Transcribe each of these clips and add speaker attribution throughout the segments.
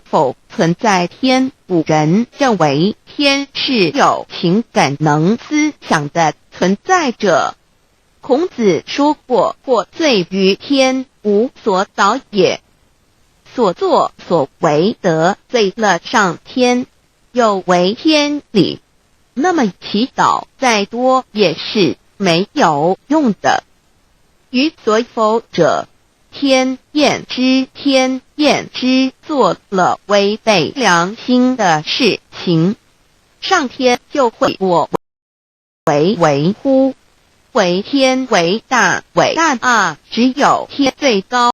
Speaker 1: 否存在天？古人认为天是有情感能思想的存在者。孔子说过：“获罪于天，无所导也。”所作所为得罪了上天，有违天理，那么祈祷再多也是没有用的。于所否者，天厌之，天厌之，做了违背良心的事情，上天就会我为为乎？为天为大，伟大啊！只有天最高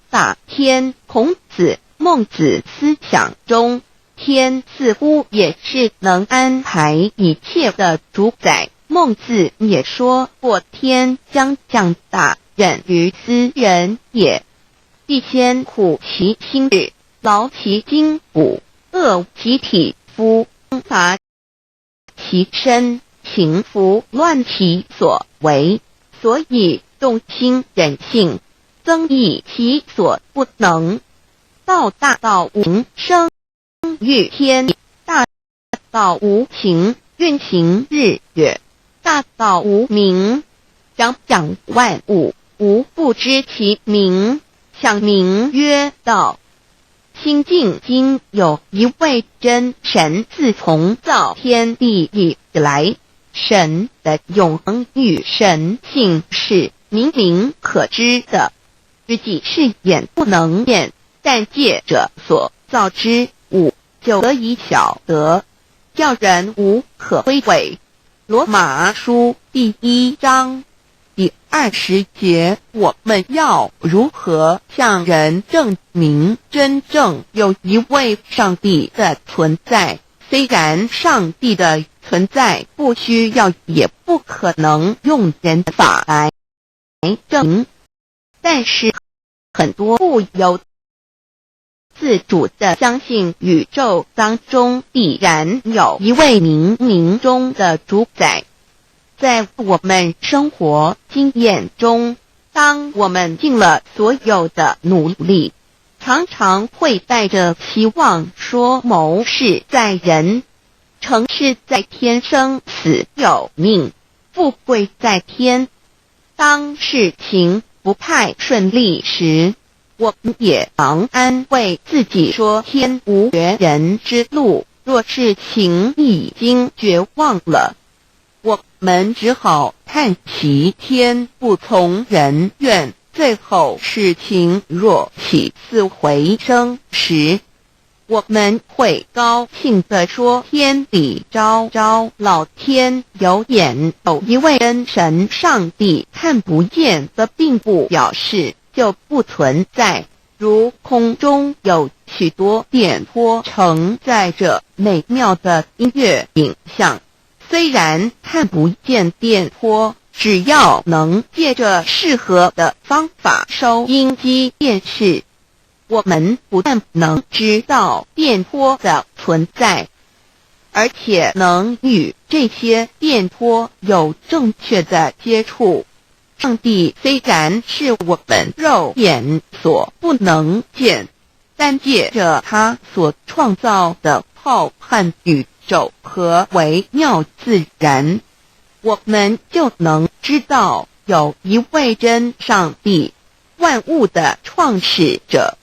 Speaker 1: 大。天，孔子、孟子思想中，天似乎也是能安排一切的主宰。孟子也说过：“天将降大任于斯人也，必先苦其心志，劳其筋骨，饿其体肤，乏其身。行拂乱其所为，所以动心忍性，增益其所不能。道大道无生于天，大道无形，运行日月；大道无名，长养万物，吾不知其名，想名曰道。”清净经有一位真神，自从造天地以来，神的永恒与神性是明明可知的，实际是眼不能见，但借着所造之物就可以晓得，叫人无可推诿。罗马书第1章第20节，我们要如何向人证明真正有一位上帝的存在？虽然上帝的存在不需要，也不可能用人法来证明，但是很多不由自主的相信宇宙当中必然有一位冥冥中的主宰。在我们生活经验中，当我们尽了所有的努力，常常会带着期望说谋事在人，成事在天，生死有命，富贵在天。当事情不太顺利时，我们也常安慰自己说天无绝人之路。若事情已经绝望了，我们只好叹息天不从人愿。最后事情若起死回生时，我们会高兴地说：“天理昭昭，老天有眼，有一位真神上帝看不见的，并不表示就不存在。如空中有许多电波承载着美妙的音乐影像，虽然看不见电波，只要能借着适合的方法收音机、电视，我们不但能知道电波的存在，而且能与这些电波有正确的接触。上帝虽然是我们肉眼所不能见，但借着他所创造的浩瀚宇宙和微妙自然，我们就能知道有一位真上帝，万物的创始者，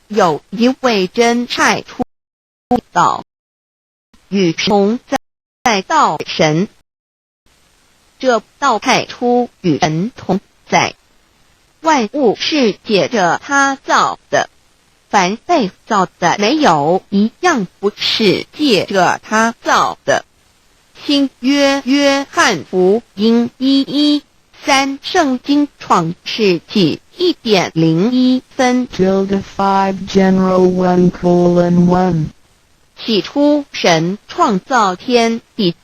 Speaker 1: 有一位真太初道，与同在道神。这道太初与神同在，万物是借着他造的，凡被造的没有一样不是借着他造的。新约约翰福音1:13，圣经创世纪1点01分。
Speaker 2: Tilde 5 General 1:1.
Speaker 1: 起初，神创造天地，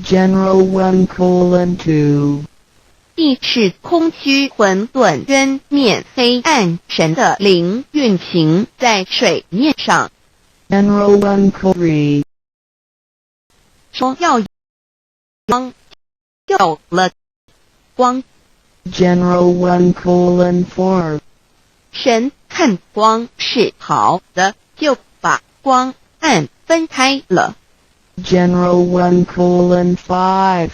Speaker 2: General 1:2.
Speaker 1: 地是空虚混沌，渊面黑暗。神的灵运行在水面上。
Speaker 2: General 1:3.
Speaker 1: 说要光，有了光。
Speaker 2: General 1:4.
Speaker 1: 神看光是好的，就把光暗分開了。
Speaker 2: General 1:5.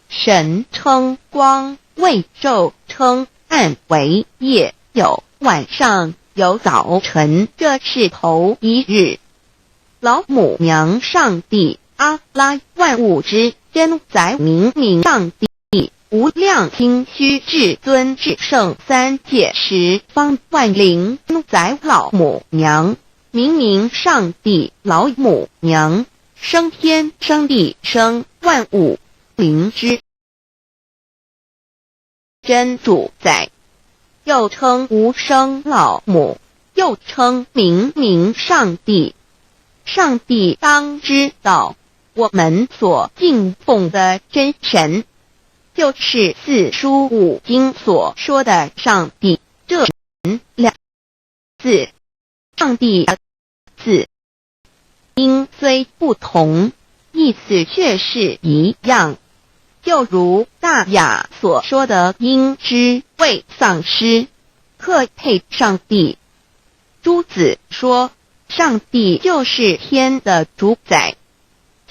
Speaker 1: 神稱光為晝，稱暗為夜，有晚上，有早晨，這是頭一日。老母娘上帝阿拉萬物之真宰明明上帝無量清虛至尊至聖三界十方萬靈宰老母娘明明上帝老母娘生天生地生萬物靈之真主宰，又稱無生老母，又稱明明上帝。上帝當知道，我們所敬奉的真神，就是四書五經所說的上帝。這兩字，上帝字，音雖不同，意思卻是一樣。就如大雅所說的，應知未喪失，克配上帝。朱子說，上帝就是天的主宰。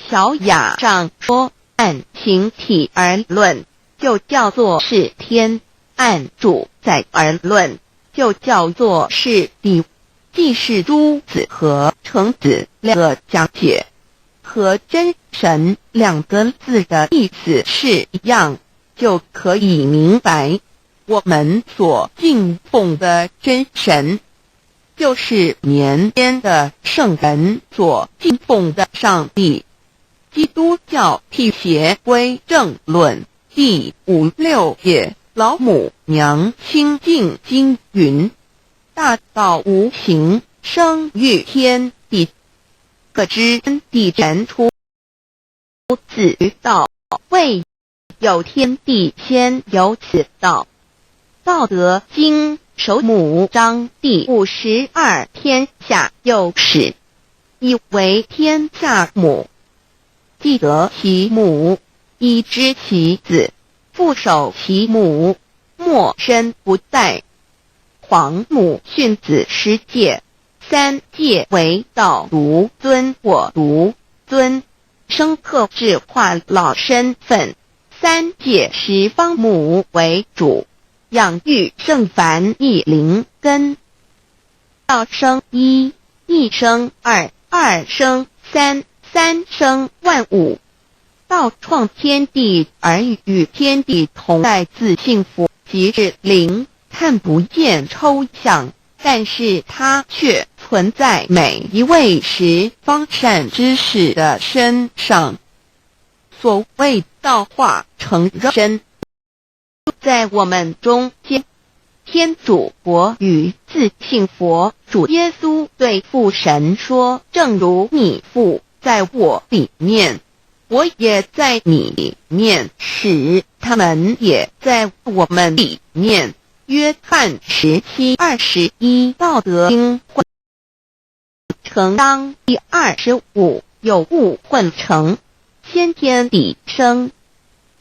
Speaker 1: 小雅上說，按形體而論，就叫做是天；按主宰而論，就叫做是地。既是朱子和程子兩個講解，和真神兩個字的意思是一樣，就可以明白，我們所敬奉的真神，就是年間的聖人所敬奉的上帝。基督教辟邪歸正論第五六頁，老母娘清淨經云：大道無形，生於天地，可知地原出自於道，未有天地先有此道。道德經首母章第52，天下有始，以為天下母。既得其母，以知其子，復守其母，沒身不殆。皇母訓子十誡，三誡為道獨尊我獨尊，生克制化老身份。三誡十方母為主，養育聖凡一靈根。道生一，一生二，二生三，三生萬物。道創天地而與天地同在，自性佛即是靈，看不見抽象，但是它卻存在每一位十方善知識的身上。所謂道化成肉身，在我們中間，天主國與自性佛主耶穌對父神說：“正如你父在我裡面，我也在你裡面，使他們也在我們裡面。”約翰17:21，道德經混成章第25，有物混成，先天地生，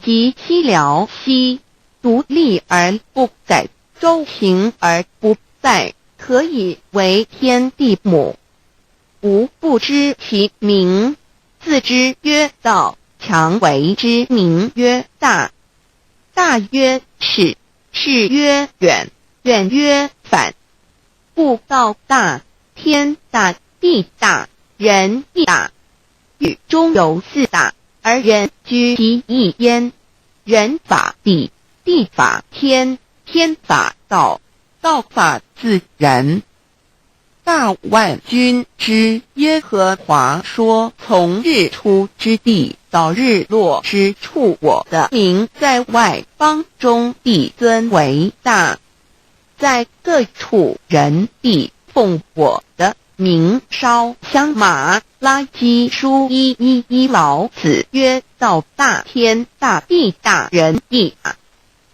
Speaker 1: 即西遼兮，獨立而不改，周行而不殆，可以為天地母。吾不知其名，自知曰道，強為之名曰大。大曰始，始曰遠，遠曰反。故道大，天大，地大，人亦大。宇中有四大，而人居其一焉。人法地，地法天，天法道，道法自然。大萬軍之耶和華說：從日出之地到日落之處，我的名在外邦中必尊為大，在各處人必奉我的名燒香。馬拉基書1:1:1，老子曰：道大天大地大人亦大。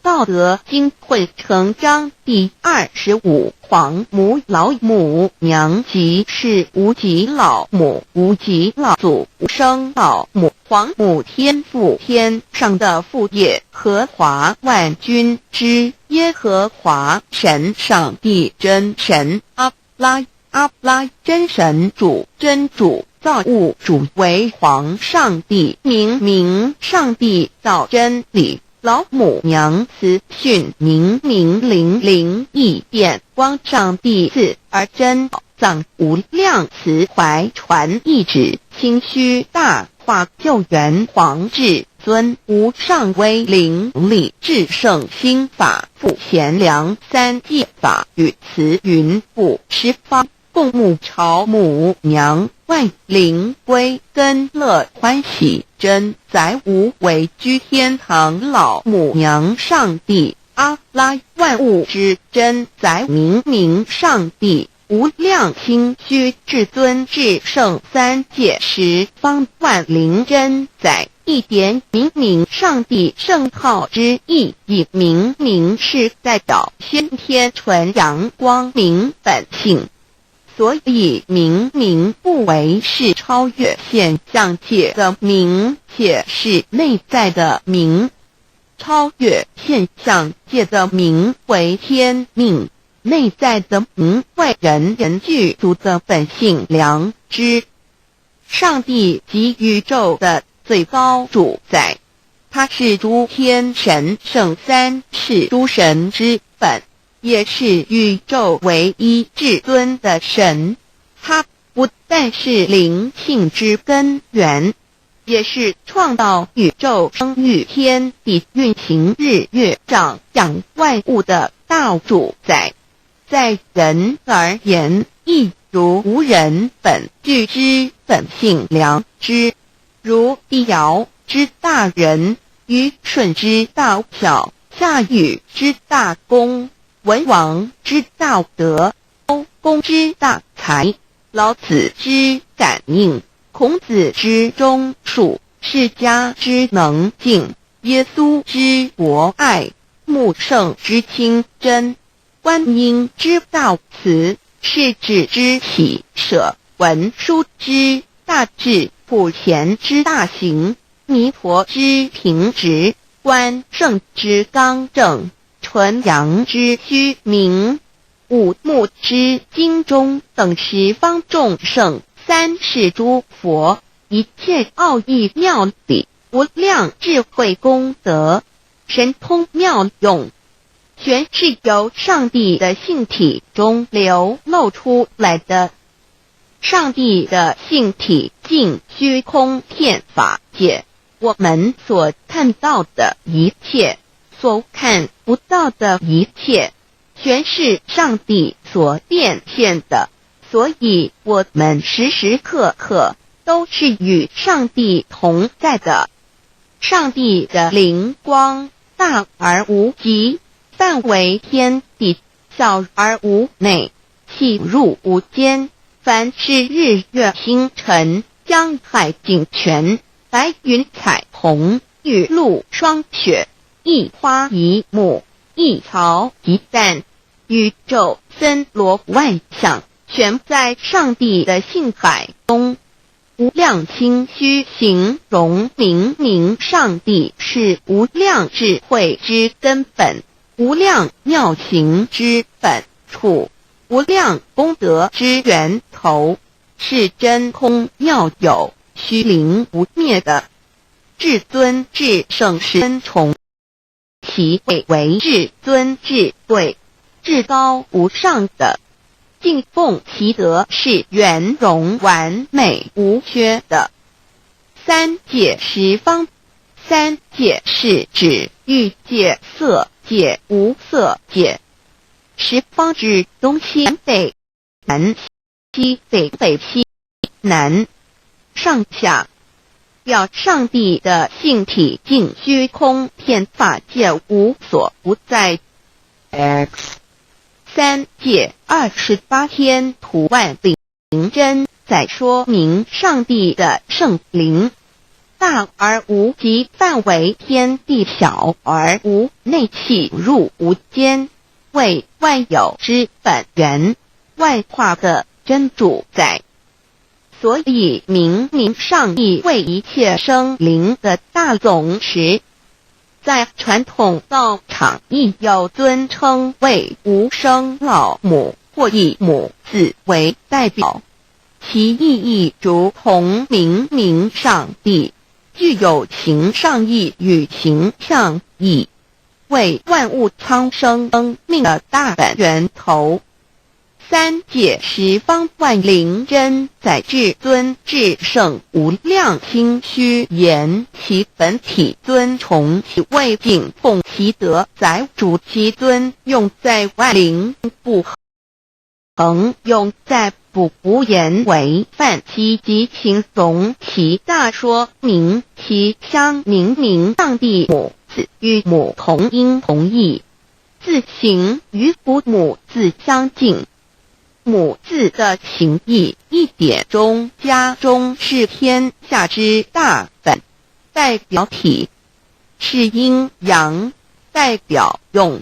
Speaker 1: 道德經混成章第25，皇母老母娘即是無極老母，無極老祖，無生老母，皇母天父天上的父耶和華萬軍之耶和華神上帝真神阿拉。阿拉真神主真主造物主为皇上帝明明上帝道真理老母娘慈训明明灵灵异变光上帝赐而真宝藏无量慈怀传意旨清虚大化救援皇至尊无上威灵力至圣心法复贤良三界法与慈云布十方共沐朝母娘万灵归根乐欢喜真载无为居天堂老母娘上帝阿拉万物之真载明明上帝无量清虚至尊至圣三界十方万灵真载一点明明上帝圣号之意，以明明是代表先天纯阳光明本性。所以明明不为是超越现象界的明，且是内在的明。超越现象界的明为天命，内在的明为人人具足的本性良知。上帝即宇宙的最高主宰，他是诸天神圣三世诸神之本，也是宇宙唯一至尊的神。他不但是灵性之根源，也是创造宇宙、生育天地、运行日月、长养万物的大主宰。在人而言，亦如吾人本具之本性良知，如帝尧之大仁，虞舜之大孝，夏禹之大功，文王之大德，周公之大才，老子之感应，孔子之忠恕，释迦之能静，耶稣之博爱，穆圣之清真，观音之大慈，释智之喜舍，文殊之大智，普贤之大行，弥陀之平直，关圣之刚正，纯阳之虚明，五目之精中等十方众圣，三世诸佛，一切奥义妙理，无量智慧功德，神通妙用，全是由上帝的性体中流露出来的。上帝的性体尽虚空遍法界，我们所看到的一切，所看不到的一切，全是上帝所变现的。所以，我们时时刻刻都是与上帝同在的。上帝的灵光大而无极，范围天地，小而无内，气入无间。凡是日月星辰、江海井泉、白云彩虹、雨露霜雪，一花一木，一草一蛋，宇宙森罗万象，全在上帝的性海中。无量清虚形容明明上帝是无量智慧之根本，无量妙行之本处，无量功德之源头，是真空妙有、虚灵不灭的至尊至圣神崇，其位为至尊至贵、至高无上的。敬奉其德是圆融完美无缺的。三界十方，三界是指欲界、色界、无色界。十方指东西北南西北北西南上下，表上帝的性体尽虚空遍法界无所不在。
Speaker 2: X
Speaker 1: 三界28天图万灵真在说明上帝的圣灵大而无极，范围天地小而无内，气入无间，为万有之本源，万化的真主宰。所以明明上帝为一切生灵的大总持。在传统道场亦有尊称为无生老母或以母字為代表，其意義如同明明上帝，具有形上義與形象義，為萬物蒼生生命的大本源頭。三界十方萬靈真載至尊至聖無量清虛言其本體尊崇其位敬奉其德載主其尊用在萬靈不恆用在不無言為範其及形容其大說明其相明明上帝母字與母同音同義，字形與古母字相近。母字的形義一點中加中是天下之大本，代表體是陰陽，代表用，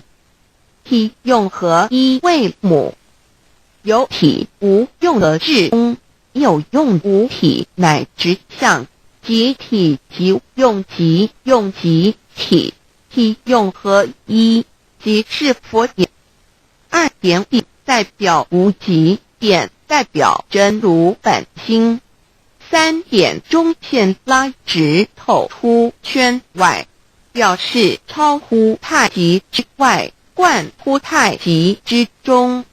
Speaker 1: 體用合一為母。有體無用的至空，有用無體乃直相，即體即用即用即體，體用合一，即是佛也。二點地代表無極，點代表真如本心。三點中線拉直透出圈外，表示超乎太極之外，貫乎太極之中。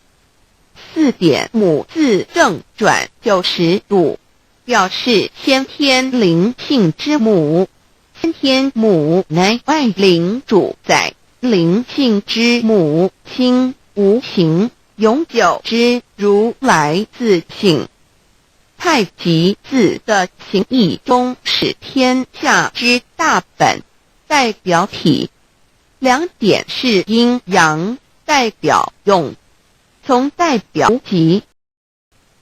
Speaker 1: 四點母字正轉90度，表示先天靈性之母。先天母乃萬靈主宰，靈性之母，清無形。永久之如來自性。太極字的形義中是天下之大本，代表體。兩點是陰陽，代表用，從代表極。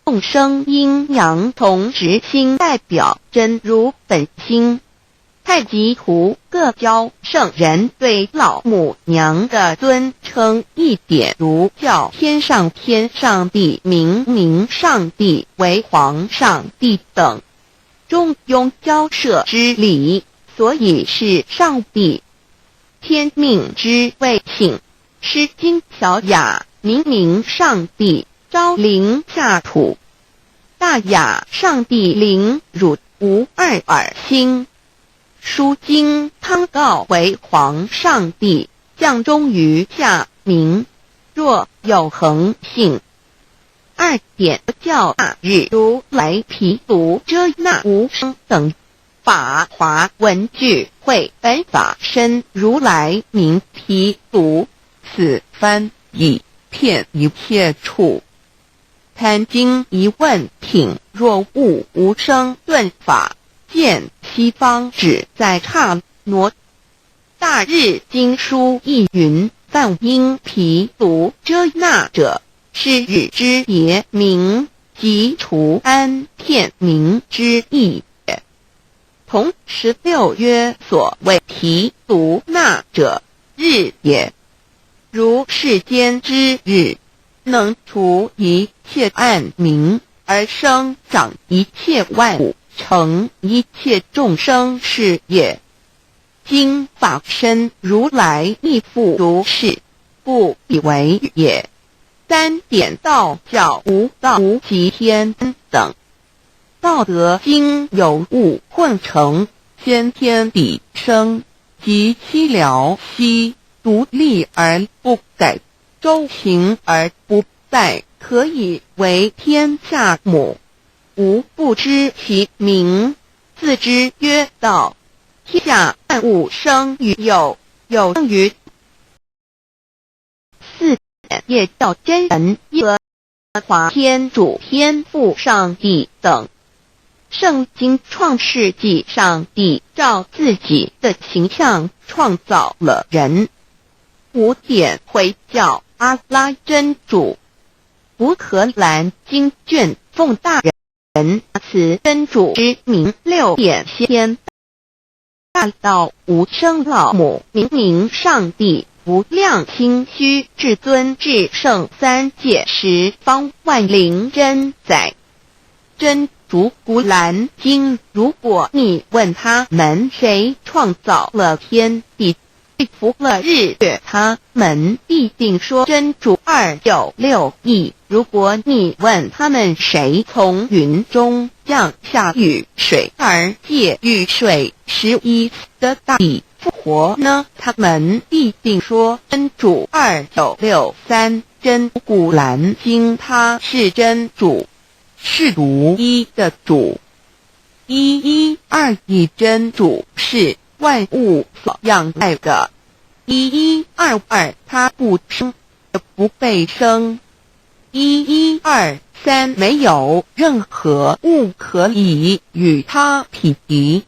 Speaker 1: 眾生陰陽同時心代表真如本心。太極圖各教聖人對老母娘的尊稱一點如叫天上天上帝、明明上帝為皇上帝等，中庸交涉之理，所以是上帝。天命之謂性，詩經小雅明明上帝昭靈下土，大雅上帝靈汝無二爾心。書經湯告為皇上帝降終於下民，若有恆性。二點教大日如來毗盧遮那無生等法華文具會本法身如來名毗盧，
Speaker 2: 此翻譯遍一切處。
Speaker 1: 壇經疑問品若悟無生頓法。見西方只在剎那。大日經書亦云：梵音毗盧遮那者，是日之別名，即除安天明之意也。同16曰：所謂毗盧那者，日也。如世間之日，能除一切暗明，而生長一切萬物。成一切眾生是也。今法身如來亦復如是，故以為也。三點道教無道無極天等。道德經有物混成，
Speaker 2: 先天地生，及其了兮，獨立而不改，周行而不敗，
Speaker 1: 可以為天下母。吾不知其名，自之曰道。天下萬物生於有，有生於四點，也叫真神、耶和華、天主、天父、上帝等。聖經創世紀，上帝照自己的形象創造了人。五點回教阿拉真主。古可蘭經卷奉大人。慈真主之名，六點先大道無生老母明明上帝無量清虛至尊至聖三界十方萬靈真載真主古蘭經。如果你問他們誰創造了天地，服了日月，他們必定說真主。2961。如果你問他們誰從雲中降下雨水，而藉雨水使已死的大地復活呢？他們必定說真主。2963。真古蘭經，他是真主，是獨一的主。1121，真主是萬物所仰賴的。1122，他不生，不被生。1123，沒有任何物可以與他匹敵。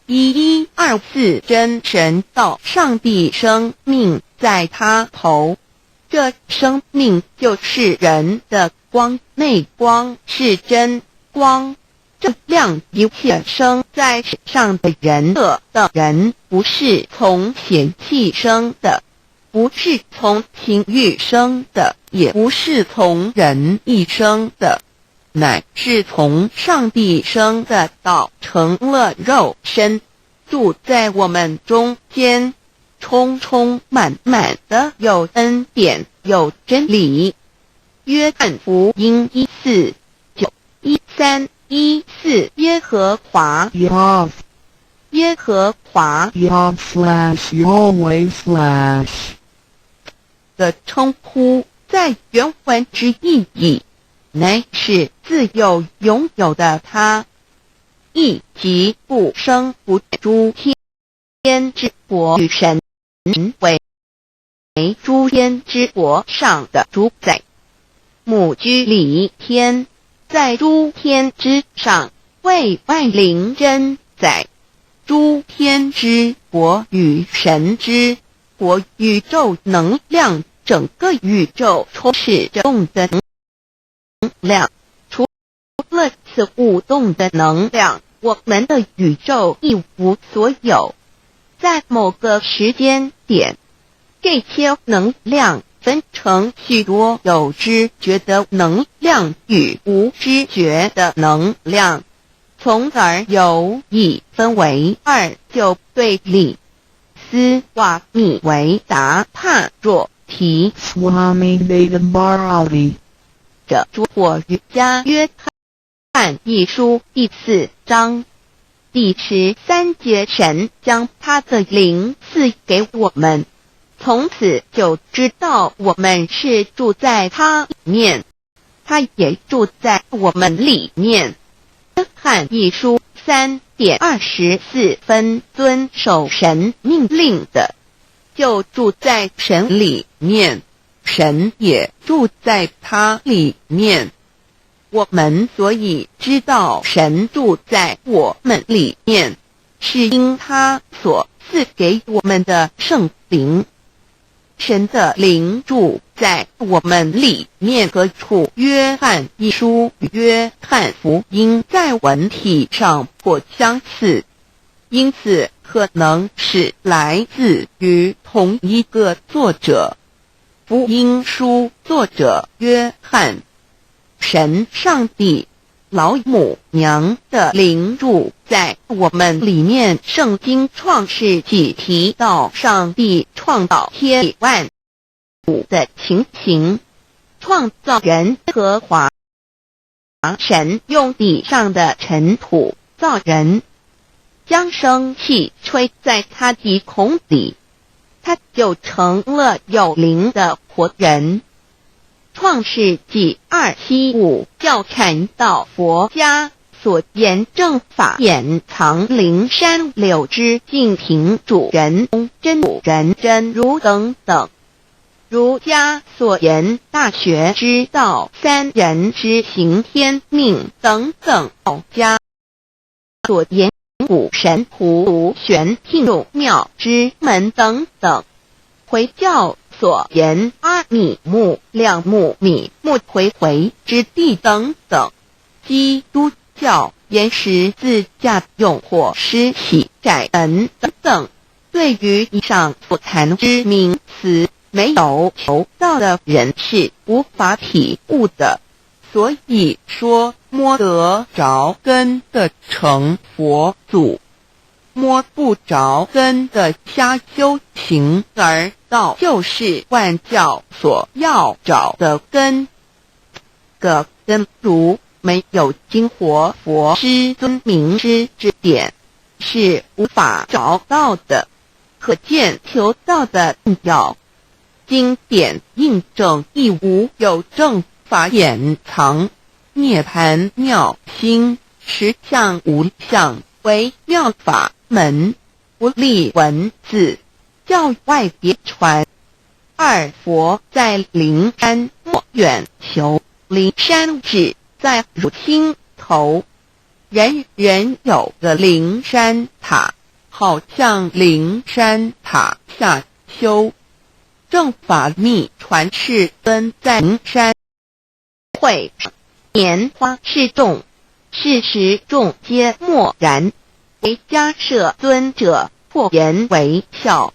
Speaker 1: 1124，真神道上帝生命在他頭，這生命就是人的光，內光是真光。照亮一切生在世上的人。這等人不是從血氣生的，不是從情慾生的，也不是從人意生的，乃是從上帝生的。道成了肉身，住在我們中間，充充滿滿的有恩典，有真理。約翰福音14、9、13、14，耶和華
Speaker 3: Yahweh
Speaker 1: 耶和華
Speaker 3: Yah/Yahweh/
Speaker 1: 的稱呼，在原文之意義，乃是自有永有的他，意即不生不諸天之國與神為諸天之國上的主宰。母居裡天，在諸天之上，為萬靈真宰。諸天之國與神之國，宇宙能量，整個宇宙充斥着動的能量。除了此舞動的能量，我們的宇宙一無所有。在某個時間點，這些能量分成許多有知覺的能量與無知覺的能量，從而有一分為二就對立。斯瓦米維達帕若提
Speaker 3: Swami Veda Bharati
Speaker 1: 這諸火瑜伽約翰一書第4章第13節，神將他的靈賜給我們，從此就知道我們是住在他裡面，他也住在我們裡面。約翰一書3點24分，遵守神命令的，就住在神裡面，神也住在他裡面。我們所以知道神住在我們裡面，是因他所賜給我們的聖靈。神的靈住在我們裡面何處？約翰一書與約翰福音在文體上頗相似，因此可能是來自於同一個作者。福音書作者約翰，神上帝老母娘的靈住在我們裡面。聖經創世紀提到上帝創造天地萬物的情形，創造人和華神用地上的塵土造人，將生氣吹在他鼻孔裡，他就成了有靈的活人。創世紀275教禪道佛家所言正法眼藏靈山柳枝淨瓶主人翁真主人真如等等。儒家所言大學之道三人之行天命等等。道家所言古神葫蘆玄牝眾妙之門等等。回教所言阿米木兩木米木回回之地等等。基督教言十字架用火施洗窄門等等。對於以上所談之名詞，沒有求道的人是無法體悟的。所以說，摸得著根的成佛祖。摸不着根的瞎修行，而道就是万教所要找的根。个根如没有经活佛师尊明师指点，是无法找到的。可见求道的重要。经典印证亦无有正法眼藏，涅盘妙心实相无相为妙法门，不立文字，教外别传。二佛在灵山莫远求，灵山址在如青头，人人有个灵山塔，好向灵山塔下修。正法密传世尊在灵山会上，拈花示众，是时众皆默然，唯迦叶尊者破颜为笑。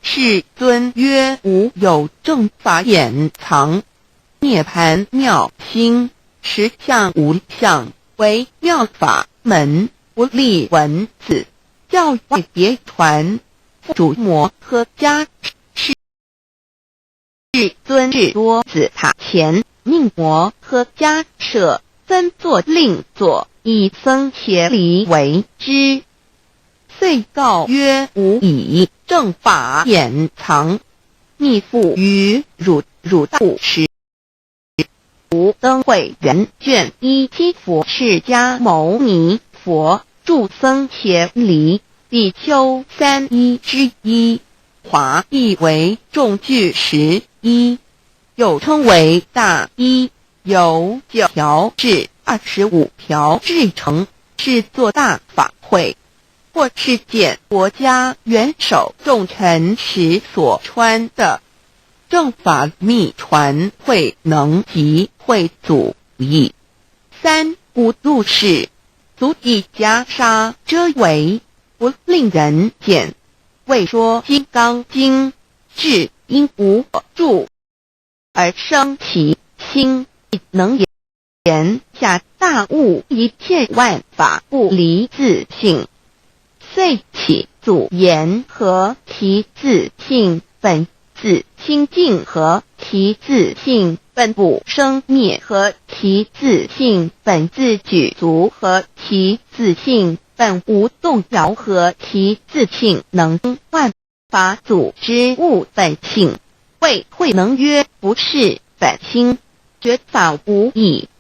Speaker 1: 世尊曰：无有正法眼藏，涅盘妙心实相无相为妙法门，不立文字，教外别传。付嘱摩诃迦世尊至多子塔前，命摩诃迦叶分座令坐，以僧伽梨为之。遂告曰：吾以正法眼藏，密付于汝，汝勿失。无灯会元卷17佛释迦牟尼佛著僧伽梨比丘三衣之一，华译为众具十衣，又称为大衣，由9条至25条制成，是做大法会或是见国家元首重臣时所穿的。正法密传慧能及慧祖译。三勿入室，足以袈裟遮围，不令人见。为说金刚经，至应无住而生其心，能言下大悟一切万法不离自性，遂起祖言何其自性本自清净，何其自性本不生灭，何其自性本自具足，何其自性本无动摇，何其自性能万法祖之悟本性。谓慧能曰：不是本心，觉法无异。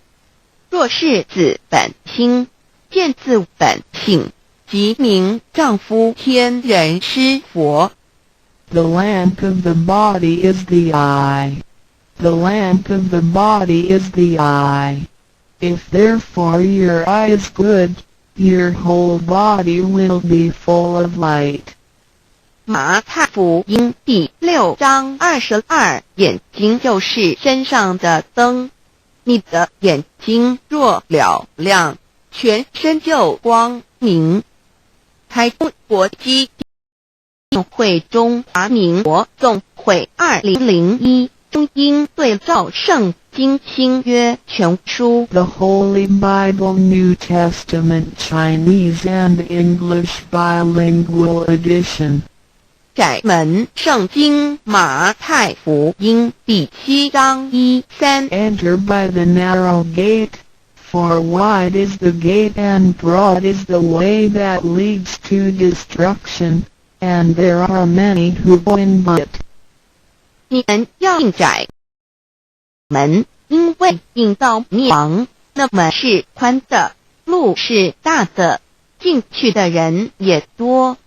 Speaker 1: 若是自本心，见自本性，即名丈夫天人师佛。
Speaker 3: The lamp of the body is the eye. The lamp of the body is the eye. If therefore your eye is good, your whole body will be full of light.
Speaker 1: 马太福音第6章22，眼睛就是身上的灯，你的眼睛若嘹亮，全身就光明。台中国基电会中华民国总会2001中英对照圣经新约全书。
Speaker 3: The Holy Bible New Testament Chinese and English Bilingual Edition.
Speaker 1: 窄门圣经马太福音第7章1、3。
Speaker 3: Enter by the narrow gate, for wide is the gate and broad is the way that leads to destruction, and there are many who go in by it.
Speaker 1: 你們要進窄門，因為引到滅亡，那門是寬的，路是大的，進去的人也多。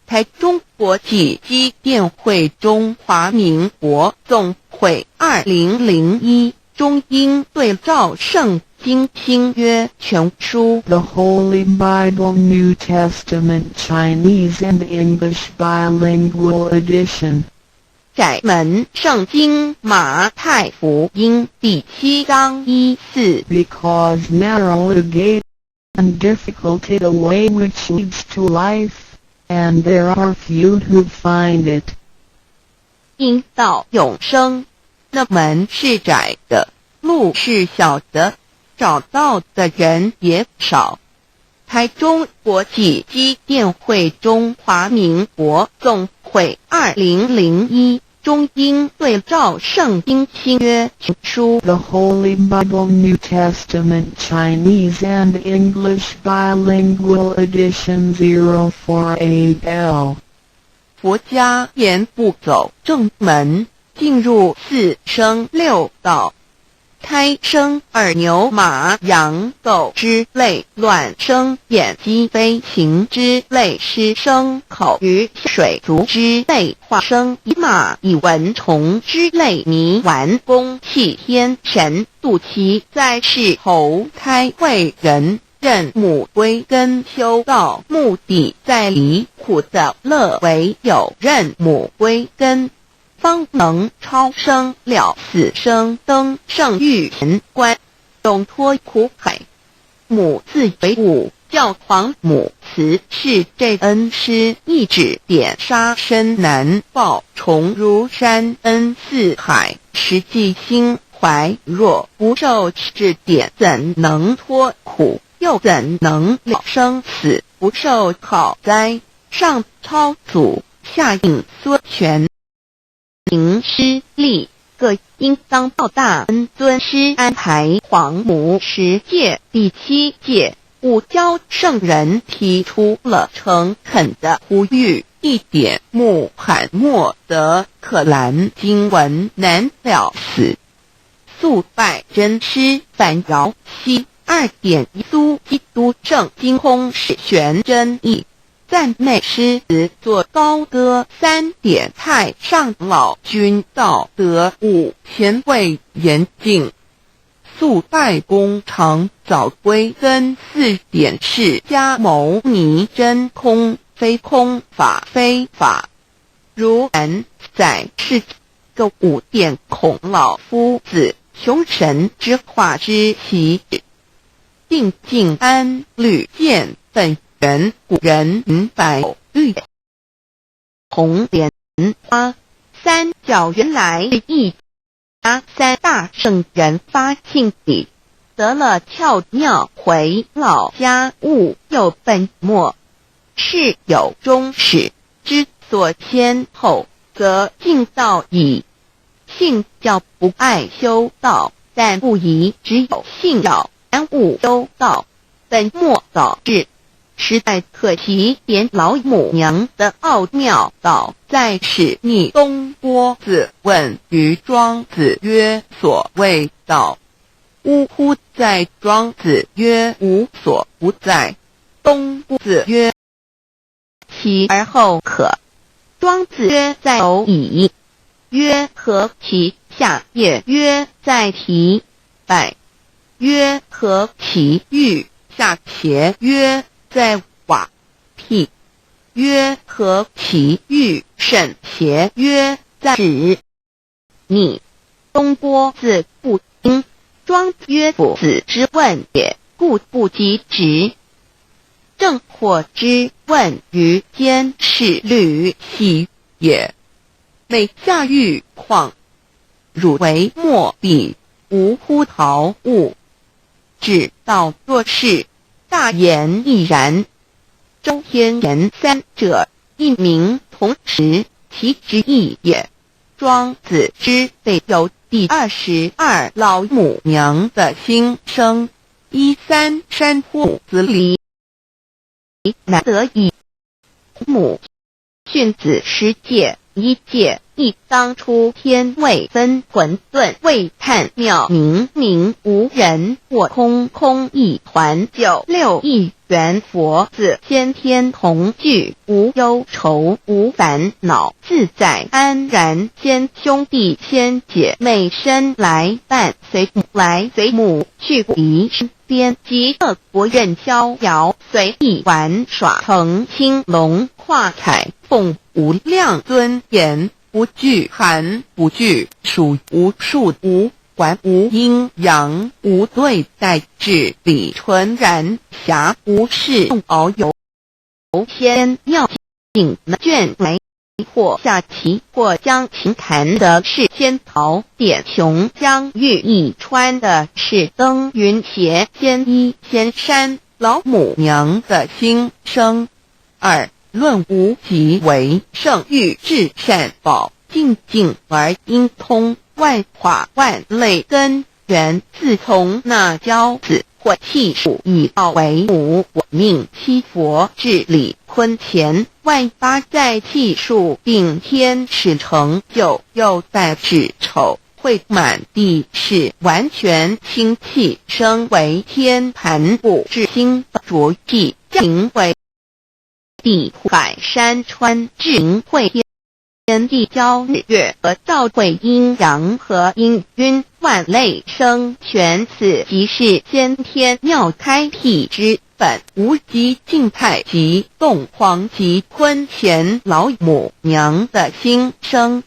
Speaker 1: 台中國際基電會中華民國總會2001中英對照聖經新約全書。
Speaker 3: The Holy Bible New Testament Chinese and English Bilingual Edition.
Speaker 1: 窄門聖經馬太福音第7章1、4。
Speaker 3: Because narrow the gate, and difficult the way which leads to life, and there are few who find it.
Speaker 1: 引到永生，那門是窄的，路是小的，找到的人也少。台中国际基甸会中华民国总会2001中英对照圣经新约全书。
Speaker 3: The Holy Bible New Testament Chinese and English Bilingual Edition 048L.
Speaker 1: 佛家言不走正门，进入四生六道，胎生耳牛马羊狗之类，卵生眼鸡飞禽之类，湿生口鱼水族之类，化生以马以蚊虫之类，迷丸宫气天神肚脐在世投胎为人。认母归根修道，目的在离苦得乐，唯有认母归根，方能超生了死生，登圣御前关，永脱苦海。母字为五，教皇母慈是这恩师一指点杀身难报，重如山恩似海，实际心怀若不受指点，怎能脱苦？又怎能了生死？不受考哉？上超祖，下应孙权，名师利各应当报大恩尊师安排皇母十戒第七戒五教圣人提出了诚恳的呼吁。一点穆罕默德可兰经文难了死，速拜真师反饶西。二点耶稣基督圣经空是玄真义，赞美诗词作高歌。三点太上老君道德五前位严净，速拜功成早归根。四点释迦牟尼真空非空法非法，如然在是个五点孔老夫子穷神之化之其。定静安吕见本源古人云白绿红莲花三角原来一家三大圣人发庆礼，得了窍妙回老家物有本末，事有终始之所先后，则尽道矣。信教不爱修道，但不宜只有信教。耽误修道，本末倒置，实在可惜。连老母娘的奥妙道
Speaker 2: 在使逆东郭子问于庄子曰：“所谓道，呜呼哉！”庄子曰：“无所不在。”东郭子曰：“
Speaker 1: 其而后可。”庄子曰：“在有矣。”曰：“何其下也？”曰：“在提败。”曰：何其欲下邪？曰：在瓦辟。曰：何其欲甚邪？曰：在止。逆东郭子不听。庄子曰：夫子之问也，故不及直。正或之问于监视吕喜
Speaker 2: 也。每下欲况，汝为莫比，无乎陶物。至道若是，大言亦然。周天人三者，一名同时，其之意也。
Speaker 1: 庄子之备有第22老母娘的心声。一三山坡子里，难得已。母训子十戒一戒一当初天未分混沌未探妙明明无人我空空一团九六一元佛子先天同具无忧愁无烦恼自在安然先兄弟先姐妹身来伴随母来随母去离身边极乐国任逍遥随意玩耍腾青龙跨彩凤
Speaker 2: 无量尊严不惧寒不惧暑无数无还无阴阳无对待至理纯然侠无事遨游
Speaker 1: 仙妙境卷来或下棋或将琴弹的是仙桃点琼浆玉一穿的是登云鞋仙衣仙山。老母娘的心声。二论无极为圣欲至善宝，净净而应通万化万类根源。自从那骄子或气数以道为母，我命七佛至理坤乾万八在气数并天使成就，又在指丑会满地是完全清气升为天盘不至星浊气降为地海山川至会天。天地交日月和照会阴阳和阴晕万类生全，此即是先天妙开辟之本无极静态及动黄及坤乾老母娘的心声。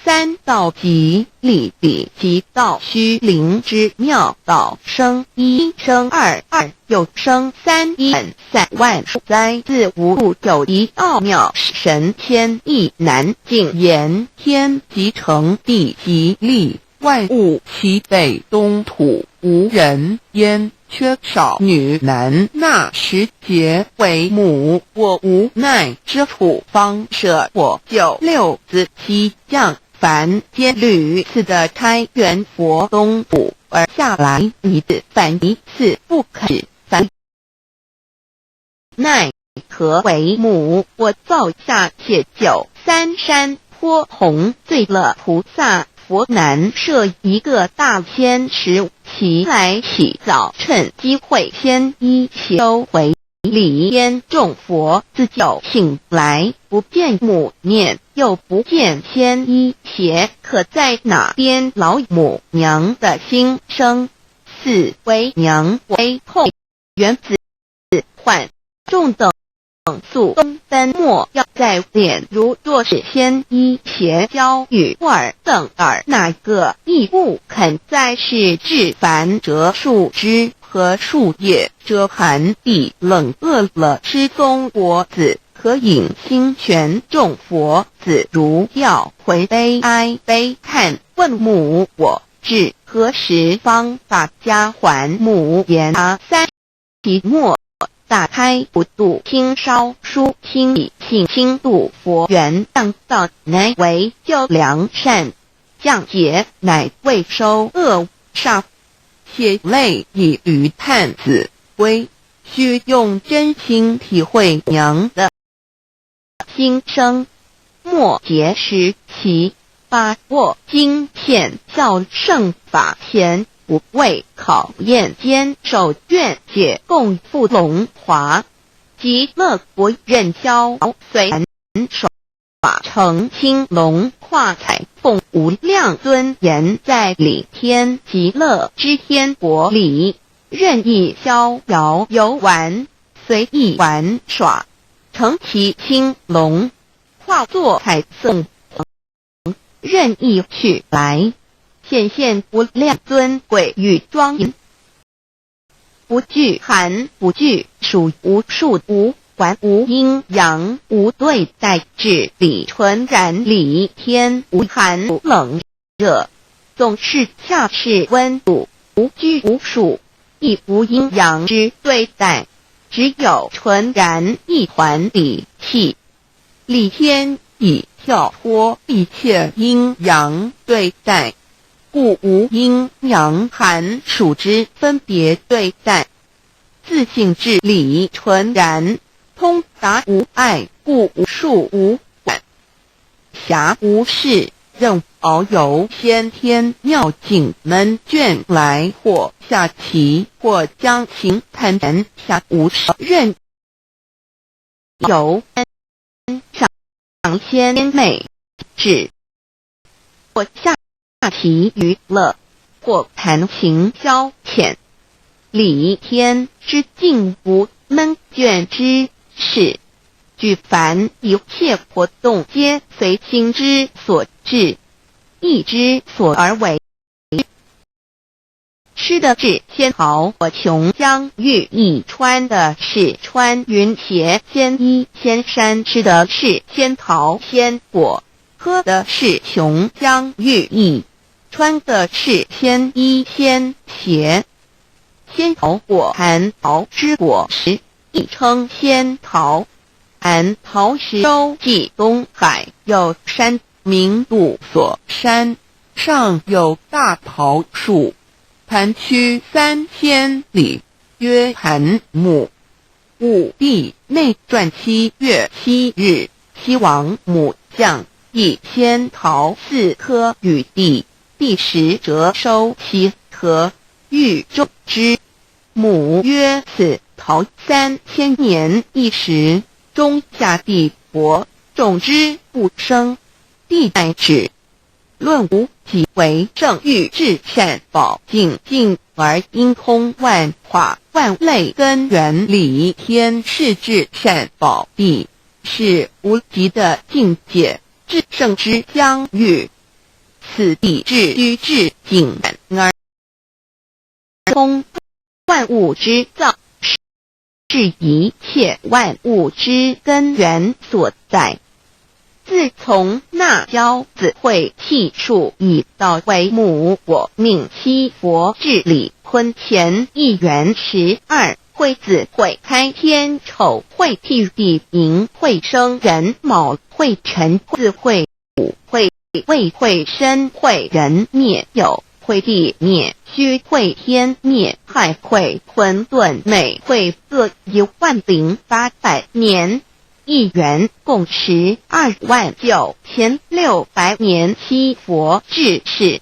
Speaker 1: 三道即理理即道虚灵之妙道生一生二二又生三一三万数哉自无有一奥妙神仙意难尽言天即成地即立万物齐备东土无人烟缺少女男那时节为母我无奈之处方舍我九六子七将凡间屡次的开元佛东土而下来一次反一次不肯反奈何为母我造下且九三山坡红醉了菩萨佛难设一个大仙池其来起早趁机会先一修回里天众佛自救醒来不见母面又不见仙衣鞋，可在哪边老母娘的心声？四为娘为痛原子患众等速东奔莫要在脸如若是仙衣鞋交与尔等尔那个亦不肯再是至凡折树枝和树叶遮寒地冷饿了失踪果子可饮清泉众佛子如要回悲哀悲叹问母我至何时方把家还母言阿三其末打开不度听烧书听以请轻度佛缘当道乃为救良善降劫乃为收恶煞血泪以与探子归，须用真心体会娘的心声。末节时其把握经现孝圣法前不畏考验坚守愿解共赴龙华极乐国任逍随耍成青龙化彩凤无量尊严在理天极乐之天国里任意逍遥游玩，随意玩耍，乘其青龙化作彩色，任意去来，显现无量尊贵与庄严，不惧寒，不惧暑，无数无管无阴阳，无对待至理纯然理天无寒冷热，总是恰是温度，无拘无束，亦无阴阳之对待，只有纯然一团理气。理天已跳脱一切阴阳对待，故无阴阳寒暑之分别对待。自性至理纯然，通达无碍，故无数无管辖无事，任遨游先天妙境门卷来，或下棋，或将琴弹弹下无任游上仙美智，或下棋娱乐，或弹琴消遣。理天之境无闷倦之事，举凡一切活动皆随心之所至，意之所而为。吃的是仙桃或琼浆玉液，穿的是穿云鞋仙衣仙衫，吃的是仙桃仙果，喝的是琼浆玉液，穿的是仙衣仙鞋。仙桃果蟠桃之果实，亦称仙桃。蟠桃是洲际东海有山，名度索山，上有大桃树，盘曲3000里，曰盘木。武帝内传7月7日，西王母降一仙桃4颗与帝，帝食辄收其核，欲种之。母曰：“此桃3000年一时，终下地薄，种之不生。”帝爱之。论无极为圣域至善宝净境而应通万化万类根源理天是至善宝地，是无极的境界，至圣之疆域。此地至虚至境而通万物之造，是一切万物之根源所在。自从那骄子会气数以道为母我命七佛治理坤乾一元12会子会开天丑会辟地寅会生壬卯会辰巳会午会未会申会壬灭酉会地灭戌会天灭亥会混沌未会各10800年。一元共129600年，七佛治世，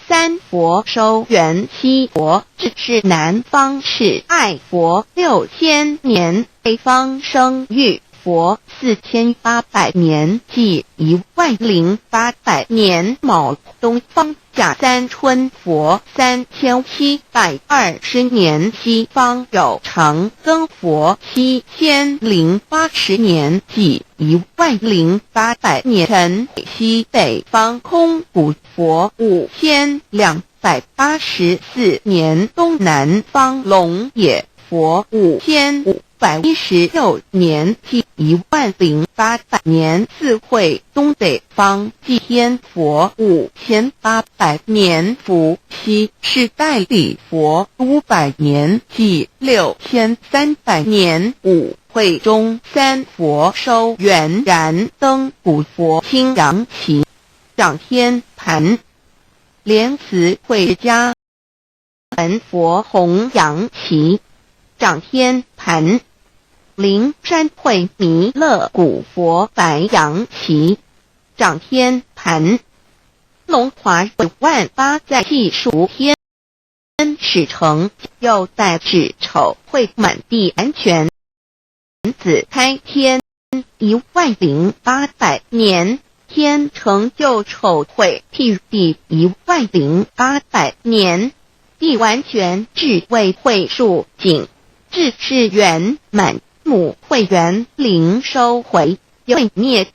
Speaker 1: 三佛收圆七佛治世，南方是爱佛6000年，北方生育佛4800年，计10800年。卯东方甲三春佛3720年，西方有长庚佛7080年，计10800年。辰西北方空古佛5284年，东南方龙也佛5516年，计10800年。四会东北方祭天佛5800年，伏羲是代理佛500年，计6300年。五会中三佛收圆燃灯古佛青阳旗长天盘莲慈会家门佛弘扬旗长天盘，灵山会弥勒古佛白羊旗长天盘，龙华万八在气数天始成，又在子丑会满地安全子开天10800年，天成就丑会辟地10800年，地完全智慧会数景。至是圆满母会元灵收回，会灭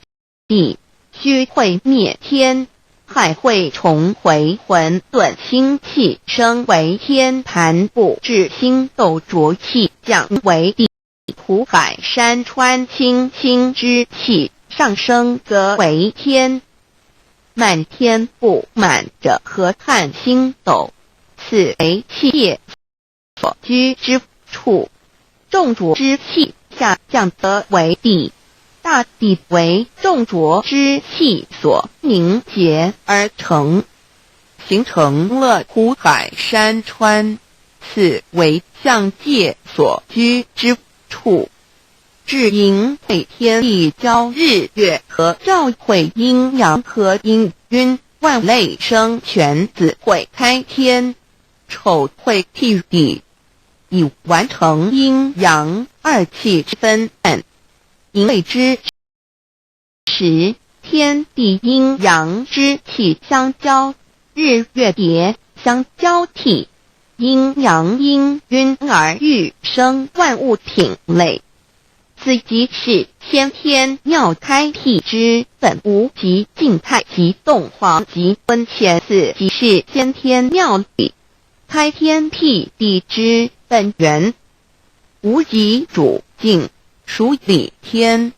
Speaker 1: 地，虚会灭天，海会重回混沌星气升为天盘布至星斗浊气降为地，湖海山川清清之气上升则为天，满天布满着河汉星斗，此为气业所居之处，众浊之气下降则为地，大地为众浊之气所凝结而成，形成了湖海山川，此为象界所居之处。至寅会天地交日月合照会阴阳合阴晕万类生全子会开天，丑会辟地。已完成阴阳二气之分散，寅未之时，天地阴阳之气相交，日月叠相交替，阴阳氤氲而育生万物品类。此即是先天妙开辟之本无极静态极动黄极温乾，此即是先天妙理开天辟地之本源。无极主静，属理天；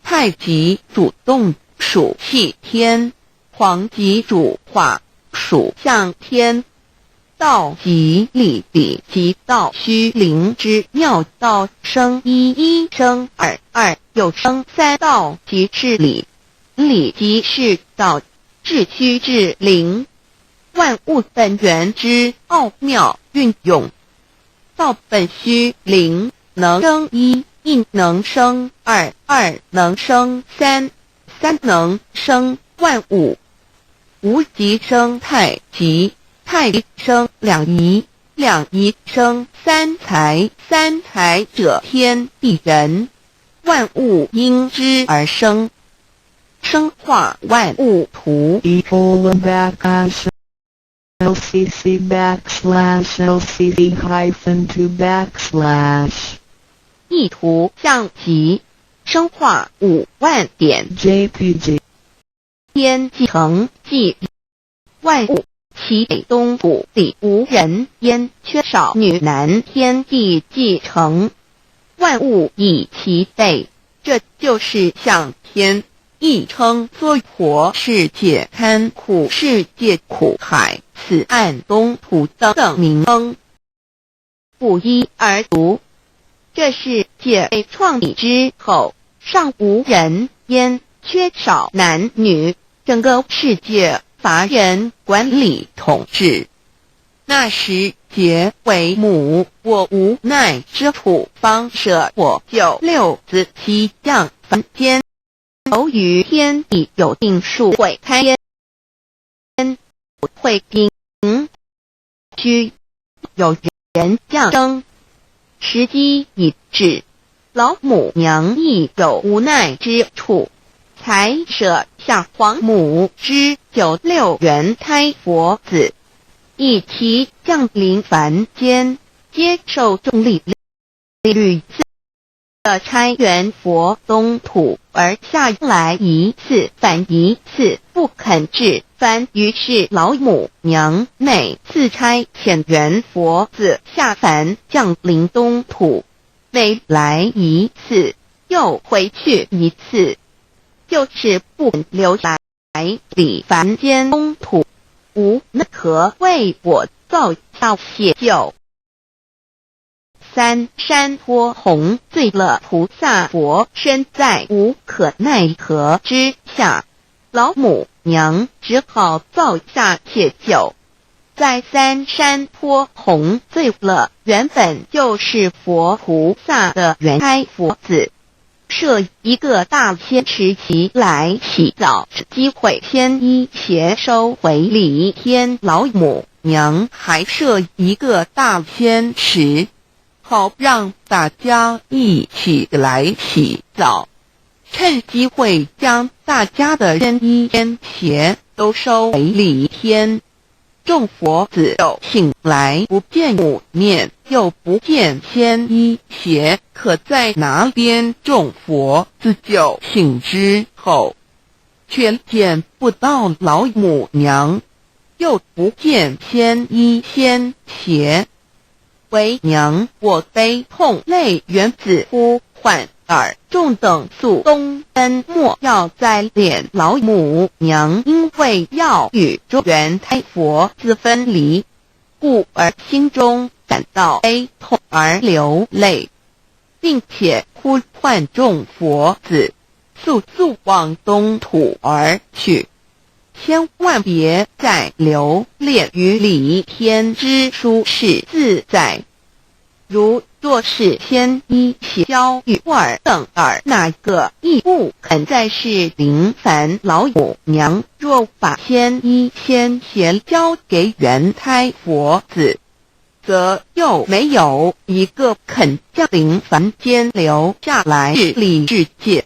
Speaker 1: 太极主动，属气天；黄极主化，属象天。道即理，理即道，虚灵之妙道生一，一生二，二又生三，道即是理，理即是道，至虚至灵，万物本源之奥妙运用。道本虚灵，能生一，一能生二，二能生三，三能生万物。无极生太极，太极生两仪，两仪生三才，三才者天地人，万物因之而生。生化万物图。
Speaker 3: E colon backslash LCC backslash LCC hyphen two backslash
Speaker 1: 意图象集，生化5万点
Speaker 3: JPG
Speaker 1: 天继承记，万物其北东土地无人烟，缺少女男天地继承，万物以其备，这就是向天，亦称娑婆世界、堪苦世界、苦海、此岸东土等等名称，不一而足。这世界被创立之后，尚无人烟，缺少男女，整个世界乏人管理统治。那时节为母，我无奈之处，方舍我九六子七降凡间。由于天地有定数，会开天，会定，须有人降生。时机已至，老母娘亦有无奈之处，才舍下皇母之九六元胎佛子，一齐降临凡间，接受重力屡次的差元佛东土而下来一次返一次，不肯至凡。于是老母娘每次差遣元佛子下凡降临东土，每来一次又回去一次，就是不肯留来理凡间东土，无奈何为我造下血酒。三山坡红醉了菩萨佛身在无可奈何之下，老母娘只好造下血酒，在三山坡红醉了原本就是佛菩萨的元胎佛子，设一个大仙池起来洗澡，机会先衣鞋收回礼天老母娘还设一个大仙池，好让大家一起来洗澡，趁机会将大家的仙衣仙鞋都收回礼天。众佛子又醒来，不见母面，又不见仙衣鞋，可在哪边？众佛子就醒之后，却见不到老母娘，又不见仙衣仙鞋。为娘，我悲痛泪原子呼唤尔众等速东奔，莫要再怜老母娘，因为要与众元胎佛子分离，故而心中感到悲痛而流泪，并且呼唤众佛子速速往东土而去，千万别再留恋于离天之舒适自在。如若是先衣鞋交与尔等尔那个亦不肯再是灵凡老母娘，若把仙衣仙鞋交给元胎佛子，则又没有一个肯降临凡间留下来治理世界。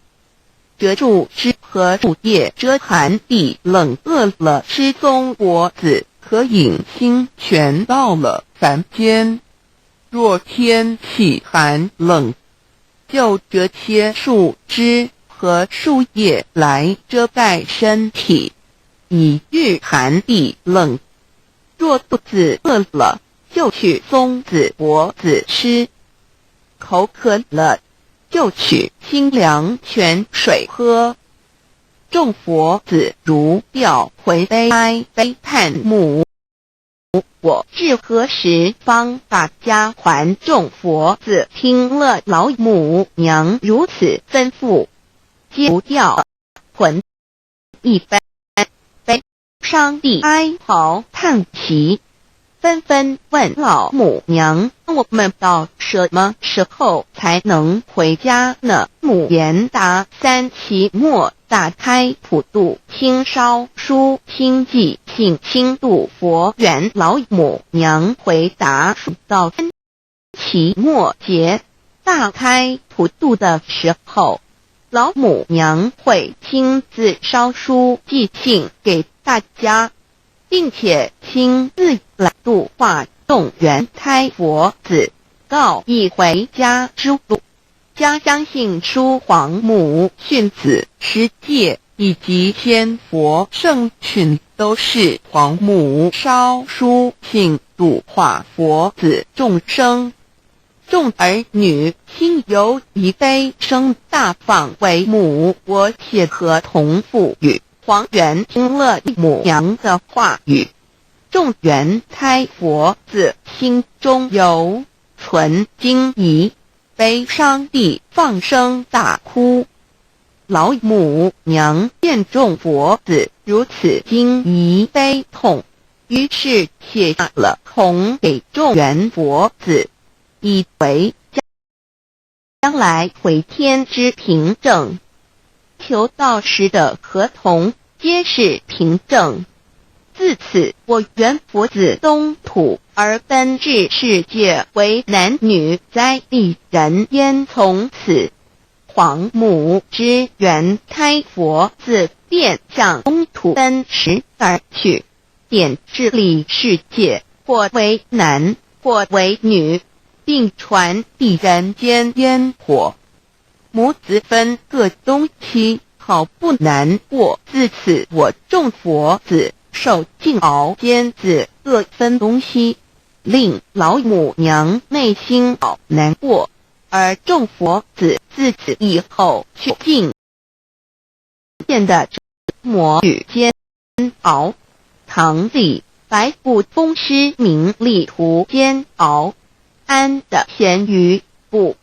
Speaker 1: 折树枝和树叶遮寒地冷，饿了吃松果子，可饮清泉。到了凡间，若天气寒冷，就折些树枝和树叶来遮盖身体，以御寒地冷。若肚子饿了，就取松子果子吃；口渴了，就取清凉泉水喝。众佛子如吊魂悲哀悲叹母我至何时方把家还？众佛子听了老母娘如此吩咐，皆如掉魂一般，悲伤地哀嚎叹息，纷纷问老母娘：“我们到什么时候才能回家呢？”母言答：三期末大开普度亲烧书亲寄信亲度佛缘。老母娘回答到：三期末节大开普度的时候，老母娘会亲自烧书寄信给大家，并且亲自来度化众缘胎佛子，告以回家之路。家相信书皇母
Speaker 2: 训子十戒以及千佛圣训，都是皇母烧书信度化佛子众生。众儿女心有一悲声大放为母，我且合同父语。黄元听了母娘的话语，众缘胎佛子心中犹存惊疑，悲伤地放声大哭。老母娘见众佛子如此惊疑悲痛，于是写下了红给众缘佛子，以为将来回天之凭证。求道时的合同皆是凭证。自此，我缘佛子东土而奔至世界，为男女在地人间。从此，皇母之缘胎佛子便向东土奔驰而去，点治理世界，或为男，或为女，并传递人间烟火。母子分各东西，好不难过。自此，我众佛子受尽熬煎子，各分东西，令老母娘内心好难过。而众佛子自此以后，却尽变的折磨与煎熬。唐李白不风诗名利图煎熬，安的咸鱼不。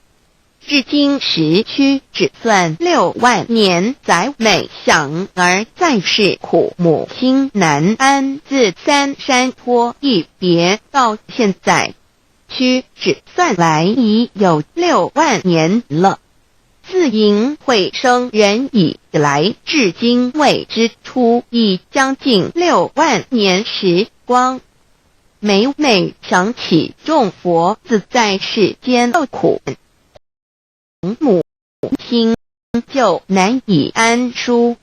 Speaker 2: 至今时屈指算6万年，载每想儿在世苦母心难安。自三山坡一别到现在，屈指算来已有六万年了。自迎会生人以来，至今未知出，已将近六万年时光。每每想起众佛子在世间受苦，母心就难以安舒。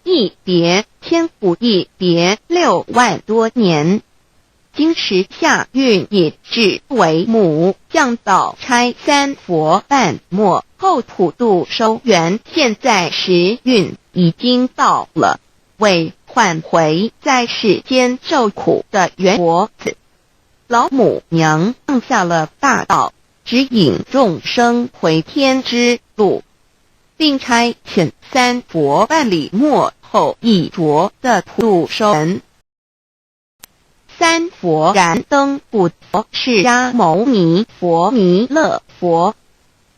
Speaker 2: 一别千古，一别6万多年。今时下运已至，为母降道差三佛半末后普度收缘。现在时运已经到了，为唤回在世间受苦的缘佛子，老母娘放下了大道，指引众生回天之路，并差遣三佛办理末后一着的普度收人。三佛燃灯不佛释迦牟尼佛弥勒佛，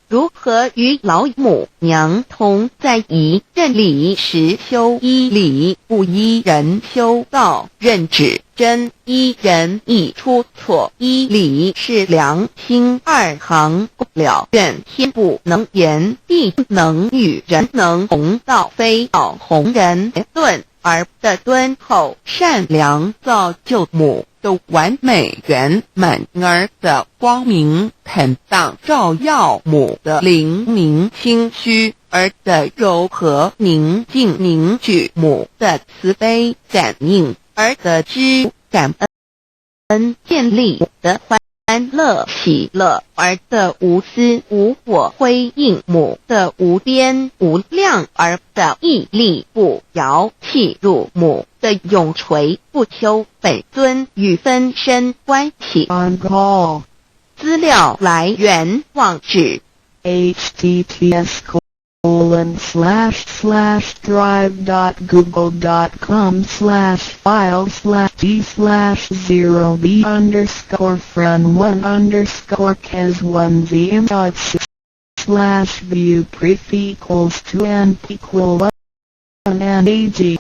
Speaker 2: 如何与老母娘同在一任理实修一理不依人修道认指真依人易出错一理是良心二行了愿天不能言地能语人能弘道非道弘人顿而的敦厚善良造就母的完美圆满儿的光明坦荡照耀母的灵明清虚儿的柔和宁静凝聚母的慈悲感应儿的知感恩建立的欢乐喜乐儿的无私无我辉映母的无边无量儿的毅力不摇契入母的永垂不朽本尊与分身关系。
Speaker 3: On call.
Speaker 1: 资料来源网址
Speaker 3: https ://drive.google.com/file/d/0b_frun1_kes1zm.6 /view pref equals 2 and equal 1 and age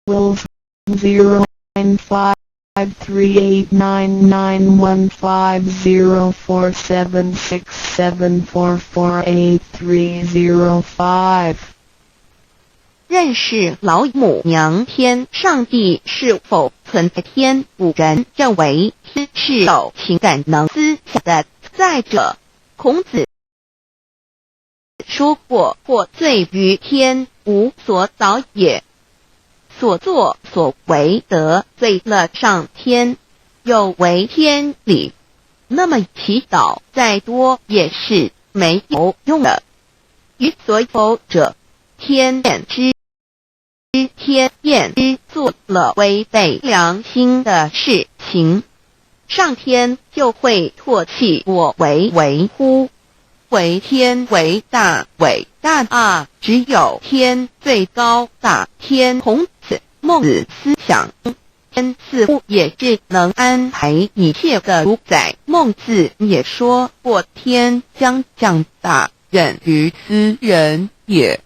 Speaker 3: equals 0 9 5 3 8 9 9 1 5 0 4 7 6 7 4 4 8 3 0 5。
Speaker 1: 认识老母娘天上帝是否存在天？古人认为天是有情感能思想的。再者，孔子说过：“获罪于天，无所早也。”所作所为得罪了上天，有违天理，那么祈祷再多也是没有用的。于所有者，天厌之，天厌之做了违背良心的事情，上天就会唾弃我为为乎？惟天为大，伟大啊！只有天最高大。天孔子、孟子思想，天似乎也是能安排一切的主宰。孟子也说过：“天将降大任于斯人也，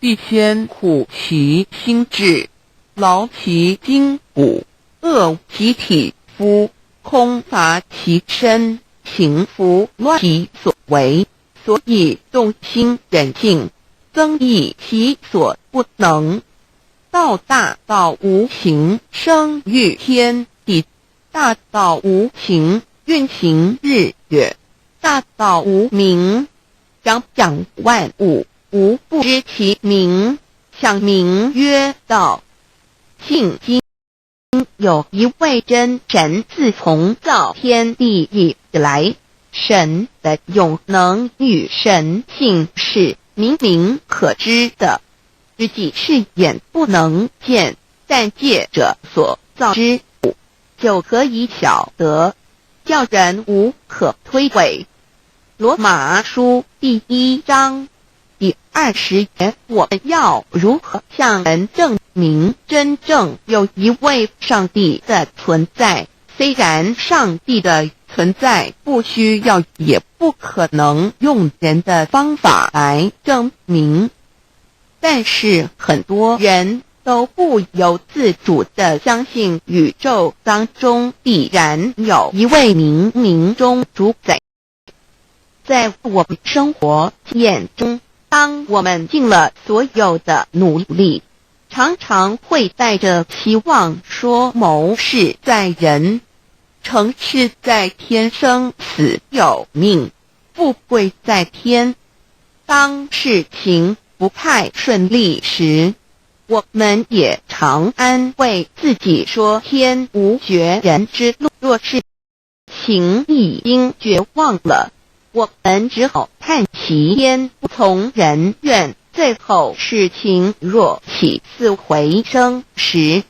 Speaker 1: 必先苦其心志，劳其筋骨，饿其体肤，空乏其身。”行拂乱其所为，所以动心忍性，增益其所不能。道大道无形，生于天地；大道无形，运行日月；大道无名，长养万物，吾不知其名，想名曰道。信经有一位真神，自从造天地以来，神的永能与神性是明明可知的，实际是眼不能见，但借着所造之物，就可以晓得，叫人无可推诿。罗马书第一章第20节，我们要如何向人证明真正有一位上帝的存在？虽然上帝的存在不需要，也不可能用人的方法来证明，但是很多人都不由自主地相信宇宙当中必然有一位冥冥中主宰。在我们生活经验中，当我们尽了所有的努力，常常会带着期望说谋事在人，成事在天，生死有命，富贵在天。当事情不太顺利时，我们也常安慰自己说天无绝人之路。若事情已经绝望了，我们只好叹息天不从人愿。最后事情若起死回生时，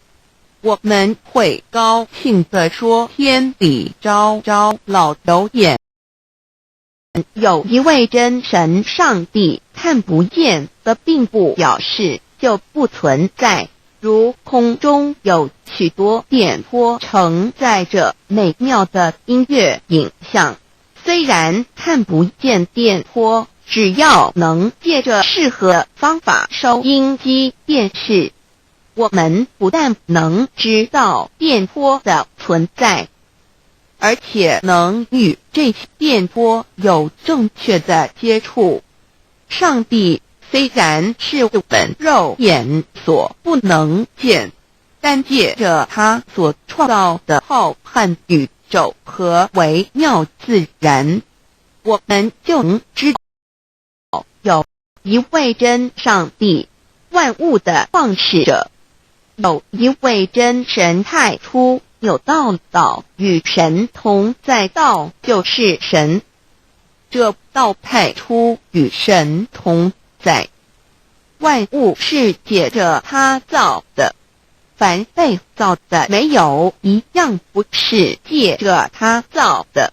Speaker 1: 我们会高兴地说：“天理昭昭，老有眼。”有一位真神上帝看不见的，并不表示就不存在。如空中有许多电波承载着美妙的音乐影像，虽然看不见电波，只要能借着适合方法收音机、电视，我们不但能知道电波的存在，而且能与这些电波有正确的接触。上帝虽然是我们肉眼所不能见，但借着他所创造的浩瀚宇宙和微妙自然，我们就能知道有一位真上帝，万物的创始者，有一位真神。太初有道，道与神同在，道就是神。这道太初与神同在，万物是借着他造的，凡被造的，没有一样不是借着他造的。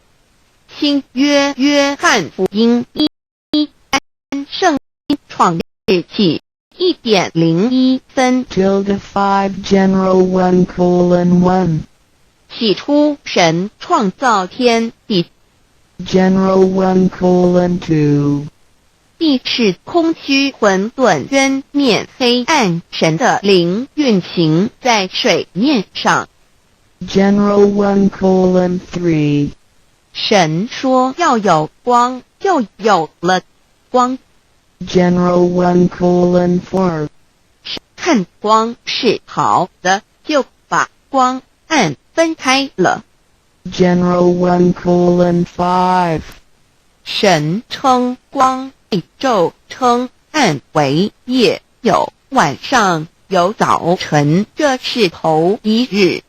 Speaker 1: 新约约翰福音一三圣创。記1點01分。
Speaker 3: Tilde 5 General 1:1.
Speaker 1: 起初神創造天地，
Speaker 3: General 1:2.
Speaker 1: 地是空虛混沌淵面黑暗，神的靈運行在水面上。
Speaker 3: General 1:3.
Speaker 1: 神說要有光，就有了光。
Speaker 3: General 1:4.
Speaker 1: 看光是好的，就把光暗分開了。
Speaker 3: General 1:5.
Speaker 1: 神稱光為晝，稱暗為夜，有晚上，有早晨，這是頭一日。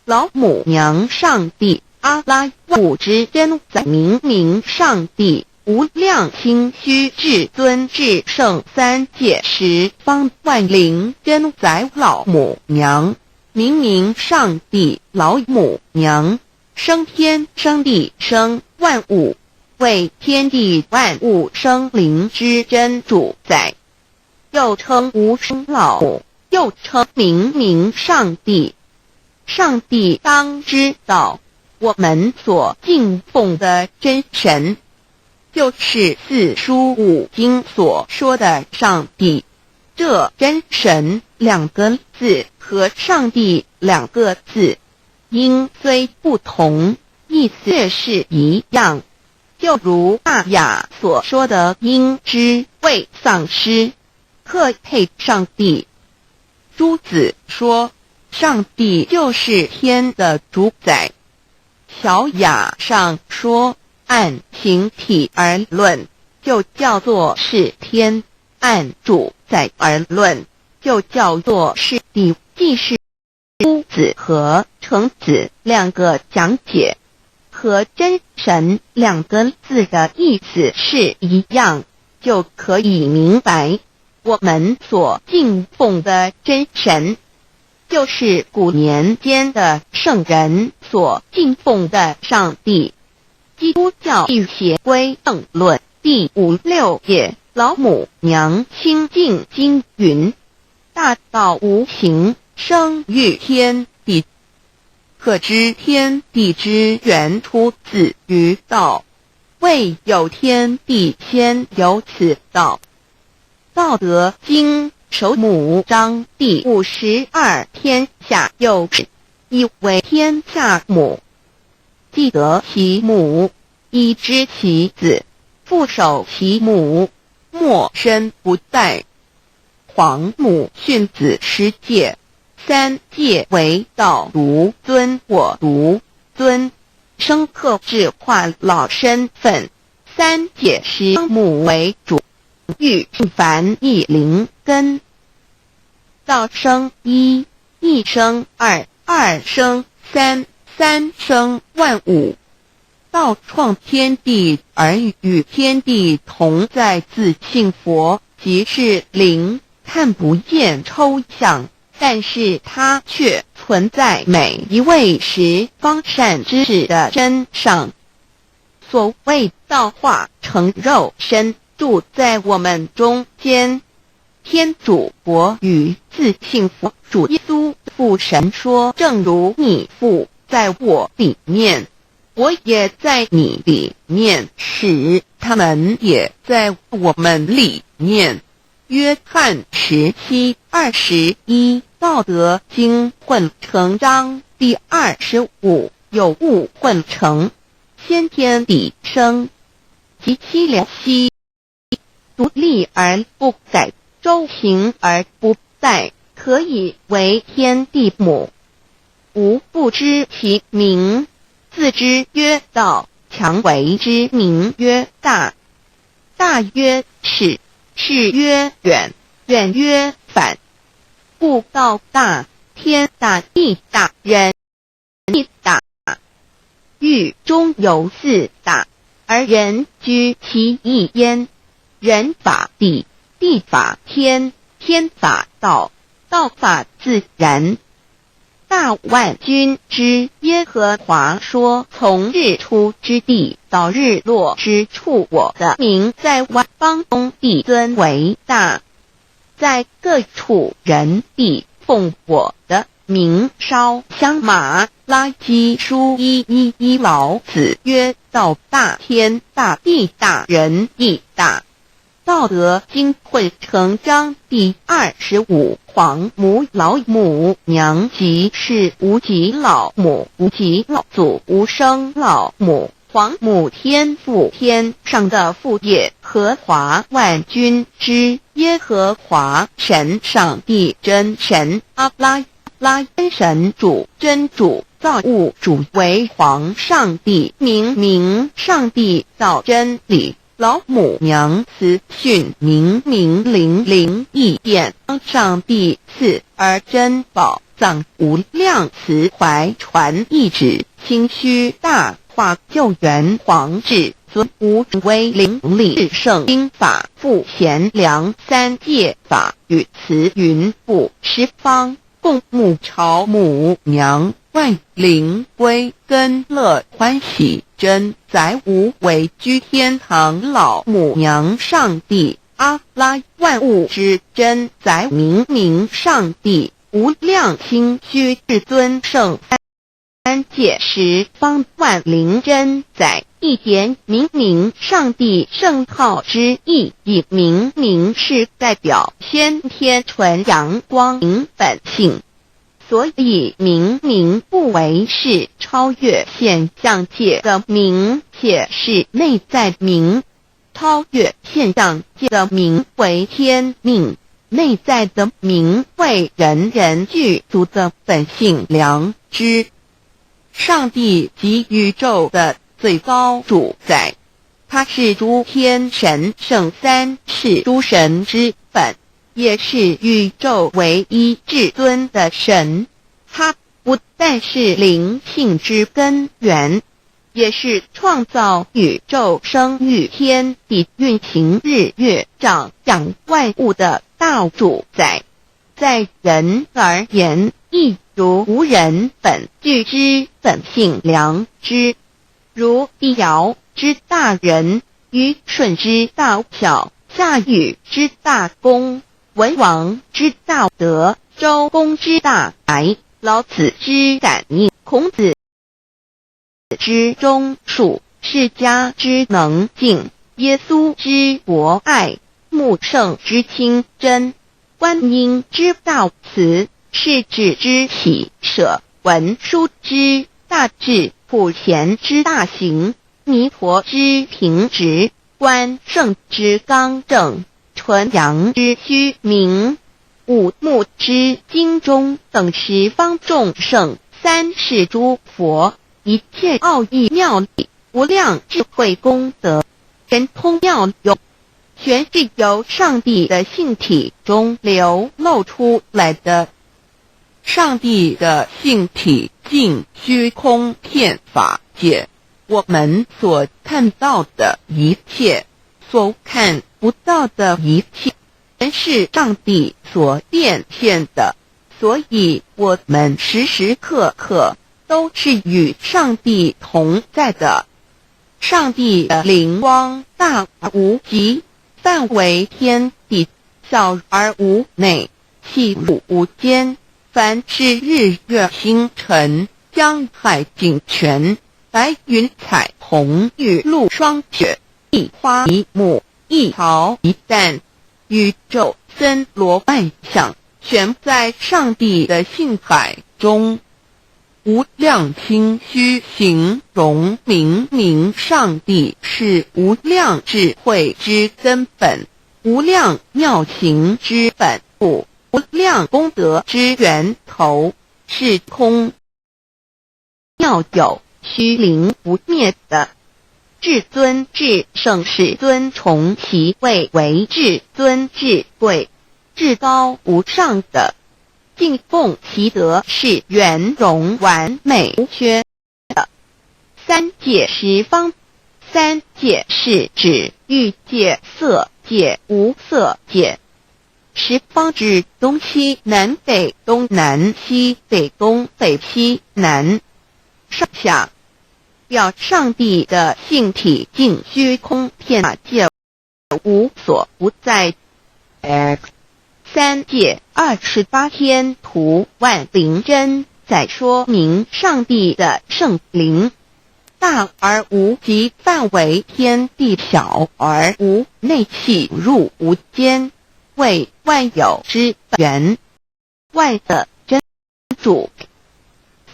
Speaker 1: 老母娘上帝阿拉萬物之真宰明明上帝無量清虛至尊至聖三界十方萬靈真宰老母娘，明明上帝老母娘，生天生地生萬物，為天地萬物生靈之真主宰，又稱無生老母，又稱明明上帝。上帝當知道，我們所敬奉的真神，就是四書五經所說的上帝。這真神兩個字和上帝兩個字，音雖不同，意思是一樣。就如大雅所說的，應知未喪失，克配上帝。朱子說，上帝就是天的主宰。喬雅上說，按形體而論，就叫做是天；按主宰而論，就叫做是地。既是朱子和程子兩個講解，和真神兩個字的意思是一樣，就可以明白我們所敬奉的真神，就是古年間的聖人所敬奉的上帝。基督教義協歸正論第五六頁，老母娘清淨經云：大道無形，生於天地，可知天地之源出自於道，未有天地先有此道。道德經首母章第52，天下有始，以為天下母。既得其母，以知其子，復守其母，莫身不殆。皇母訓子十誡，三誡為道獨尊我獨尊，生克制化老身份。三誡是母為主。欲凡一靈根，道生一，一生二，二生三，三生萬物。道創天地而與天地同在，自性佛即是靈，看不見抽象，但是它卻存在每一位十方善知識的身上。所謂道化成肉身，住在我們中間。天主國與自性佛主耶穌父神說：正如你父在我裡面，我也在你裡面，使他們也在我們裡面。約翰17:21，道德經混成章第25，有物混成，先天地生，及其了兮。獨立而不改，周行而不殆，可以為天地母。吾不知其名，自知曰道。強為之名曰大。大曰始，始曰遠，遠曰反。故道大，天大地大，人亦大。域中有四大，而人居其一焉。人法地，地法天，天法道，道法自然。大萬軍之耶和華說：從日出之地到日落之處，我的名在萬邦中必尊為大，在各處人必奉我的名燒香。馬拉基書111老子曰：道大天大地大人亦大。道德經匯成章第25皇母老母娘即是無極老母無極老祖無生老母皇母天父天上的父耶和華萬軍之耶和華神上帝真神阿拉拉真神主真主造物主為皇上帝明明上帝道真理。老母娘慈訓明明靈靈異變上帝賜而珍寶藏無量慈懷傳一旨清虛大化救援皇至尊無威靈力聖經法父賢良三界法與慈雲布十方共母朝母娘萬靈歸根樂歡喜真宰無為居天堂老母娘上帝阿拉萬物之真宰明明上帝無量清虛至尊聖三界十方萬靈真宰一點明明上帝聖號之意義明明是代表先天純陽光明本性。所以明明不為是超越現象界的明，且是內在明。超越現象界的明為天命，內在的明為人人具足的本性良知。上帝即宇宙的最高主宰，他是諸天神聖三世諸神之本。也是宇宙唯一至尊的神，他不但是靈性之根源，也是創造宇宙、生育天地、運行日月、長養萬物的大主宰。在人而言，亦如無人本具之本性良知，如帝堯之大仁，虞舜之大孝，夏禹之大功。文王之大德，周公之大愛，老子之感應，孔子之忠恕，釋迦之能靜，耶穌之博愛，穆聖之清真，觀音之大慈，釋智之喜捨，文殊之大智，普賢之大行，彌陀之平直，關聖之剛正。純陽之虛明，五目之精中等十方眾聖，三世諸佛，一切奧義妙理，無量智慧功德，神通妙用，全是由上帝的性體中流露出來的。上帝的性體盡虛空遍法界，我們所看到的一切，所看不到的一切，全是上帝所變現的，所以我們時時刻刻都是與上帝同在的。上帝的靈光大而無極，範圍天地，小而無內，細入無間。凡是日月星辰、江海井泉、白雲彩虹、雨露霜雪，一花一木，一草一蛋，宇宙森羅萬象，全在上帝的性海中。無量清虛形容明明上帝是無量智慧之根本，無量妙行之本故，無量功德之源頭，是空妙有虛靈不滅的。至尊至聖世尊崇其位為至尊至貴、至高無上的，敬奉其德是圓融完美無缺的。三界十方，三界是指欲界、色界、無色界。十方之东西南北东南西北东北西南上下，表上帝的性体净虚空遍界无所不在。
Speaker 3: X
Speaker 1: 三界28天图万灵真在说明上帝的圣灵大而无极范围天地小而无内气入无间，为万有之源，万的真主。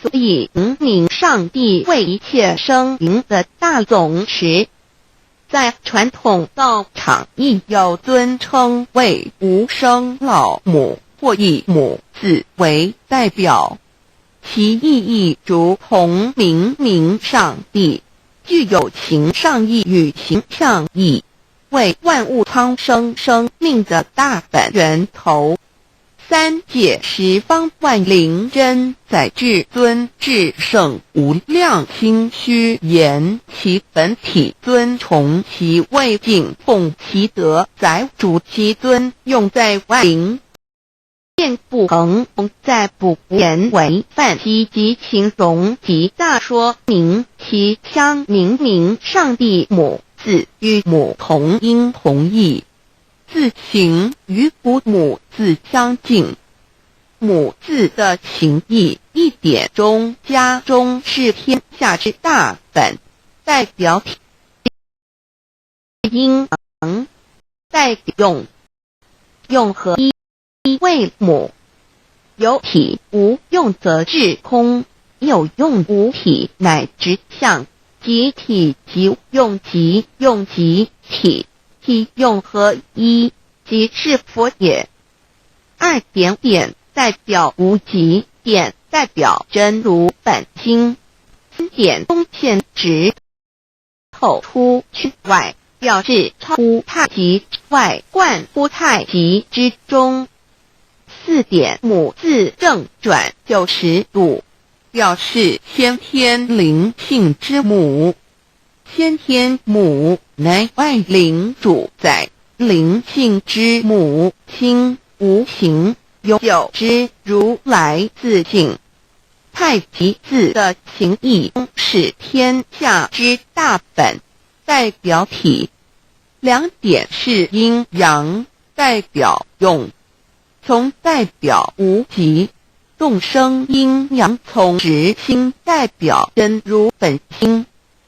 Speaker 1: 所以明上帝为一切生灵的大总持。在传统道场亦有尊称为无生老母或以母字为代表，其意义如同明明上帝，具有形上意与形象意，为万物苍生生命的大本源头。三界十方万灵真在至尊至圣无量清虚言其本体尊崇其位敬奉其德载主其尊用在万灵。变不恒在不言为范积及形容极大说明其相明明上帝母字与母同音同义。字形与古母字相近，母字的形义一点中家中是天下之大本，代表体阴阳，代用用合一为母，有体无用则至空，有用无体乃直相，即体即用即用即体。体用合一，即是佛也。二点点代表无极，点代表真如本心。三点中线直透出去外，表示超乎太极之外，贯乎太极之中。四点母字正转90度，
Speaker 2: 表示先天灵性之母。先天母乃万灵主宰，灵性之母，清无形，永久之如来自性。太极字的形义是天下之大本，代表体。两点是阴阳，代表用，从代表无极。众生阴阳从直心，代表真如本心。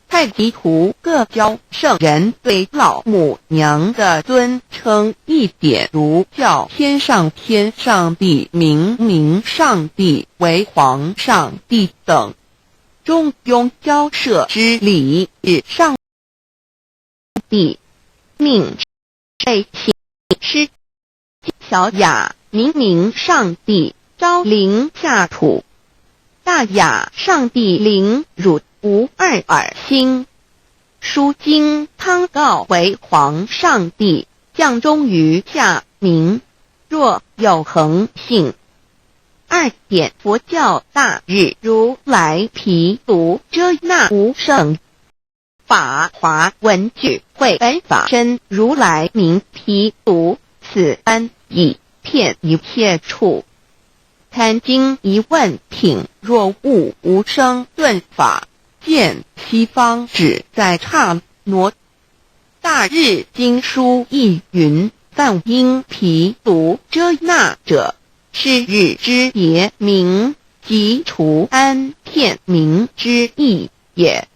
Speaker 2: 太极图各教圣人对老母娘的尊称一点如叫天上天上帝、明明上帝为皇上帝等。中庸交涉之礼是上帝命被请师小雅明明上帝昭灵下土，大雅上帝灵汝无二耳心。书经汤告为皇上帝降终于下明，若有恒性。二点佛教大日如来毗卢遮那无胜法华文具会本法身如来名毗卢，此安以遍一切处。堪经一问品，若悟无生顿法，见西方只在刹那。大日经书亦云：梵音毗卢遮那者，是日之别名，即除安片名之意也。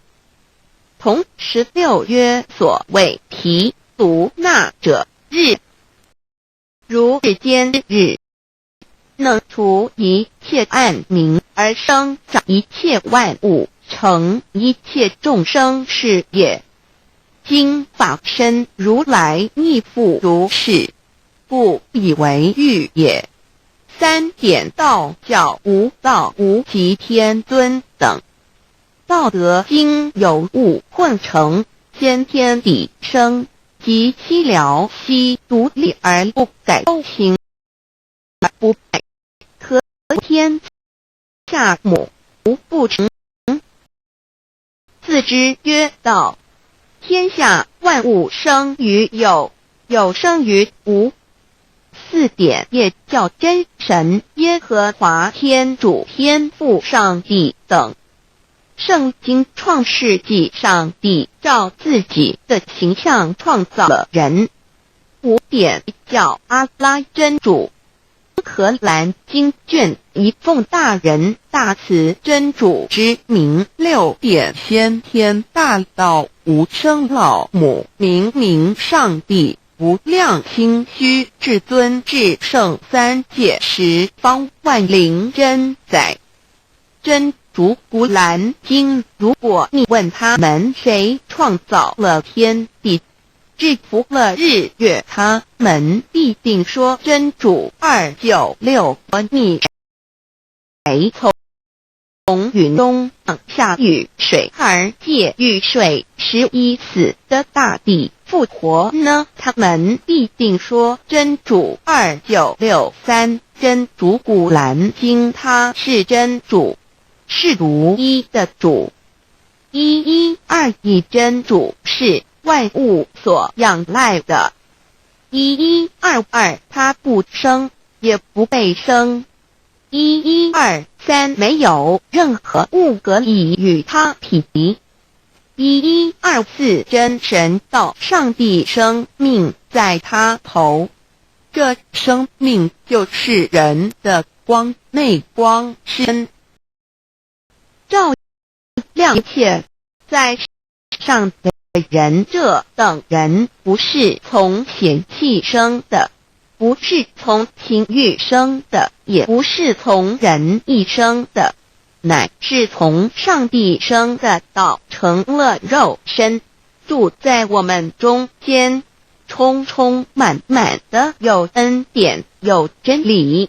Speaker 2: 同16曰：所谓毗卢那者，日如日间日，能除一切暗冥而生长一切万物，成一切众生是也。今法身如来亦复如是，故以为喻也。三点道教无道无极天尊等。道德经有物混成，先天地生，及其疗息独立而不改形，不败，可天下母无不成。自之曰道。天下万物生于有，有生于无。
Speaker 1: 四點也叫真神、耶和華、天主、天父、上帝等。聖經創世紀，上帝照自己的形象創造了人。五點叫阿拉真主。可蘭經卷一奉大仁大慈真主之名。
Speaker 2: 六點先天大道無生老母明明上帝無量清虛至尊至聖三界十方萬靈真宰真主。古蘭經，如果你問他們誰創造了天地，制服了日月，他們必定說真主。296，你誰從雲中降下雨水，而借雨水使已死的大地復活呢？他們必定說真主。2963，真主。古蘭經，他是真主，是獨一的主。1121，真主是萬物所仰賴的。1122，他不生，也不被生。1123，沒有任何物可以與他匹敵。1124，真神道上帝生命在他頭，
Speaker 1: 這生命就是人的光，內光身，照亮一切在上的人。這等人不是從血氣生的，不是從情慾生的，也不是從人意生的，乃是從上帝生的。道成了肉身，住在我們中間，充充滿滿的有恩典，有真理。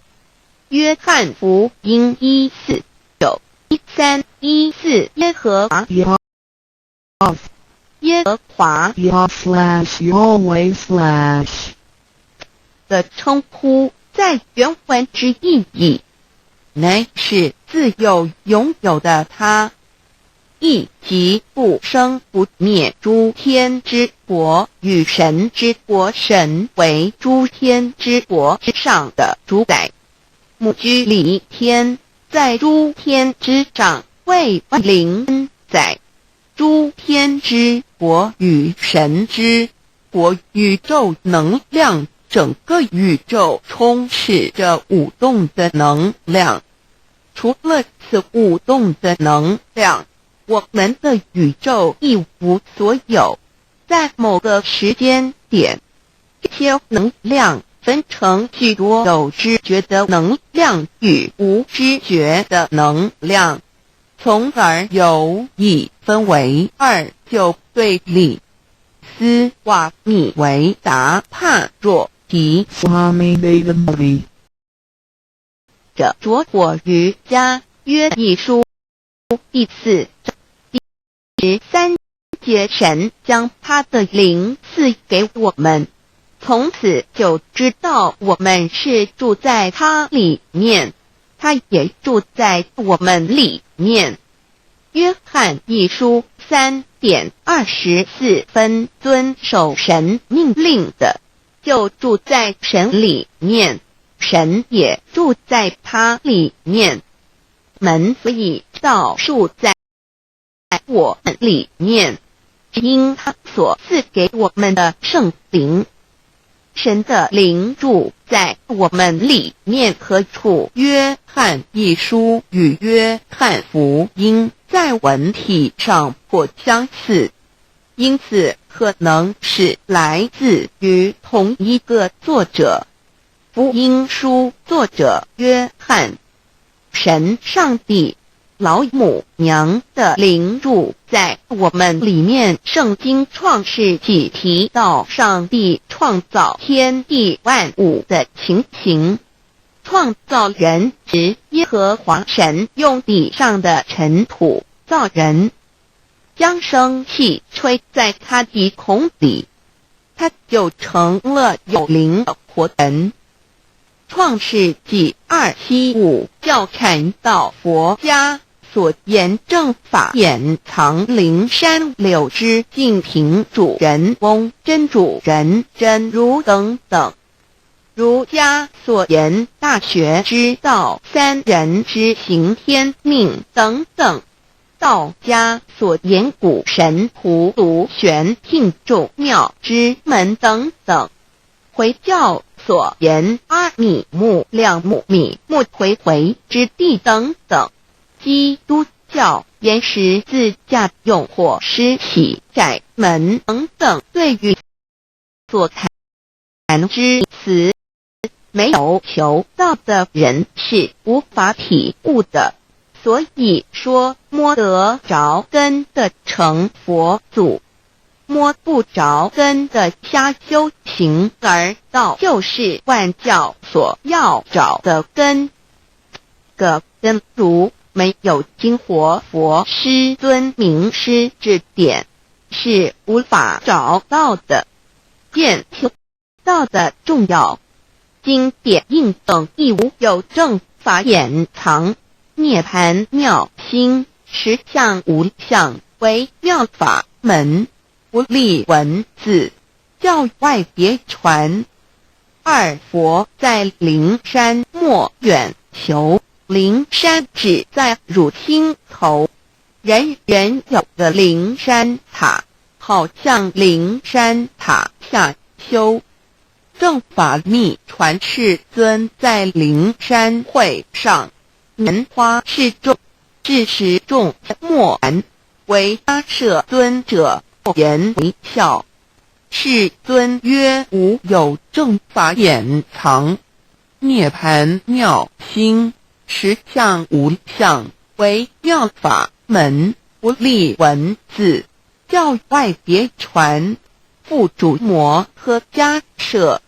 Speaker 1: 約翰福音1、4、9、13、14，耶和華，耶和華
Speaker 3: Yah/Yahweh/
Speaker 1: 的稱呼，在原文之意義，
Speaker 2: 乃是自有永有的他，亦即不生不滅諸天之國與神之國。神為諸天之國之上的主宰，母居里天，在諸天之上，為萬靈宰。諸天之國與神之國，宇宙能量，整個宇宙充斥着舞動的能量。除了此舞動的能量，我們的宇宙一無所有。在某個時間點，這些能量分成許多有知覺的能量與無知覺的能量，從而有一分為二就對立。斯瓦米維達帕若提
Speaker 3: Swami Vedamati
Speaker 1: 這拙火瑜伽約一書第四章第13節，神將他的靈賜給我們，從此就知道我們是住在他裡面，他也住在我們裡面。約翰一書3點24分，遵守神命令的，就住在神裡面，神也住在他裡面。們所以道住在我們裡面，因他所賜給我們的聖靈。神的靈住在我們裡面何處？
Speaker 2: 約翰一書與約翰福音在文體上頗相似，因此可能是來自於同一個作者。福音書作者約翰，神上帝老母娘的靈住在我們裡面。聖經創世紀提到上帝創造天地萬物的情形。創造人時，耶和華神用地上的塵土造人，將生氣吹在他鼻孔裡，他就成了有靈的活人。創世紀275教禪道佛家所言正法眼藏靈山柳枝淨瓶主人翁真主人真如等等。
Speaker 1: 儒家所言大学之道、三人之行天命等等；道家所言谷神葫芦玄牝众妙之门等等；回教所言阿米木两木米木回回之地等等；基督教言十字架用火施洗窄门等等。对于所谈之词，没有求道的人是无法体悟的。所以说，摸得着根的成佛祖，摸不着根的瞎修行，而道就是万教所要找的根。个根如没有经活佛师尊明师指点，是无法找到的。见求道的重要经典应等亦无有正法掩藏涅盘妙心实相无相为妙法门，不立文字，教外别传。二佛在灵山莫远求，灵山只在汝心头。人人有个灵山塔，好向灵山塔下修。正法密传世尊在灵山会上，莲花示众，是时众默然，唯迦叶尊者言微笑。世尊曰：吾有正法掩藏，涅盘妙心，实相无相，为妙法门，不立文字，教外别传。付嘱摩诃迦叶。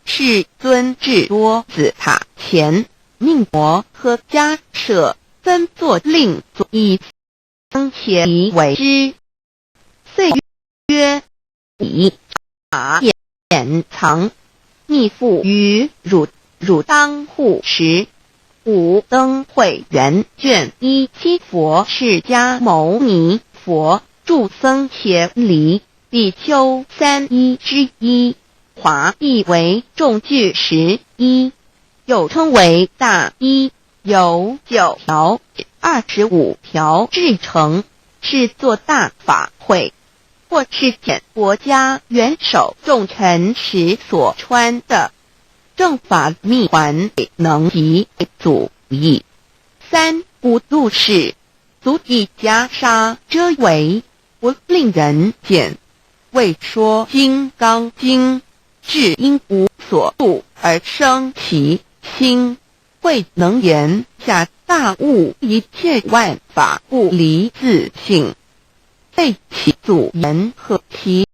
Speaker 1: 世尊至多子塔前，命摩诃迦叶分作令作一僧伽梨为之。遂曰：以法掩藏，密付于汝，汝当护持。五灯会元卷17佛释迦牟尼佛住僧伽梨比丘三一之一。华译为众具十一，又称为大衣，由9条、25条制成，是做大法会或是见国家元首重臣时所穿的。正法密传能及祖义。三五入世，足以袈裟遮围，不令人见。为说金刚经。至应无所住而生其心，慧能言下大悟一切万法不离自性，废其祖言和其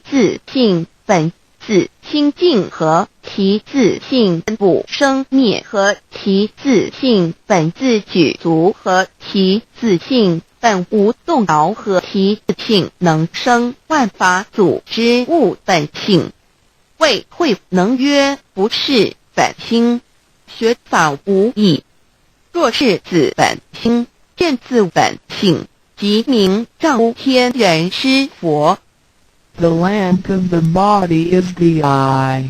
Speaker 1: 自性本自清净和其自性不生灭和其自性本自具足和其自性本无动摇和其自性能生万法祖之物本性。谓慧能曰：不是本心，学法无益。若是自本心，见自本性，即名照天人师佛。
Speaker 3: The lamp of the body is the eye.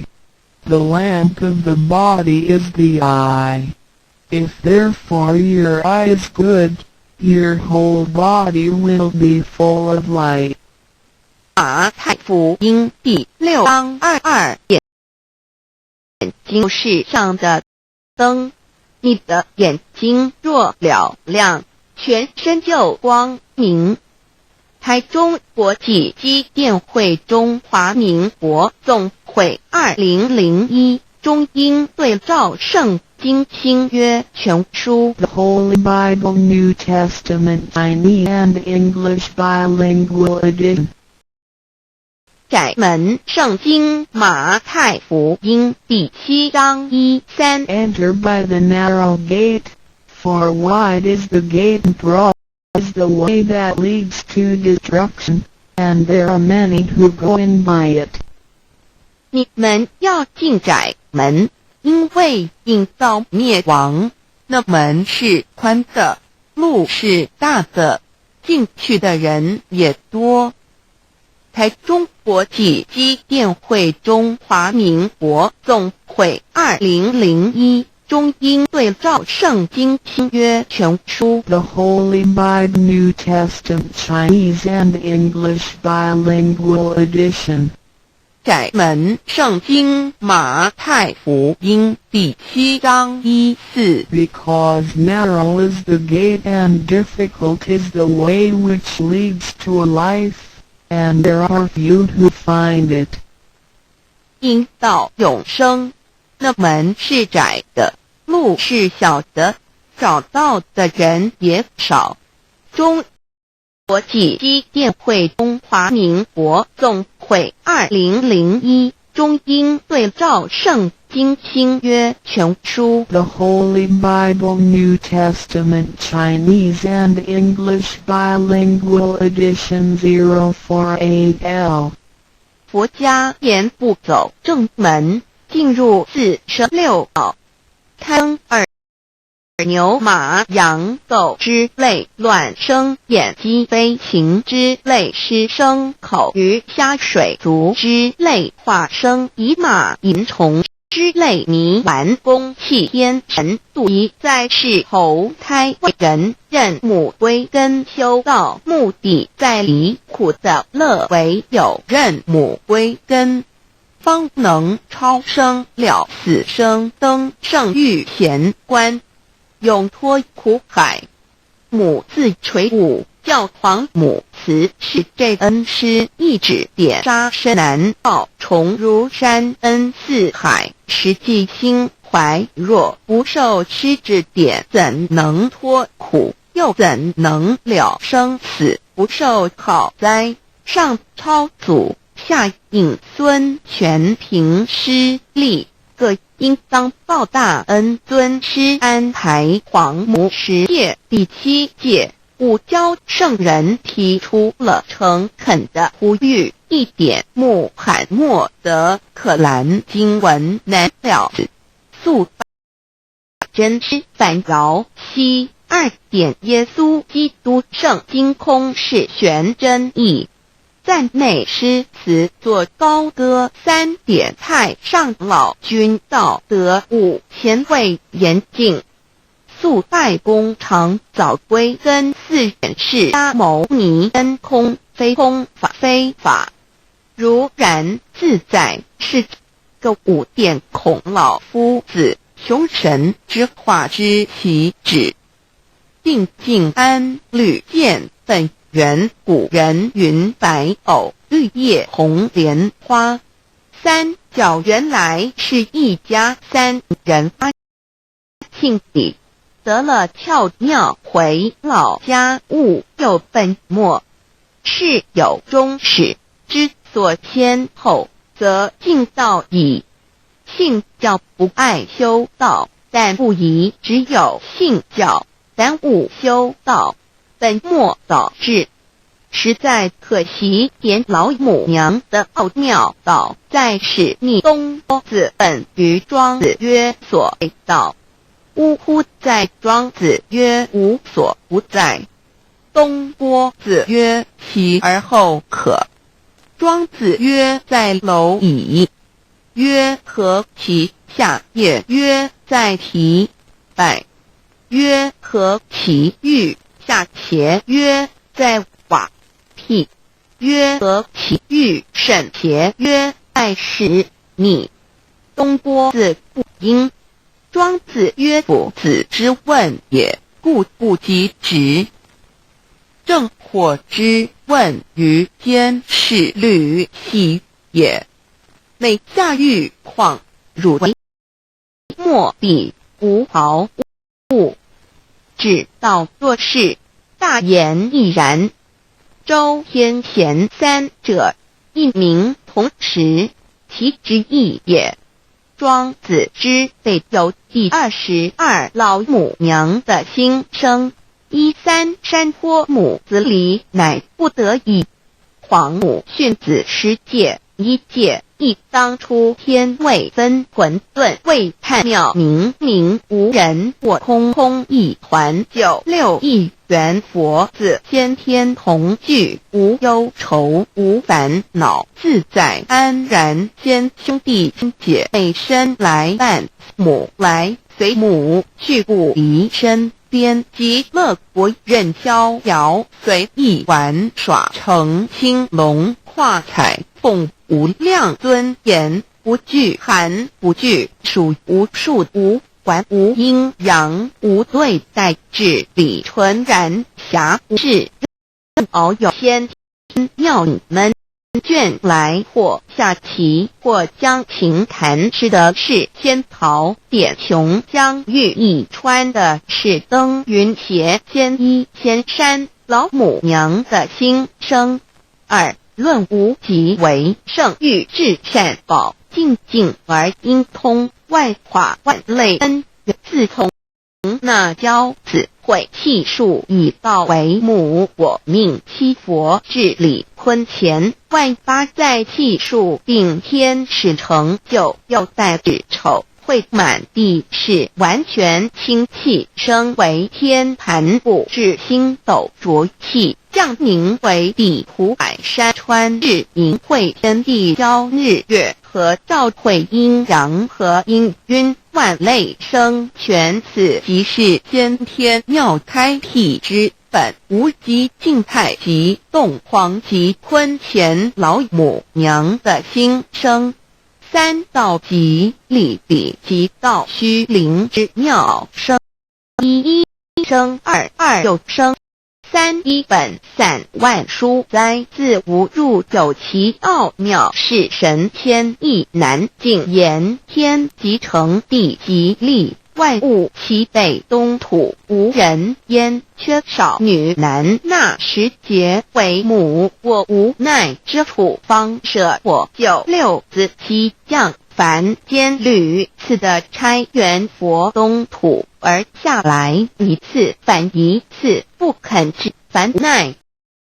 Speaker 3: The lamp of the body is the eye. If therefore your eye is good, your whole body will be full of light.
Speaker 1: 马太福音第6章22眼睛是世上的灯，你的眼睛若嘹亮，全身就光明。台中国际基甸会中华民国总会2001中英对照圣经新约全书。
Speaker 3: The Holy Bible New Testament Chinese and English Bilingual Edition.
Speaker 1: 窄门圣经马太福音第7章1、3。
Speaker 3: Enter by the narrow gate, for wide is the gate and broad is the way that leads to destruction, and there are many who go in by it.
Speaker 1: 你們要進窄門，因為引到滅亡，那門是寬的，路是大的，進去的人也多。台中国际基甸会中华民国总会2001中英对照圣经新约全书。
Speaker 3: The Holy Bible New Testament Chinese and English Bilingual Edition.
Speaker 1: 窄门圣经马太福音第七章一四。
Speaker 3: Because narrow is the gate and difficult is the way which leads to life, and there are few who find it.
Speaker 1: 因到永生，那门是窄的，路是小的，找到的人也少。中国际基甸会中华民国总会2001中英对照圣经新约全书。
Speaker 3: The Holy Bible New Testament Chinese and English Bilingual Edition 048L.
Speaker 1: 佛家言不走正门，进入四十六道，贪耳牛马羊狗之类卵生眼鸡飞禽之类湿牲口鱼虾水族之类化生蚁马蝇虫之类泥丸宫气天神度一在世投胎为人认母归根修道目的在离苦得乐唯有认母归根方能超生了死生登圣欲贤关永脱苦海。母自垂五教皇母慈是这恩师一指点杀身难报重如山恩似海实际心怀若不受师指点怎能脱苦又怎能了生死不受好哉上超祖下引孙全凭师力各应当报大恩尊师安排皇母十戒第七戒五教圣人提出了诚恳的呼吁一点穆罕默德可兰经文难了速真师反饶西二点耶稣基督圣经空是玄真义赞美诗词作高歌三点太上老君道德五前卫严禁速拜功长早归根四点释迦牟尼恩空非空法非法如然自在是个五点孔老夫子雄神之化之其旨定静安履见本源古人云白藕绿叶红莲花三角原来是一家三人发姓李得了窍妙回老家勿有本末事有终始知所先后则近道矣。信教不爱修道，但不宜只有信教，耽误修道，本末倒置，实在可惜。点老母娘的奥妙道在是逆东坡子本于庄子曰所谓道，呜呼在庄子曰无所不在。东郭子曰其而后可。庄子曰在蝼蚁。曰何其下也？曰在提败。曰何其欲下邪？曰在瓦辟。曰何其欲甚邪？曰在使你。东郭子不应。庄子曰：夫子之问也，故不及直。正火之问于监视履喜也。每下玉矿汝为莫比无毫物，指道若是大言亦然。周天贤三者，一名同时，其之意也。庄子之被有第22老母娘的心声，一三山坡母子离，乃不得已。皇母训子十戒一戒。一当初天未分混沌未判妙明明无人我空空一团九六一元佛子先天同具无忧愁无烦恼自在安然先兄弟姐妹身来伴母来随母去不离身边极乐国任逍遥随意玩耍成青龙化彩凤无量尊严不惧寒不惧暑无数无还无阴阳无对待至理纯然暇是遨游仙妙门卷来或下棋或将琴弹吃的是仙桃点琼浆玉液穿的是登云鞋仙衣仙山老母娘的心声。二论无极为圣域至善宝净净而应通外化万类恩自从那教子会气数以道为母我命七佛治理坤乾万八在气数并天使成就又带日丑会满地是完全清气升为天盘布至星斗浊气降宁为地湖海山川日明会天地交日月和照会阴阳和阴晕万类生全此即是先天妙开辟之本无极静态极动黄极坤乾老母娘的心声。三道极理理极道虚灵之妙声一一生二二又生三一本散万书哉自无入有其奥妙是神仙意难尽言天即成地即立万物齐备东土无人烟缺少女男那时节为母我无奈之处方舍我九六子七将凡间屡次的差元佛东土而下来一次反一次不肯知凡奈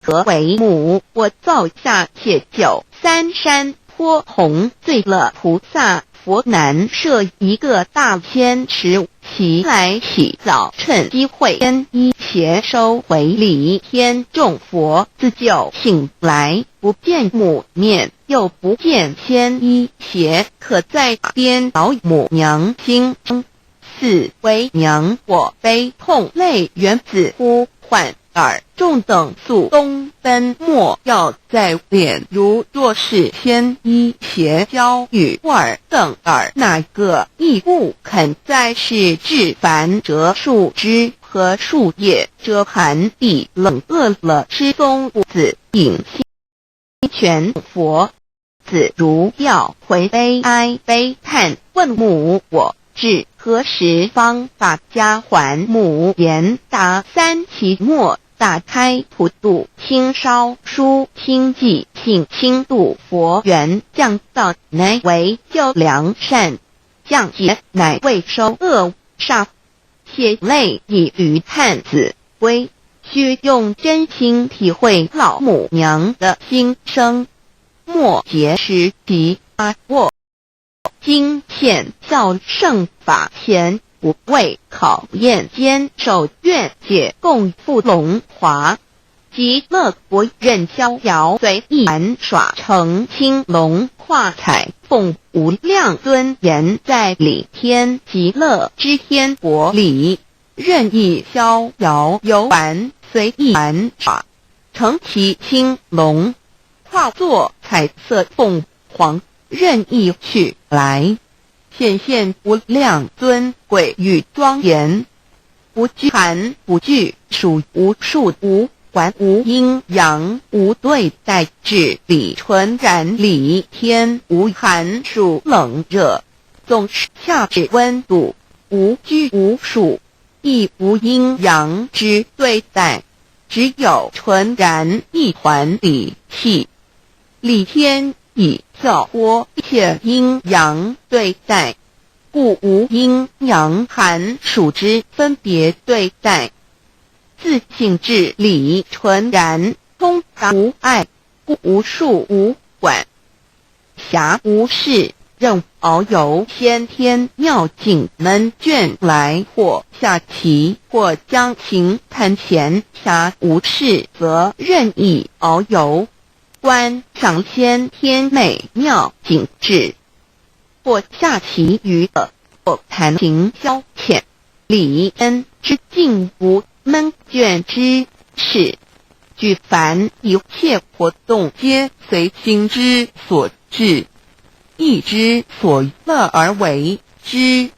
Speaker 1: 何为母我造下且九三山坡红醉了菩萨佛难设一个大仙池其来洗澡趁机会天一邪收回礼天众佛自救醒来不见母面又不见仙衣鞋可在边老母娘心中四为娘我悲痛泪源子呼唤耳众等速东奔莫要再脸如若是天一邪教与尔等尔那个亦不肯再是至凡折树枝和树叶遮寒地冷饿了吃松子饮全佛子如要回悲哀悲叹问母我至何时方把家还母言答三期末打开普度清烧书清寂性轻度佛缘降道乃为救良善降劫乃为收恶煞血泪以于探子归须用真心体会老母娘的心声。末节时即阿沃今现孝圣法前不畏考验坚守愿解共赴龙华极乐国任逍遥随意玩耍成青龙化彩凤无量尊严在理天极乐之天国里任意逍遥游玩随意玩耍成其青龙化作彩色凤凰任意去来显现无量尊贵与庄严，不惧寒不惧暑无数无还无阴阳无对待至理纯然理天无寒暑冷热，总是恰至温度，无拘无束，亦无阴阳之对待，只有纯然一团理气。理天已跳脱一切阴阳对待，故无阴阳寒暑之分别对待。自性至理纯然通达无碍，故无数无管。暇无事，任遨游先天妙境闷倦来，或下棋，或将琴弹闲暇无事，则任意遨游，观赏先天美妙景致，或下棋娱乐，或弹琴消遣，理恩之境无闷倦之事。举凡一切活动，皆随心之所至，意之所乐而为之。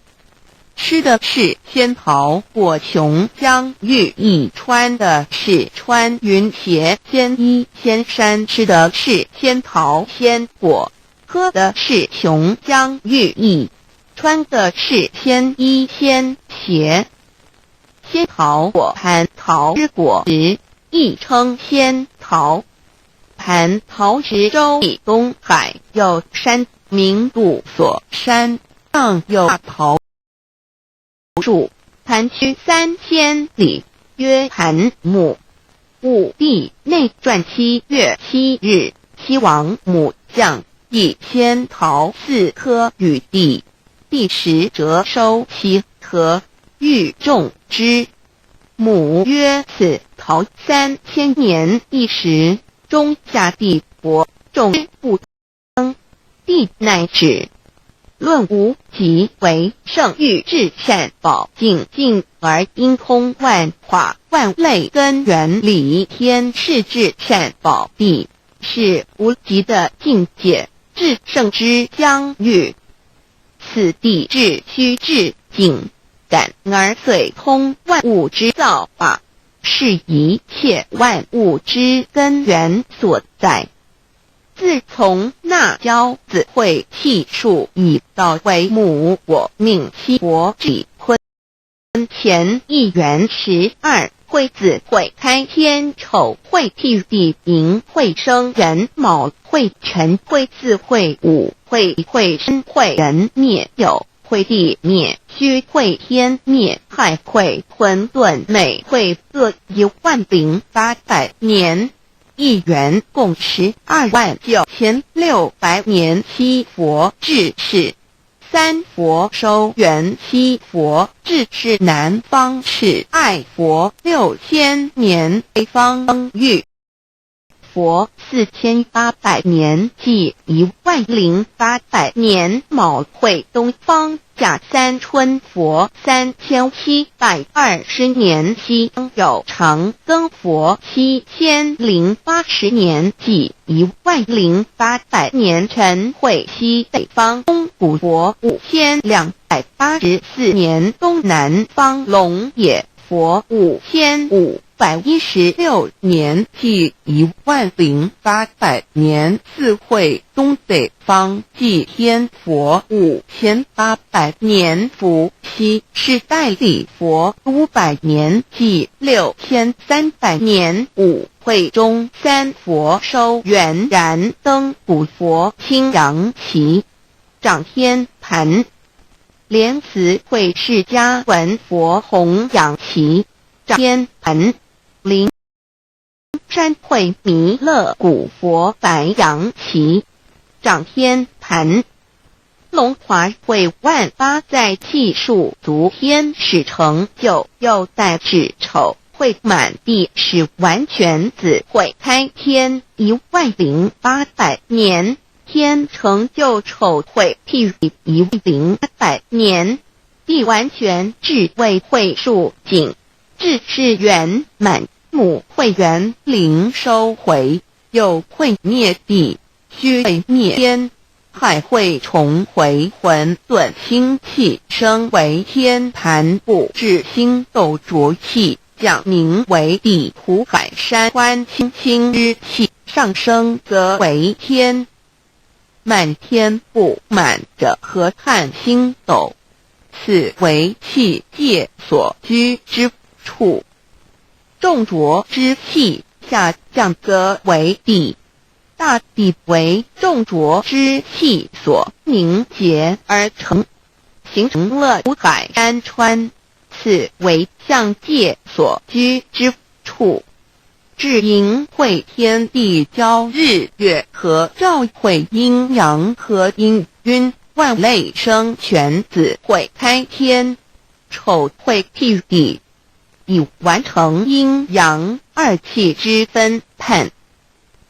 Speaker 1: 吃的是仙桃果琼浆玉液，穿的是穿云鞋仙衣仙衫，吃的是仙桃仙果，喝的是琼浆玉液，穿的是仙衣仙鞋。仙桃果蟠桃之果实，亦称仙桃。蟠桃池州以东海有山，名度所山，上有桃树，盘曲3000里，曰盘木。武帝内传7月7日，西王母降以仙桃四颗与帝，帝食辄收其核，欲种之。母曰：“此桃3000年一时，终下地薄，种之不生。”帝乃止。论无极为圣域至善宝净净而应通万化万类根源理天是至善宝地，是无极的境界，至圣之疆域。此地至虚至境感而遂通万物之造化，是一切万物之根源所在。自从那骄子会气数以道为母，我命七国之坤前一元12会子会开天丑会辟地寅会生壬卯会辰会巳会午会会申会壬灭酉会地灭戌会天灭亥会混沌每会各10800年。一元共129600年，七佛治世，三佛收元，七佛治世南方是爱佛6000年，北方玉佛4800年，即10800年，卯会东方甲三春佛3720年，西有长庚佛7080年，即10800年，辰会西北方东古佛5284年，东南方龙野佛5516年，即10800年，四会东北方祭天佛5800年，伏羲是代理佛500年，即6300年，五会中三佛收元燃灯古佛青阳旗掌天盘，莲慈会释迦文佛弘扬旗掌天盘，灵山会弥勒古佛白羊旗掌天盘，龙华会万八在气数足天使成就，又在指丑会满地是完全子会开天10800年，天成就丑会辟10800年，地完全智慧会数景，智是圆满母会元灵收回，又会灭地，虚会灭天，海会重回混沌清气，升为天盘布至星斗浊气，降名为地湖海山川清清之气，上升则为天。满天布满着河汉星斗，此为气界所居之处。众浊之气下降则为地，大地为众浊之气所凝结而成，形成了五海山川，此为象界所居之处。至盈会天地交日月合，兆会阴阳合阴晕，万类生全子会开天，丑会辟地，以完成阴阳二气之分判。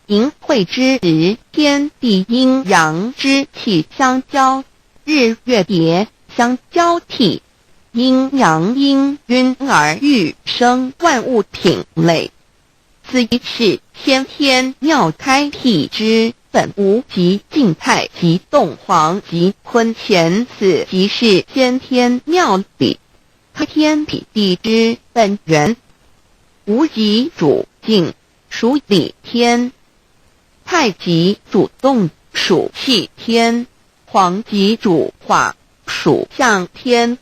Speaker 1: 盈会之时，天地阴阳之气相交，日月叠相交替，阴阳氤氲而育生万物品类。此亦是先天妙开辟之本无极静太极动皇极坤乾，此即是先天妙理，开天辟地之本源。无极主静，属理天；太极主动，属气天；皇极主化，属象天。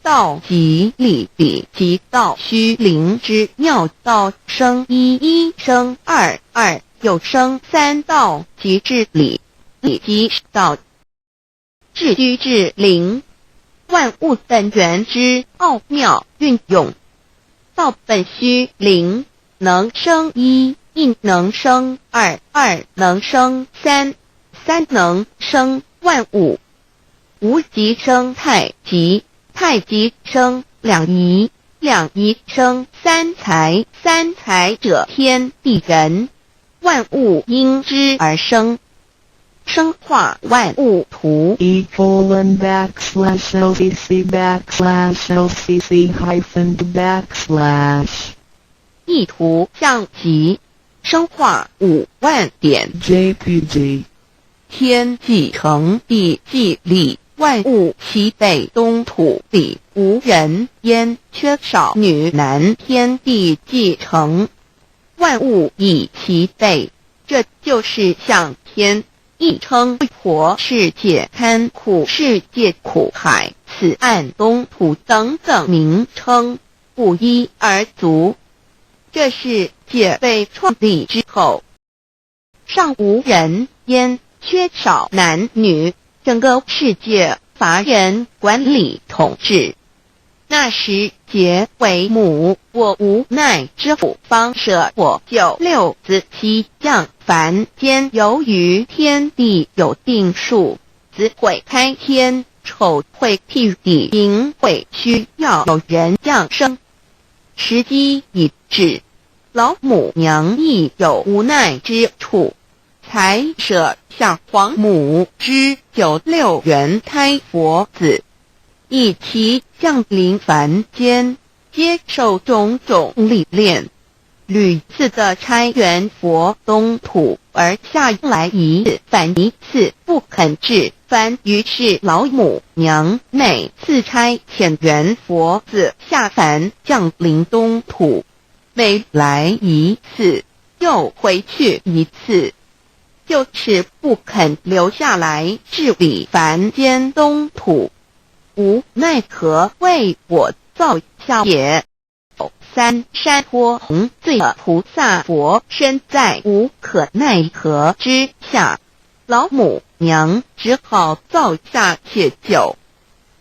Speaker 1: 道即理，理即道，虚灵之妙道，生一，一生二，二又生三，道即至理，理即道，至虚至灵，万物本源之奥妙运用。道本虚灵，能生一，一能生二，二能生三，三能生万物。无极生太极，太极生两仪，两仪生三才，三才者天地人，万物因之而生。生化万物图。
Speaker 3: E:\LCC\LCC-\.
Speaker 1: 意图象极，生化5万点
Speaker 3: JPG
Speaker 1: 天既成，地既立，万物齐备，东土里无人烟，缺少女男。天地既成，万物已齐备，这就是象天，亦称活世界、堪苦世界、苦海、此岸东土等等名称，不一而足。这世界被创立之后，尚无人烟，缺少男女，整个世界乏人管理统治。那时劫为母，我无奈之父方舍我九六子悉降凡间。由于天地有定数，子会开天，丑会辟地，寅会需要有人降生。时机已至，老母娘亦有无奈之处，才舍下皇母之九六元胎佛子，一齐降临凡间，接受种种历练，屡次的差元佛东土而下来一次返一次，不肯至凡。于是老母娘每次差遣元佛子下凡降临东土，每来一次又回去一次，就是不肯留下来治理凡间东土。无奈何为我造下也。三山坡红罪的菩萨佛身在无可奈何之下，老母娘只好造下解救，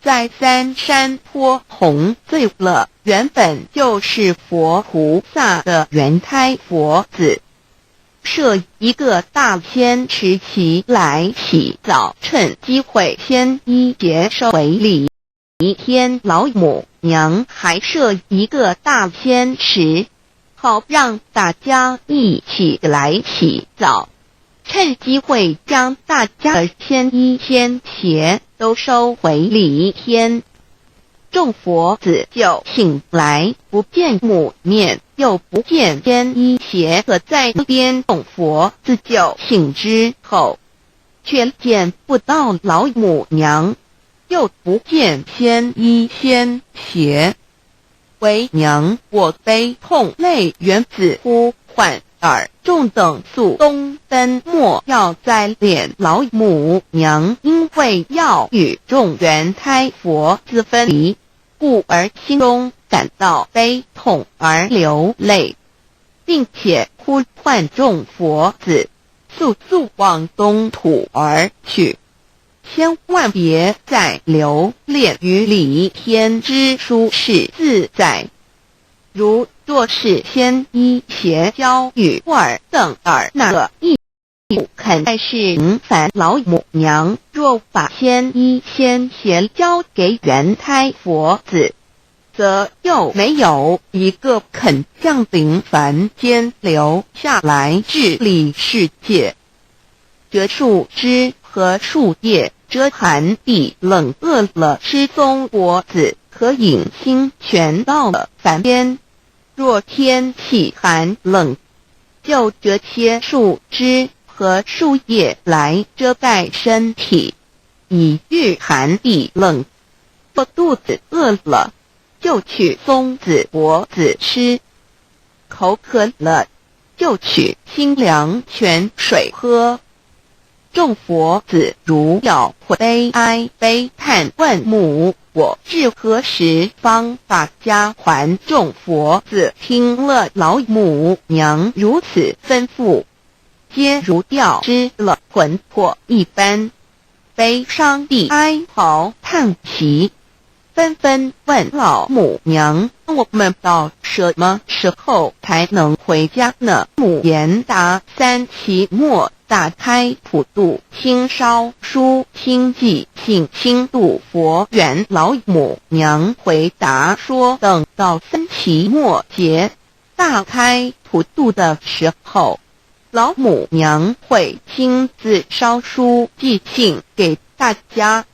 Speaker 1: 在三山坡红醉了原本就是佛菩萨的元胎佛子，设一个大仙池起来洗澡，趁机会先衣结收为礼。一天，老母娘还设一个大仙池，好让大家一起来洗澡，趁机会将大家的仙衣仙鞋都收回礼天。众佛子就醒来，不见母面，又不见仙衣鞋可在边。众佛子就醒之后，却见不到老母娘，又不见仙衣仙鞋。为娘我悲痛泪源子呼唤尔众等速东奔，莫要再怜老母娘，因为要与众元胎佛子分离，故而心中感到悲痛而流泪，并且呼唤众佛子速速往东土而去，千万别再留恋于离天之舒适自在。如若是先依鞋交与尔等尔那个义不肯在世凡老母娘，若把先衣先鞋交给元胎佛子，则又没有一个肯降临凡间留下来治理世界。折树枝和树叶遮寒地冷，饿了吃松果子可饮清泉。到了凡间，若天气寒冷，就折些树枝和树叶来遮盖身体，以御寒地冷。若肚子饿了，就取松子果子吃；口渴了，就取清凉泉水喝。众佛子如要悲哀悲叹问母：“我至何时方把家还？”众佛子听了老母娘如此吩咐，皆如掉失了魂魄一般，悲伤地哀嚎叹息，纷纷问老母娘：“我们到什么时候才能回家呢？”母言答：“三期末大开普度清烧书清寂性清度佛缘。”老母娘回答说：“等到三期末节大开普度的时候，老母娘会亲自烧书寄信给大家，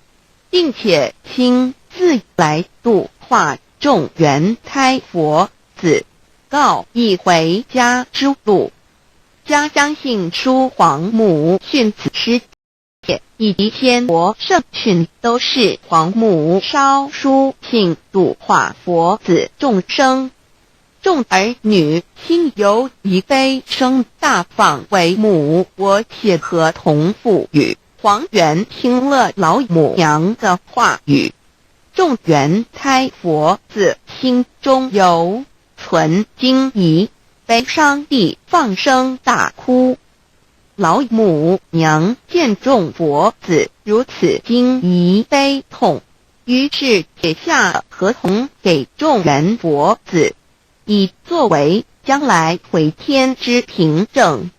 Speaker 1: 并且亲自来度化众缘胎佛子，告以回家之路。”家相信书皇母训子师以及天国圣训，都是皇母烧书信度化佛子众生。众儿女心有一悲声大放为母，我写合同赋予。黄元听了老母娘的话语，众缘胎佛子心中有存惊疑，悲伤地放声大哭。老母娘见众佛子如此惊疑悲痛，于是写下合同给众缘佛子，以作为将来回天之凭证。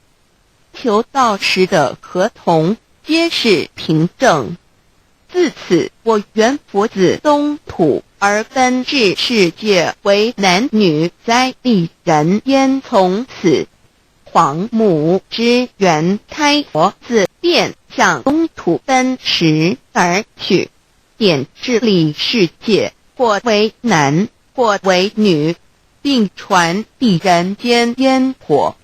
Speaker 1: 求道时的合同皆是凭证。自此，我缘佛子东土而分至世界为男女在地人间。从此，皇母之缘胎佛子便向东土奔驰而去，点治理世界，或为男，或为女，并传递人间烟火。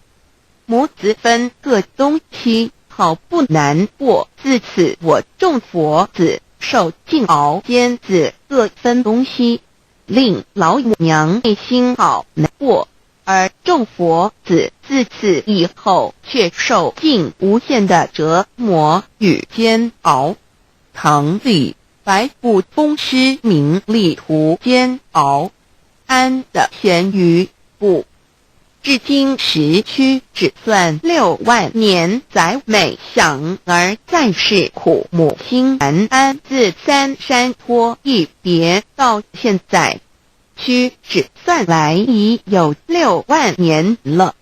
Speaker 1: 母子分各东西，好不难过。自此，我众佛子受尽熬煎子，各分东西，令老母娘内心好难过。而众佛子自此以后，却受尽无限的折磨与煎熬。唐李白不风师名利图煎熬，安得闲于不？至今时屈指算6万年，载每想而在世苦母心难安。自三山坡一别到现在，屈指算来已有6万年了。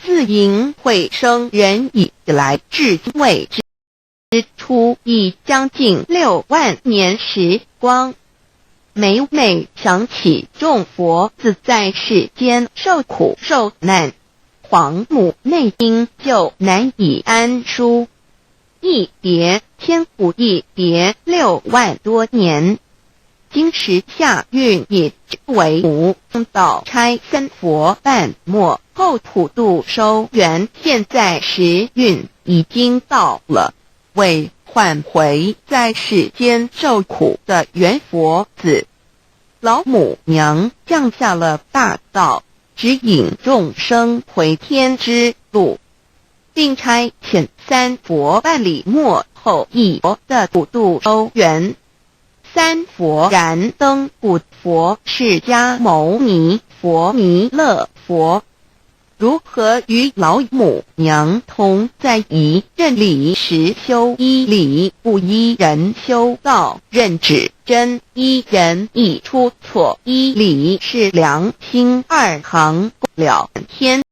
Speaker 1: 自迎会生人以来，至今为止初已将近6万年时光。每每想起众佛子在世间受苦受难，皇母内心就难以安舒。一别千古，一别6万多年。今时下运也为母道差三佛半末后普度收圆，现在时运已经到了，为唤回在世间受苦的元佛子，老母娘降下了大道，指引众生回天之路，并差遣三佛办理末后一佛的普度收圆。三佛燃灯古佛释迦牟尼佛弥勒佛。如何與老母娘同在一任理實修一理，不依人修道，任指真依人一出錯一理是良心二行了天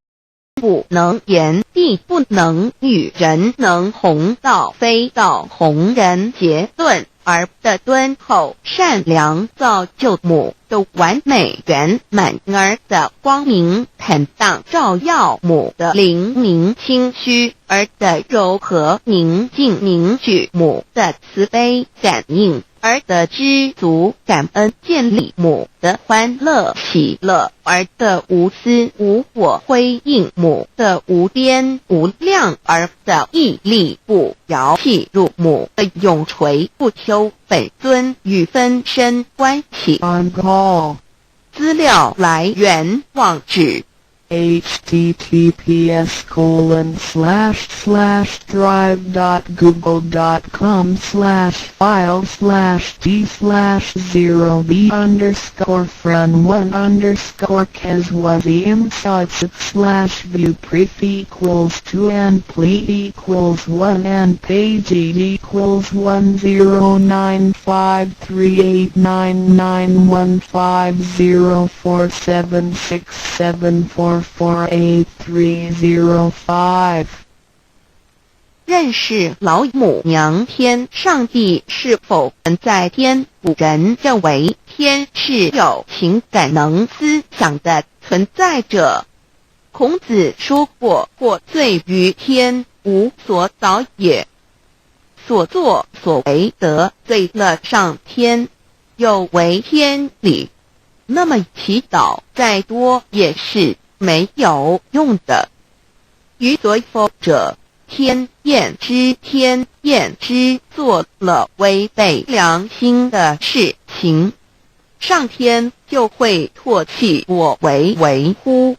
Speaker 1: 不能言地不能語人能弘道非道弘人結論。兒的敦厚善良造就母的完美圓滿，兒的光明坦蕩照耀母的靈明清虛，兒的柔和寧靜凝聚母的慈悲感應，兒的知足感恩建立母的歡樂喜樂，兒的無私無我輝映母的無邊無量，兒的毅力不搖契入母的永垂不朽本尊與分身關係。
Speaker 3: On call.
Speaker 1: 資料來源網址。
Speaker 3: https://drive.google.com/file/d/0b_fren1_keswazi slash view pref equals 2 and ple equals 1 and page equals 109538991504767448305。
Speaker 1: 認識老母娘天上帝是否存在天？古人認為天是有情感能思想的存在者。孔子說過：“獲罪於天，無所禱也。”所作所為得罪了上天，有違天理，那麼祈禱再多也是沒有用的。於所否者，天厭之，天厭之，做了違背良心的事情，上天就會唾棄我為為乎？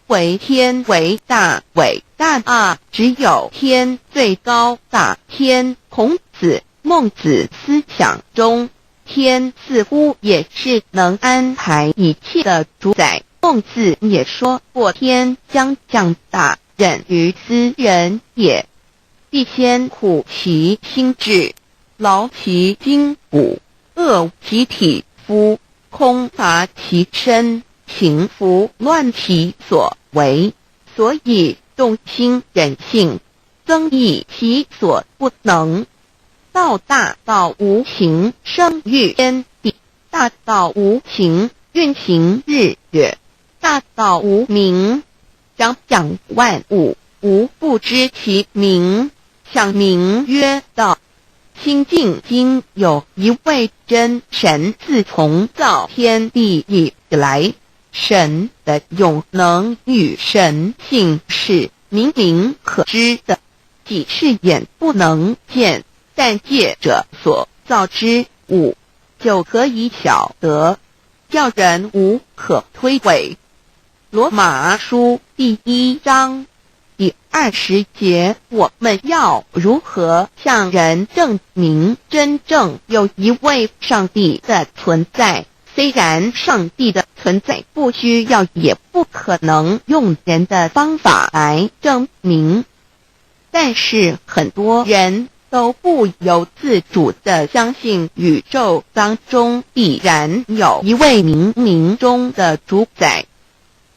Speaker 1: 為天為大偉大啊！只有天最高大。天，孔子、孟子思想中，天似乎也是能安排一切的主宰。孟子也說過：“天將降大任於斯人也，必先苦其心志，勞其筋骨，餓其體膚，空乏其身，行拂亂其所為。所以動心忍性，增益其所不能。道大道無形，生於天地；大道無形，運行日月；大道無名，長養萬物，吾不知其名，想名曰道。清淨經有一位真神，自從造天地以來，神的永能與神性是明明可知的，即是眼不能見，但借着所造之物，就可以曉得，叫人無可推諉。羅馬書第一章第20節，我們要如何向人證明真正有一位上帝的存在？雖然上帝的存在不需要，也不可能用人的方法來證明，但是很多人都不由自主地相信宇宙當中必然有一位冥冥中的主宰。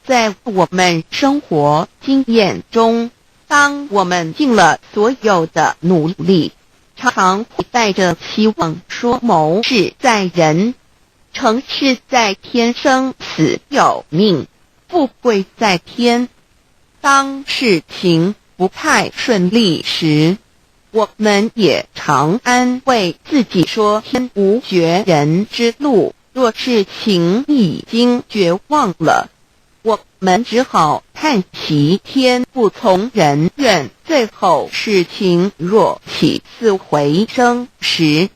Speaker 1: 在我們生活經驗中，當我們盡了所有的努力，常常會帶着希望說謀事在人，成事在天，生死有命，富貴在天。當事情不太順利時，我們也常安慰自己說天無絕人之路。若事情已經絕望了，我們只好嘆息天不從人願。最後事情若起死回生時，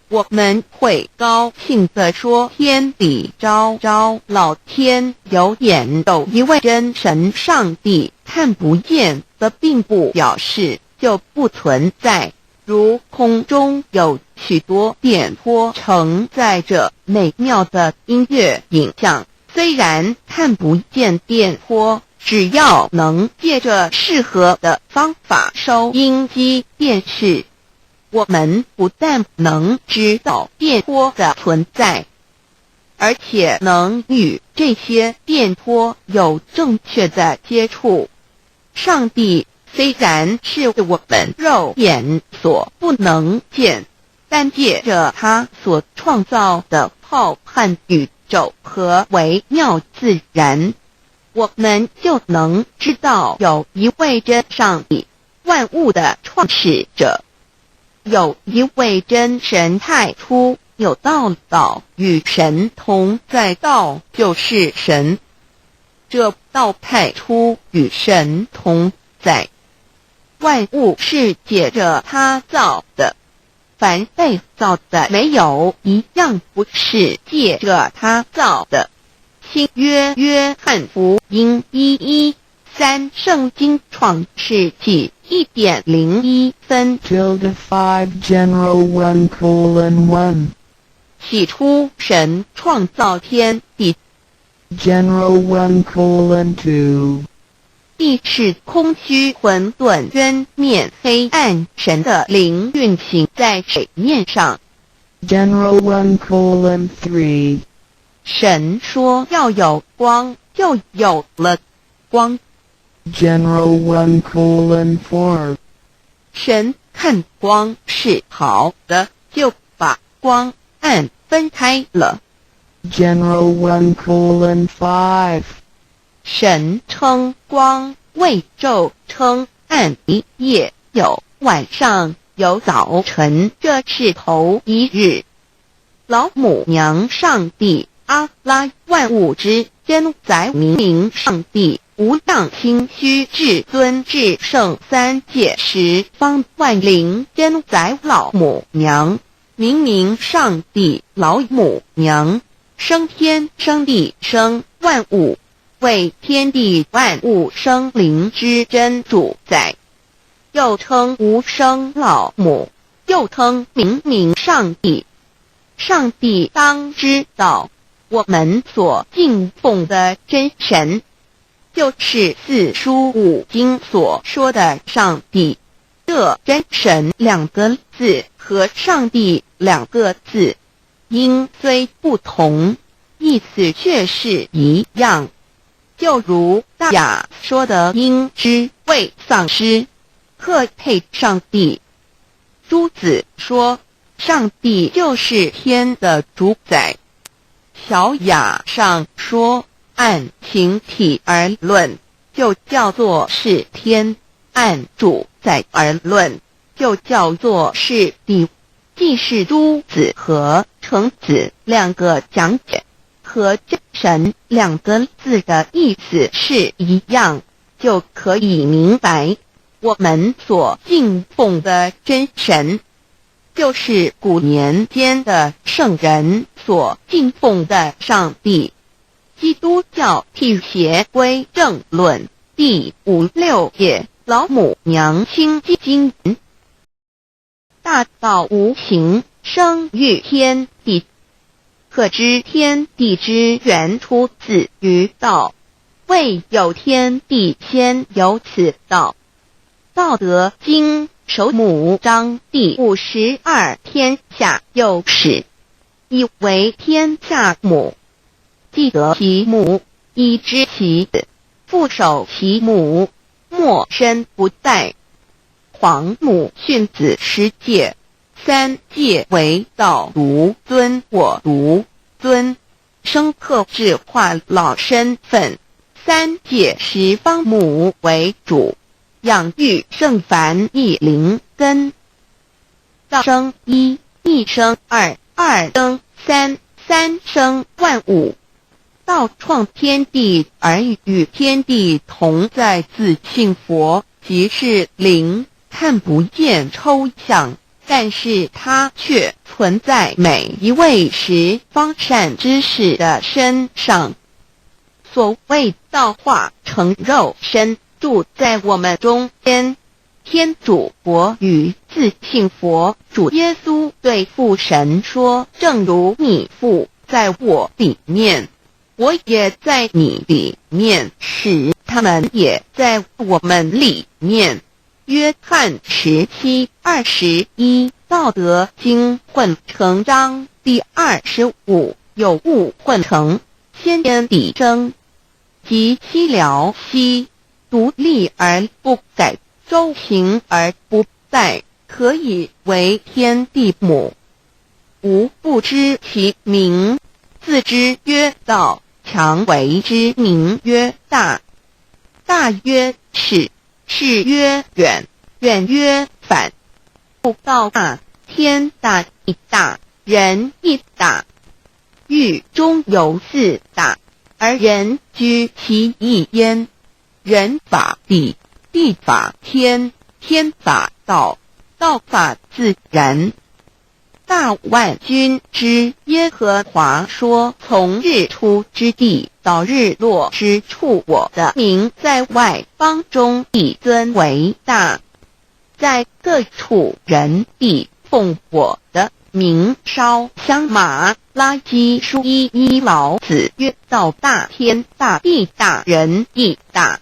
Speaker 1: 我們會高興地說：天理昭昭，老天有眼，有一位真神上帝，看不見的並不表示就不存在。如空中有許多電波承載着美妙的音樂影像，雖然看不見電波，只要能借着适合的方法收音机、电视，我们不但能知道电波的存在，而且能与这些电波有正确的接触。上帝虽然是我们肉眼所不能见，但借着他所创造的浩瀚宇宙和微妙自然，我们就能知道有一位真上帝，万物的创始者，有一位真神。太初有道，道与神同在，道就是神。这道太初与神同在，万物是借着他造的，凡被造的，没有一样不是借着他造的。新约约翰福音1:13，圣经创世纪1:01。
Speaker 3: Tilde 5 General 1:1.
Speaker 1: 起初神创造天地，
Speaker 3: General 1:2.
Speaker 1: 地是空虚混沌，渊面黑暗，神的灵运行在水面上。
Speaker 3: General 1:3.
Speaker 1: 神说要有光，就有了光。
Speaker 3: General 1:4.
Speaker 1: 神看光是好的，就把光暗分开了。
Speaker 3: General 1:5.
Speaker 1: 神称光为昼，称暗为夜，有晚上，有早晨，这是头一日。老母娘上帝阿拉万物之真宰明明上帝无上清虚至尊至圣三界十方万灵真宰老母娘明明上帝老母娘生天生地生万物，为天地万物生灵之真主宰，又称无生老母，又称明明上帝。上帝当知道，我们所敬奉的真神，就是四书五经所说的上帝。这真神两个字和上帝两个字，音虽不同，意思却是一样。就如大雅说的：“鹰之为丧尸，克配上帝。”朱子说：“上帝就是天的主宰。”小雅上说：“按形体而论，就叫做是天；按主宰而论，就叫做是地。”既是朱子和程子两个讲解，和真神两个字的意思是一样，就可以明白，我们所敬奉的真神，就是古年间的圣人所敬奉的上帝。基督教辟邪归正论第五六页，老母娘清经。大道无形，生于天地。可知天地之源出自于道，未有天地先有此道。道德经首母章第52，天下有始，以为天下母。既得其母，以知其子，复守其母，莫身不殆。皇母训子十诫，三诫为道独尊我独尊，生克制化老身份。三界十方母为主，养育圣凡一灵根。道生一，一生二，二生三，三生万物。道创天地而与天地同在，自性佛即是灵，看不见抽象，但是它却存在每一位十方善知识的身上。所谓道化成肉身，住在我们中间。天主国与自性佛主耶稣对父神说：“正如你父在我里面，我也在你里面，使他們也在我們裡面。約翰17:21，道德經混成章第25，有物混成，先天地生，及西辽西，獨立而不改，周行而不殆，可以為天地母。吾不知其名，自知曰道，強為之名曰大。大曰始，始曰遠，遠曰反。故道大，天大地大，人亦大。域中有四大，而人居其一焉。人法地，地法天，天法道，道法自然。大萬軍之耶和華說：從日出之地到日落之處，我的名在外邦中必尊為大，在各處人必奉我的名燒香。馬拉基書1:1老子曰：道大天大地大人亦大。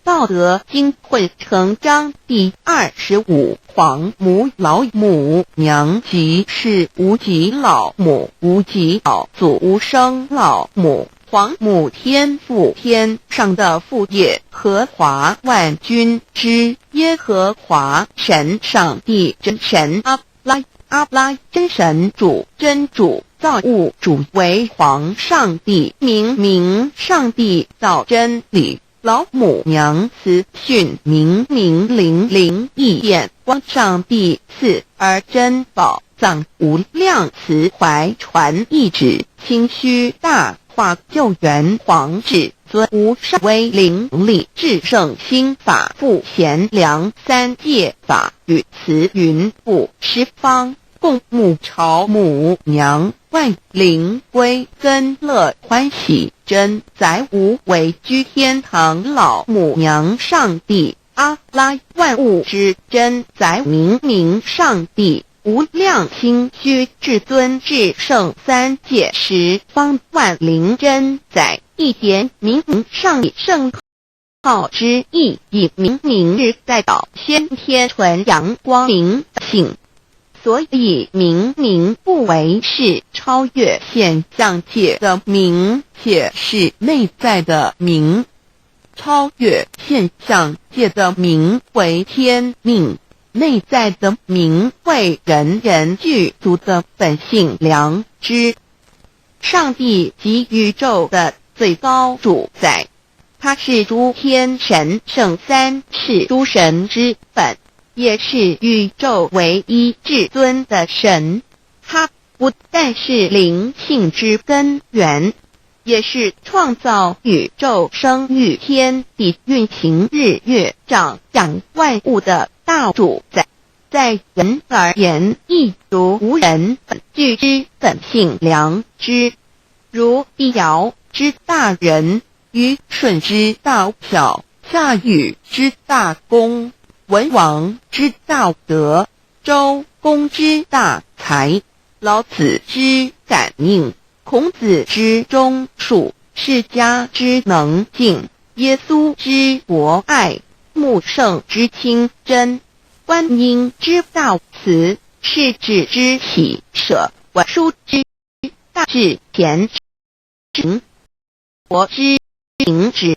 Speaker 1: 道德經混成章第25，皇母老母娘即是無極老母，無極老祖無生老母，皇母天父天上的父耶和華萬軍之耶和華神上帝真神阿拉阿拉真神主真主造物主為皇上帝明明上帝道真理。老母娘慈訓明明靈靈意眼光上帝賜而珍寶藏無量慈懷傳意旨清虛大化救援皇至尊無上威靈力至聖心法父賢良三界法與慈雲布十方共母朝母娘萬靈歸根樂歡喜真宰無為居天堂老母娘上帝阿拉萬物之真宰明明上帝無量清虛至尊至聖三界十方萬靈真宰一點明明上帝聖號之意以明明日在道先天純陽光明性。所以明明不為是超越現象界的明，且是內在的明。超越現象界的明為天命，內在的明為人人具足的本性良知。上帝即宇宙的最高主宰，他是諸天神聖三世諸神之本。也是宇宙唯一至尊的神，他不但是靈性之根源，也是創造宇宙、生育天地、運行日月、長養萬物的大主宰。在人而言，亦如吾人本具之本性良知，如帝堯之大仁，虞舜之大孝，夏禹之大功。文王之大德，周公之大才，老子之感應，孔子之忠恕，釋迦之能靜，耶穌之博愛，穆聖之清真，觀音之大慈，釋智之喜捨，文殊之大智賢聖，佛之明之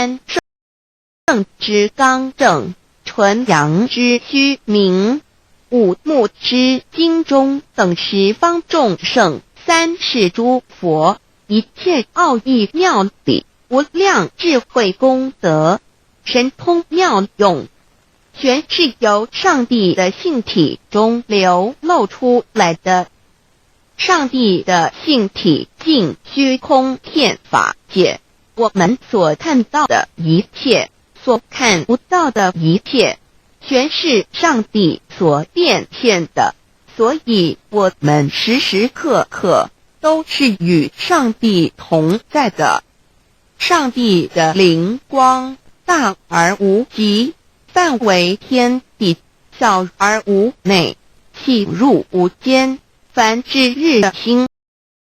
Speaker 1: 聖之剛正。純陽之虛明，五目之精中等十方眾聖，三世諸佛，一切奧義妙理，無量智慧功德，神通妙用，全是由上帝的性體中流露出來的。上帝的性體盡虛空遍法界，我們所看到的一切，所看不到的一切，全是上帝所變現的，所以我們時時刻刻都是與上帝同在的。上帝的靈光大而無極，範圍天地，小而無內，氣入無間。凡之日星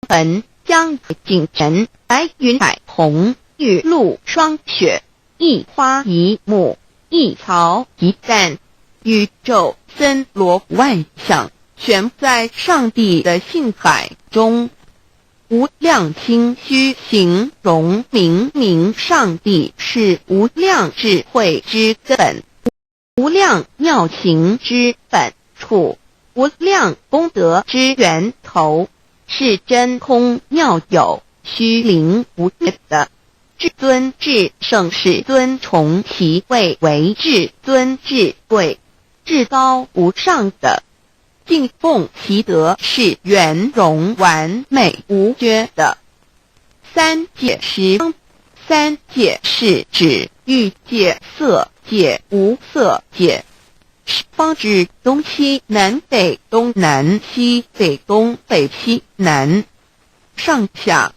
Speaker 1: 辰、江井晨、白雲彩虹、雨露霜雪，一花一木，一草一蛋，宇宙森罗万象，全在上帝的性海中。无量清虚形容明明上帝是无量智慧之根，无量妙行之本处，无量功德之源头，是真空妙有虚灵不灭的。至尊至圣世尊崇其位为至尊至贵、至高无上的。敬奉其德是圆融完美无缺的。三界十方，三界是指欲界、色界、无色界。十方指东西南北东南西北东北西南上下，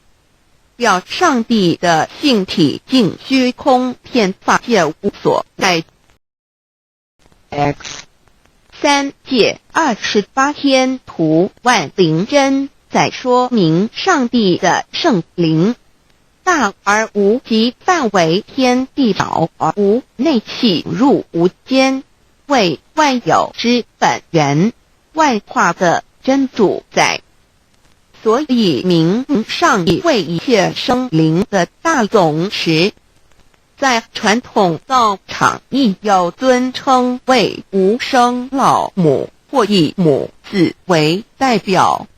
Speaker 1: 表上帝的性体净虚空遍法界无所碍。
Speaker 3: X
Speaker 1: 三界28天图万灵真，在说明上帝的圣灵大而无极范围天地少而无内气入无间，为万有之本源，万化的真主宰。所以明上帝为一切生灵的大总持。在传统道场亦有尊称为无生老母或以母字为代表，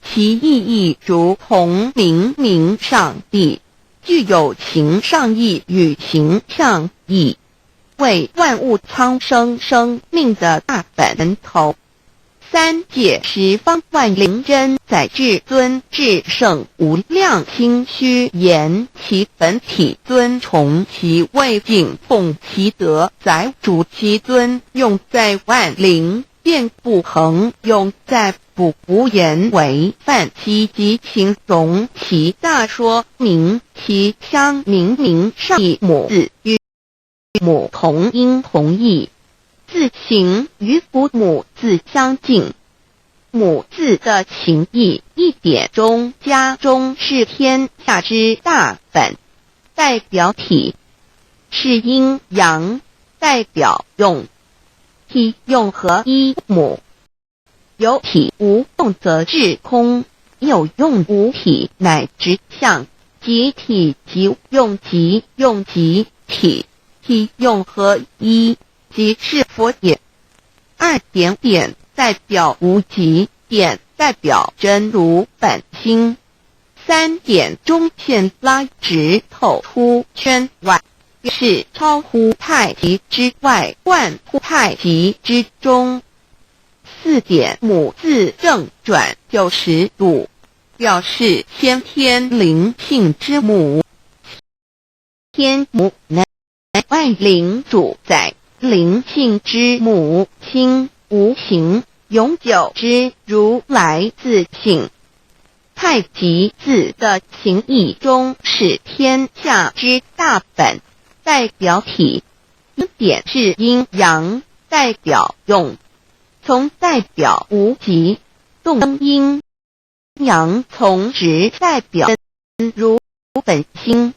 Speaker 1: 其意义如同明明上帝，具有形上义与形象义，为万物苍生生命的大本头。三界十方万灵真在至尊至圣无量清虚言其本体尊崇其位敬奉其德载主其尊用在万灵遍不恒用在不无言为范其及形容其大说明其相明明上义母字与母同音同义。字形与古母字相近，母字的形义一点中加中是天下之大本，代表体是阴阳，代表用，体用合一母，有体无用则至空，有用无体乃直相，即体即用即用即体，体用合一。即是佛也。二点点代表无极，点代表真如本心。三点中线拉直透出圈外，是超乎太极之外，贯乎太极之中。四点母字正转90度，表示先天灵性之母。天母乃万灵主宰。灵性之母亲，无形永久之如来自性。太极字的形义中是天下之大本，代表体。点是阴阳，代表用，从代表无极，动阴阳从直代表如本心。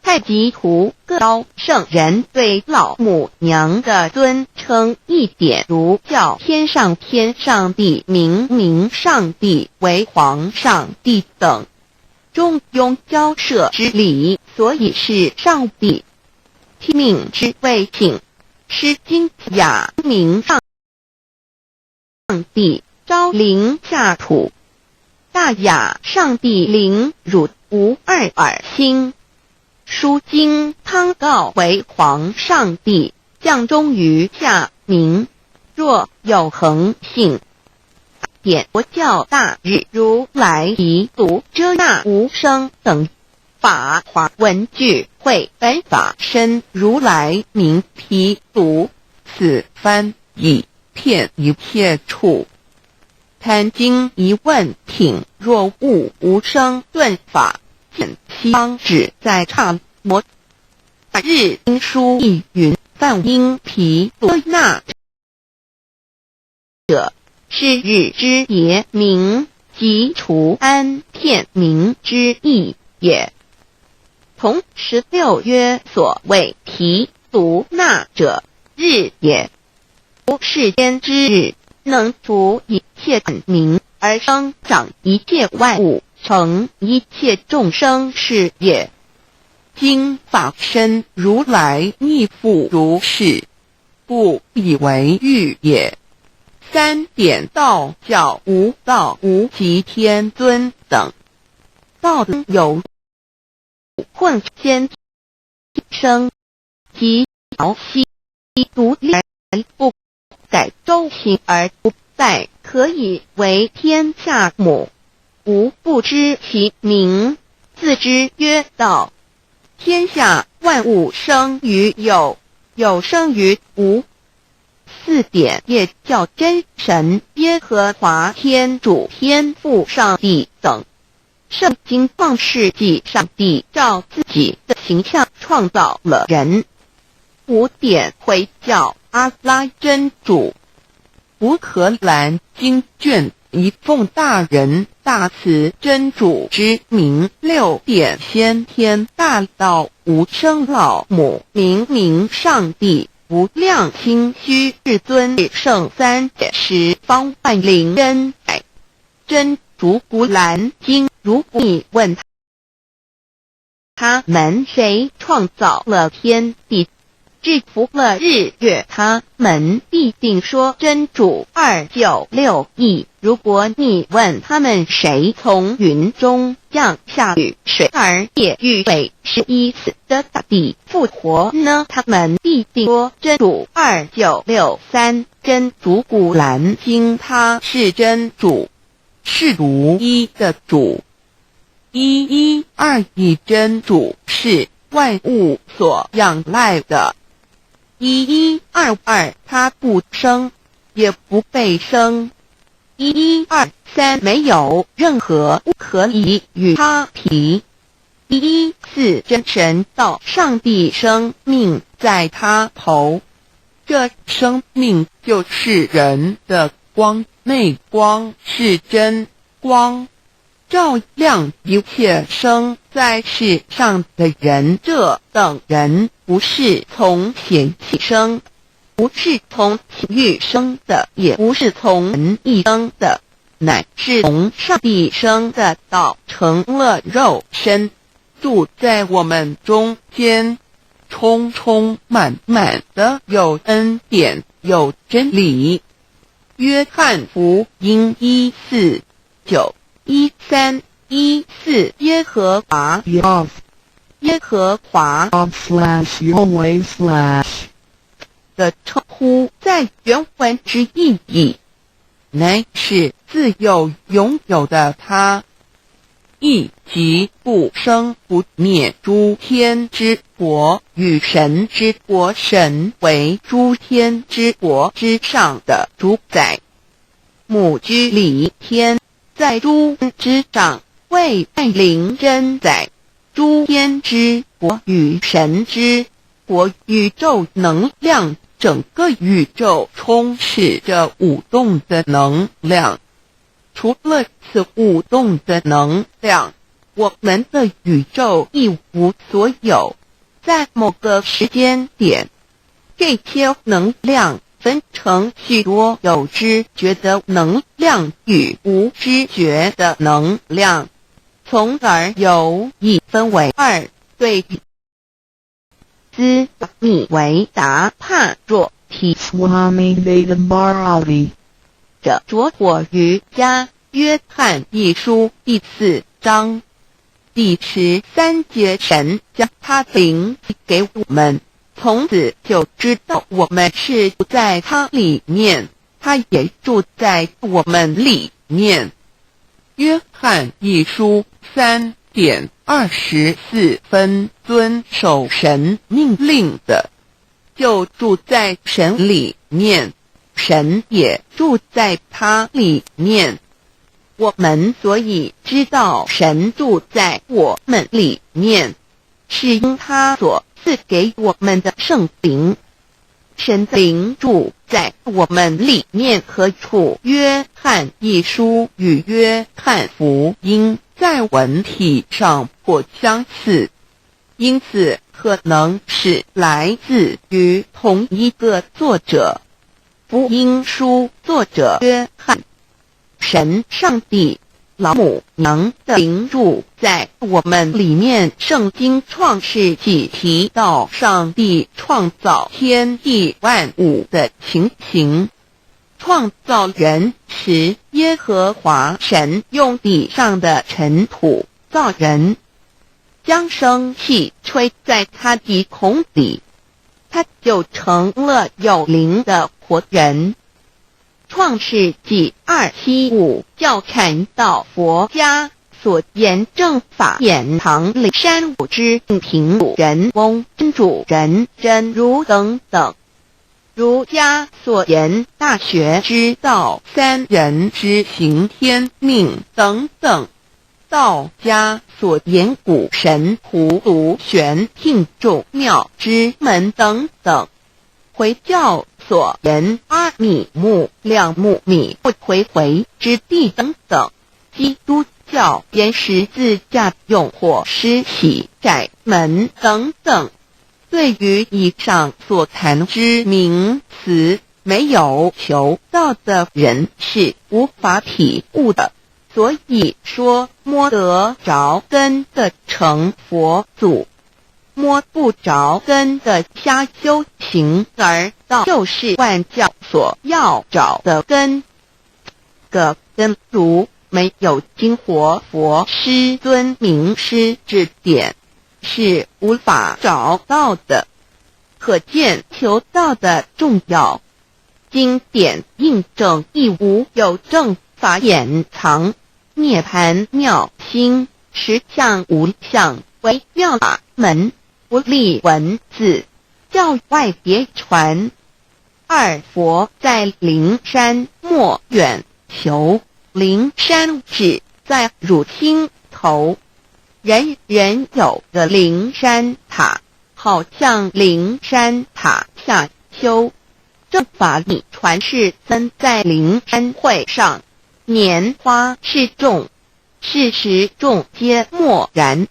Speaker 1: 太极图各高圣人对老母娘的尊称一点如叫天上天上帝明明上帝为皇上帝等，中庸交涉之理，所以是上帝。天命之谓性，诗经雅明上帝昭灵下土，大雅上帝灵汝无二耳心。书经汤告为皇上帝降终于下民，若有恒性。点佛教大日如来毗卢遮那无生等法华文具会本法身如来名毗卢，此翻译遍一切处。坛经一问品若悟无生顿法。见西方只在刹摩日经书亦云：梵音毗卢那者，是日之别名，即除安天明之意也。同。同16曰所谓毗卢那者，日也。世间之日，能除一切明而生长一切万物，成一切众生是也。
Speaker 2: 经法身如来亦复如是，不以为欲也。3点道教无道无极天尊等，道有混仙生及瑶息独立不改周行而不败，可以为天下母。吾不知其名，自知曰道。天下万物生于有，有生于无。4点也叫真神、耶和华天主、天父上帝等。圣经创世纪，上帝照自己的形象创造了人。5点回教阿拉真主。
Speaker 1: 乌克兰经卷一奉大仁大慈真主之名。6点先天大道无生老母明明上帝无量清虚至尊圣三十方万灵真真主古兰经。如果你问他们谁创造了天地，制服了日月，他们必定说真主296亿。如果你问他们谁从云中降下雨水而也预备使已死的大地复活呢？他们必定说真主2963。
Speaker 2: 真主古兰经，他是真主，是独一的主。1121真主是万物所仰赖的。1122他不生，也不被生。1123没有任何物可以与他比。114真神道上帝生命在他头，这生命就是人的光，内光是真光，照亮一切生在世上的人。这等人不是从血气生，不是从情欲生的，也不是从人意生的，乃是从上帝生的。道成了肉身，住在我们中间，充充满满的有恩典，有真理。约翰福音14、9、13、14，耶和华耶和华
Speaker 3: /Yahweh/
Speaker 1: 的称呼，在原文之意义，
Speaker 2: 乃是自有永有的他，亦即不生不灭诸天之国与神之国。神为诸天之国之上的主宰，母居里天，在诸之上，为爱灵真宰。诸天之国与神之国，宇宙能量，整个宇宙充斥着舞动的能量。除了此舞动的能量，我们的宇宙一无所有。在某个时间点，这些能量分成许多有知觉的能量与无知觉的能量，从而由一分为二。对斯密维达帕若提
Speaker 3: Swami Vedabharati
Speaker 1: 的拙火瑜伽，约翰一书第4章第13节，神将他灵给我们，从此就知道我们是住在他里面，他也住在我们里面。约翰一书3点24分，遵守神命令的，就住在神里面，神也住在他里面。我们所以知道神住在我们里面，是因他所赐给我们的圣灵。神的灵住在我们里面何处？约翰一书与约翰福音在文体上颇相似。因此可能是來自於同一個作者。福音書作者約翰，神上帝老母娘的靈住在我們裡面。聖經創世紀提到上帝創造天地萬物的情形。創造人時，耶和華神用地上的塵土造人，將生氣吹在他鼻孔裡，他就成了有靈的活人。創世紀275教闡道佛家所言正法眼藏靈山無知平主人翁真主人真如等等。儒家所言大學之道三人之行天命等等。道家所言古神葫蘆玄牝眾妙之門等等。回教所言阿米木兩木米不回回之地等等。基督教言十字架用火施洗窄門等等。對於以上所談之名詞，沒有求道的人是無法體悟的。所以說，摸得著根的成佛祖，摸不著根的瞎修行，而道就是萬教所要找的根。個根如沒有經活佛師尊明師指點，是無法找到的。可見求道的重要。經典印證亦無有正法眼藏，涅槃妙心，實相無相，微妙法門，不立文字，教外別傳。二佛在靈山莫遠求，靈山是在汝心頭。人人有個靈山塔，好向靈山塔下修。正法秘傳世尊在靈山會上，拈花示眾，是時眾皆默然。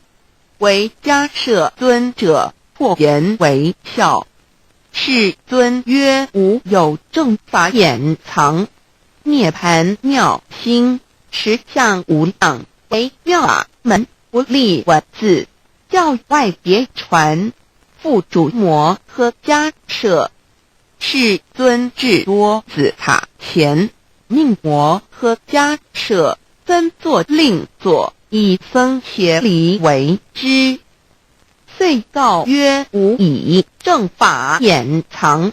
Speaker 1: 唯迦葉尊者破顏為笑。世尊曰：吾有正法眼藏，涅槃妙心，實相無相，微妙法門，不立文字，教外別傳。付囑摩訶迦葉。世尊至多子塔前，命摩訶迦葉分座令座，以僧伽梨為之。遂告曰：吾以正法眼藏，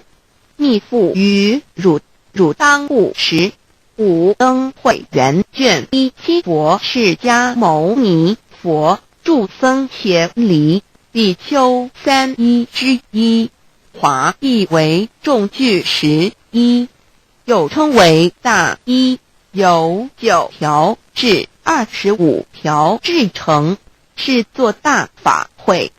Speaker 1: 密付於汝，汝當護持。五燈會元卷17佛釋迦牟尼佛著僧伽梨比丘三衣之一，華譯為眾具十衣，又稱為大衣，由9條至25條制成，是做大法會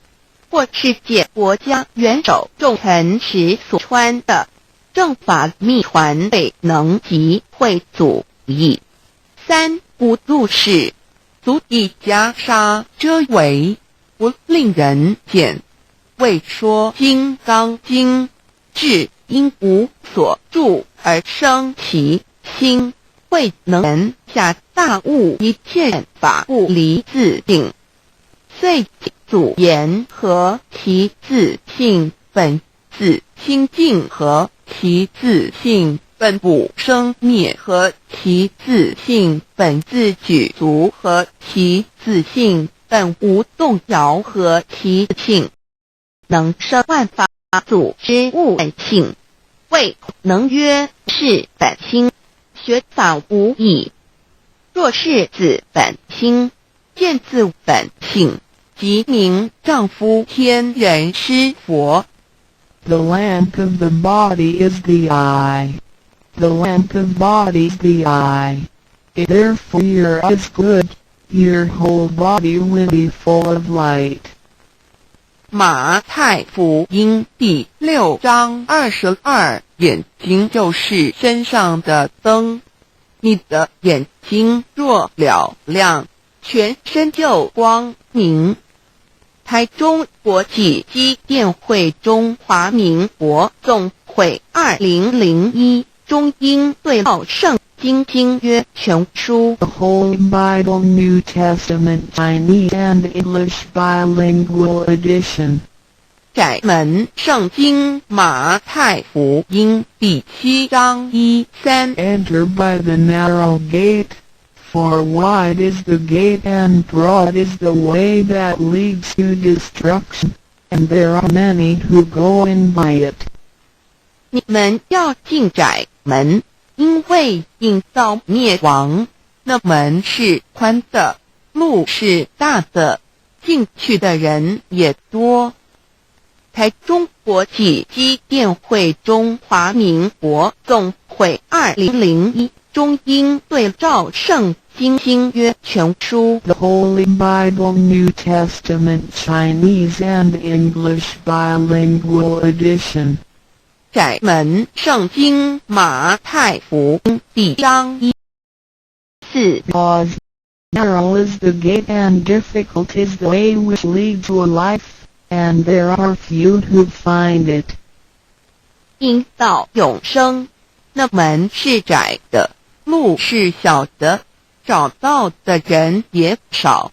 Speaker 1: 或是見國家元首重臣時所穿的。正法秘傳慧能及會祖譯。三吾入世，足以袈裟遮圍，不令人見。為說金剛經，至應無所住而生其心，慧能下大悟一切法不離自性，遂祖言何其自性本自清淨何其自性本不生滅何其自性本自具足何其自性本無動搖何其性能生萬法祖之悟性，慧能曰：是本心，學法無異。若是自本心，見自本性，即名丈夫天人師佛。
Speaker 3: The lamp of the body is the eye. The lamp of body is the eye. If therefore your eye is good, your whole body will be full of light.
Speaker 1: 馬太福音第6章22，眼睛就是身上的燈。你的眼睛若嘹亮，全身就光明。台中国际基甸会中华民国总会2001中英对照圣经新约全书。
Speaker 3: The Holy Bible New Testament Chinese and English Bilingual Edition.
Speaker 1: 窄门圣经马太福音第七章一三。
Speaker 3: Enter by the narrow gate, for wide is the gate and broad is the way that leads to destruction, and there are many who go in by it.
Speaker 1: 你們要進窄門，因為引到滅亡，那門是寬的，路是大的，進去的人也多。台中國際基甸會中華民國總會2001中英對照聖經新約全書。
Speaker 3: The Holy Bible New Testament Chinese and English Bilingual Edition.
Speaker 1: 窄門聖經馬太福音第章一四。
Speaker 3: Because narrow is the gate and difficult is the way which leads to life, and there are few who find it.
Speaker 1: 引到永生，那門是窄的，路是小的，找到的人也少。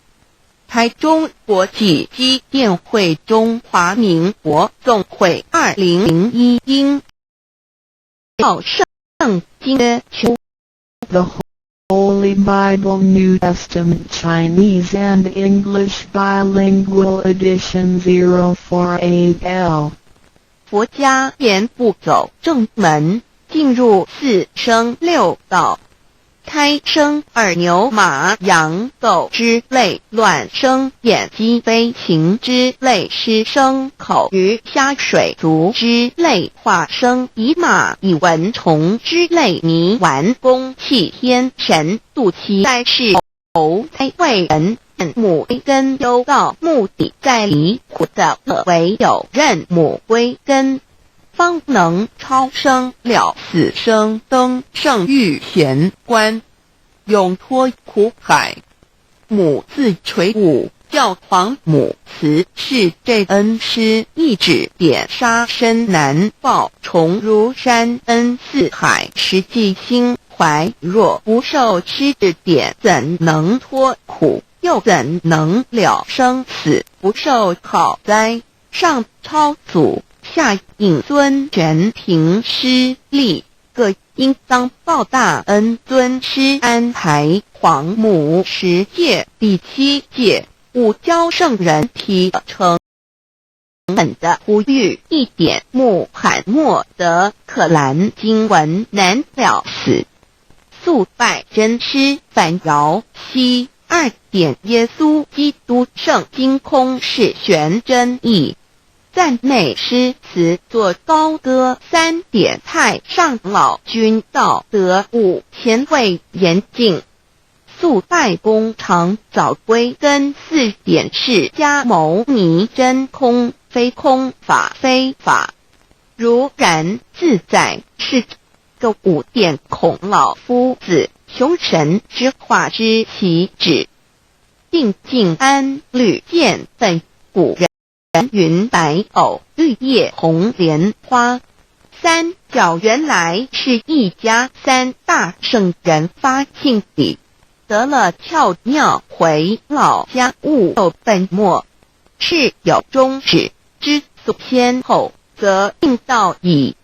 Speaker 1: 台中國際基甸會中華民國總會2001英照聖經全
Speaker 3: The Holy Bible New Testament Chinese and English Bilingual Edition 048L.
Speaker 1: 佛家言不走正門，進入四生六道，胎生耳牛馬羊狗之類，卵生眼雞飛禽之類，濕生口魚蝦水族之類，化生蟻馬蟻蚊蟲之類，泥丸宮氣天神肚臍在世投胎為人。母根修道目的在離苦得樂，唯有認母歸根，方能超生了死生，登聖遇賢關，永脫苦海。母自垂五教皇母慈是這恩師一指點殺身難報重如山恩似海實際心懷，若不受師指點，怎能脫苦？又怎能了生死？不受考哉？上超祖，下引尊，全憑師力，各應當報大恩尊師安排。皇母十誡第七誡，五教聖人提誠懇的呼籲一點穆罕默德可蘭經文難了死，速拜真師反搖西。二點耶穌基督聖經空是玄真義，讚美詩詞作高歌。三點太上老君道德五前衛嚴禁，速拜功長早歸根。四點釋迦牟尼真空非空法非法，如然自在是個五點孔老夫子雄神之化之其旨，定靜安履見本古人雲白藕綠葉紅蓮花。三教原來是一家，三大聖人發性理，得了竅妙回老家勿有本末，事有終始知足先後，則應道矣。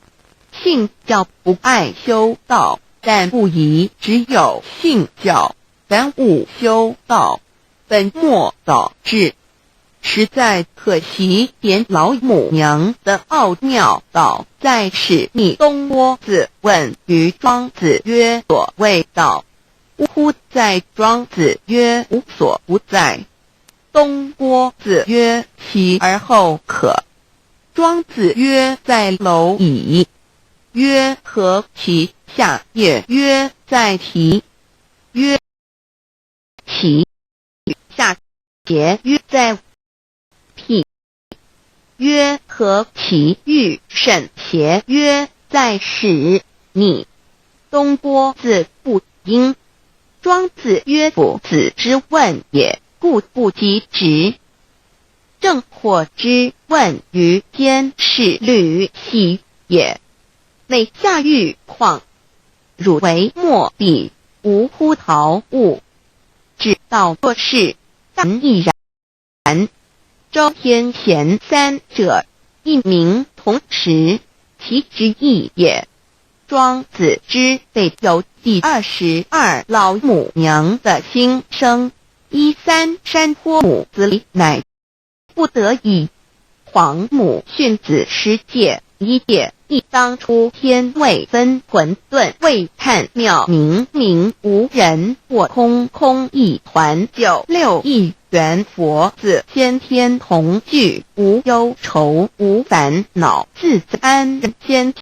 Speaker 1: 信教不礙修道，但不宜只有信教，耽誤修道，本末倒置，實在可惜。點老母娘的奧妙道在是你東郭子問於莊子曰：所謂道，嗚乎哉。莊子曰：無所不在。東郭子曰：其而後可。莊子曰：在螻蟻。曰：何其下也？曰：在蹄。曰：其下邪？曰：在屁。曰：何其欲甚邪？曰：在屎。你東郭子不應。莊子曰：夫子之問也，故不及直。正火之问于间是履喜也。每下欲况，汝为莫彼无乎陶物，知道若是当亦然。周天贤三者，一名同时，其之意也。庄子之被有第22老母娘的心声，一三山坡母子里乃不得已。黄母训子十戒一戒一当初天未分混沌未探妙明明无人我空空一团九六一元佛子先天同具无忧愁无烦恼自在安先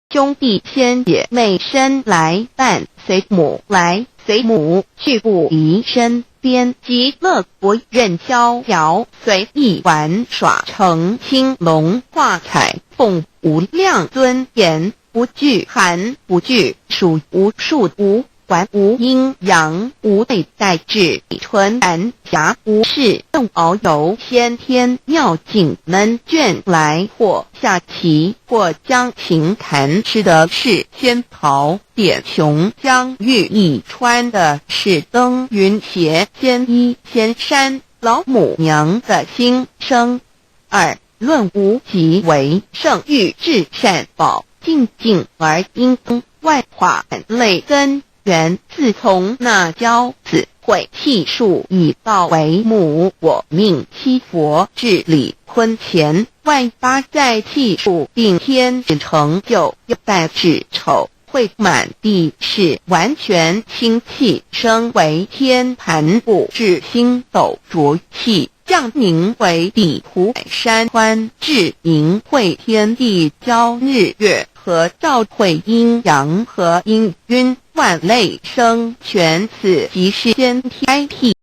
Speaker 1: 兄弟先姐妹身来伴随母来随母去不离身边极乐国任逍遥随意玩耍成青龙化彩凤无量尊严不惧寒不惧暑无数无还无阴阳无内在智纯然侠无事动遨游先天妙境门卷来或下棋或将琴弹吃的是仙袍点琼浆玉液穿的是登云鞋仙衣仙山老母娘的心声。二论无极为圣欲至善宝静静而应外化类根源自从那骄子毁弃数以道为母，我命七佛治理坤乾万八在气数并天成就又在至丑会满地是完全清气升为天盘布至星斗浊气降宁为地湖山川至明会天地交日月和照会阴阳和阴晕万类生全此即是先天辟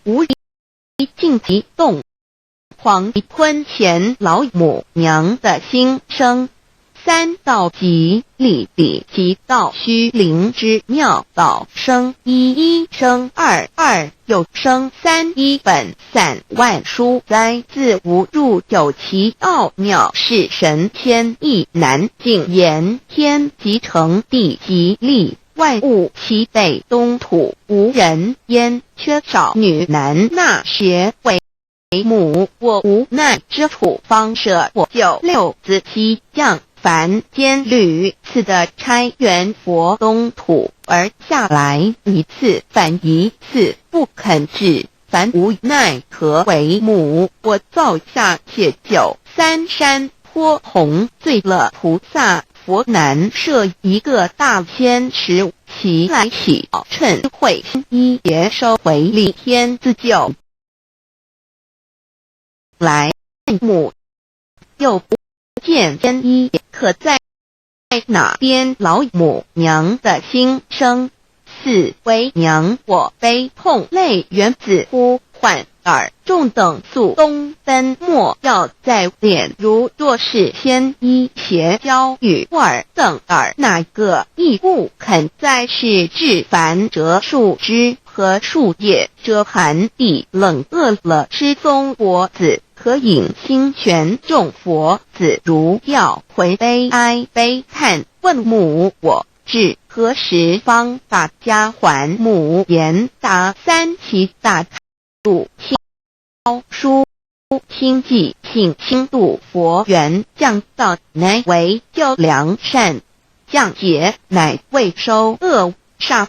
Speaker 1: 无静即动黄坤乾老母娘的心声。三道即立地即道虚灵之妙道生一一生二二又生三一本散万书哉自无入有其奥妙是神仙意难尽言天即成地即立万物齐备东土无人烟缺少女男那邪为母我无奈之处方舍我九六子七将凡间屡次的差元佛东土而下来一次反一次不肯至，凡无奈何为母我造下且九三山坡红醉了菩萨佛难设一个大仙池其来起趁会一别收回立天自救来母又不见天一可在哪边老母娘的心声。四为娘我悲痛泪源自呼唤尔众等速东奔莫要再脸如若是先一邪教与尔等尔哪个亦不肯再是至凡折树枝和树叶遮寒地冷饿了失踪脖子可引心泉众佛子如要回悲哀悲叹问母我至何时方把家还母言答三其大入清书清寂性轻度佛缘降道乃为救良善降劫乃为收恶煞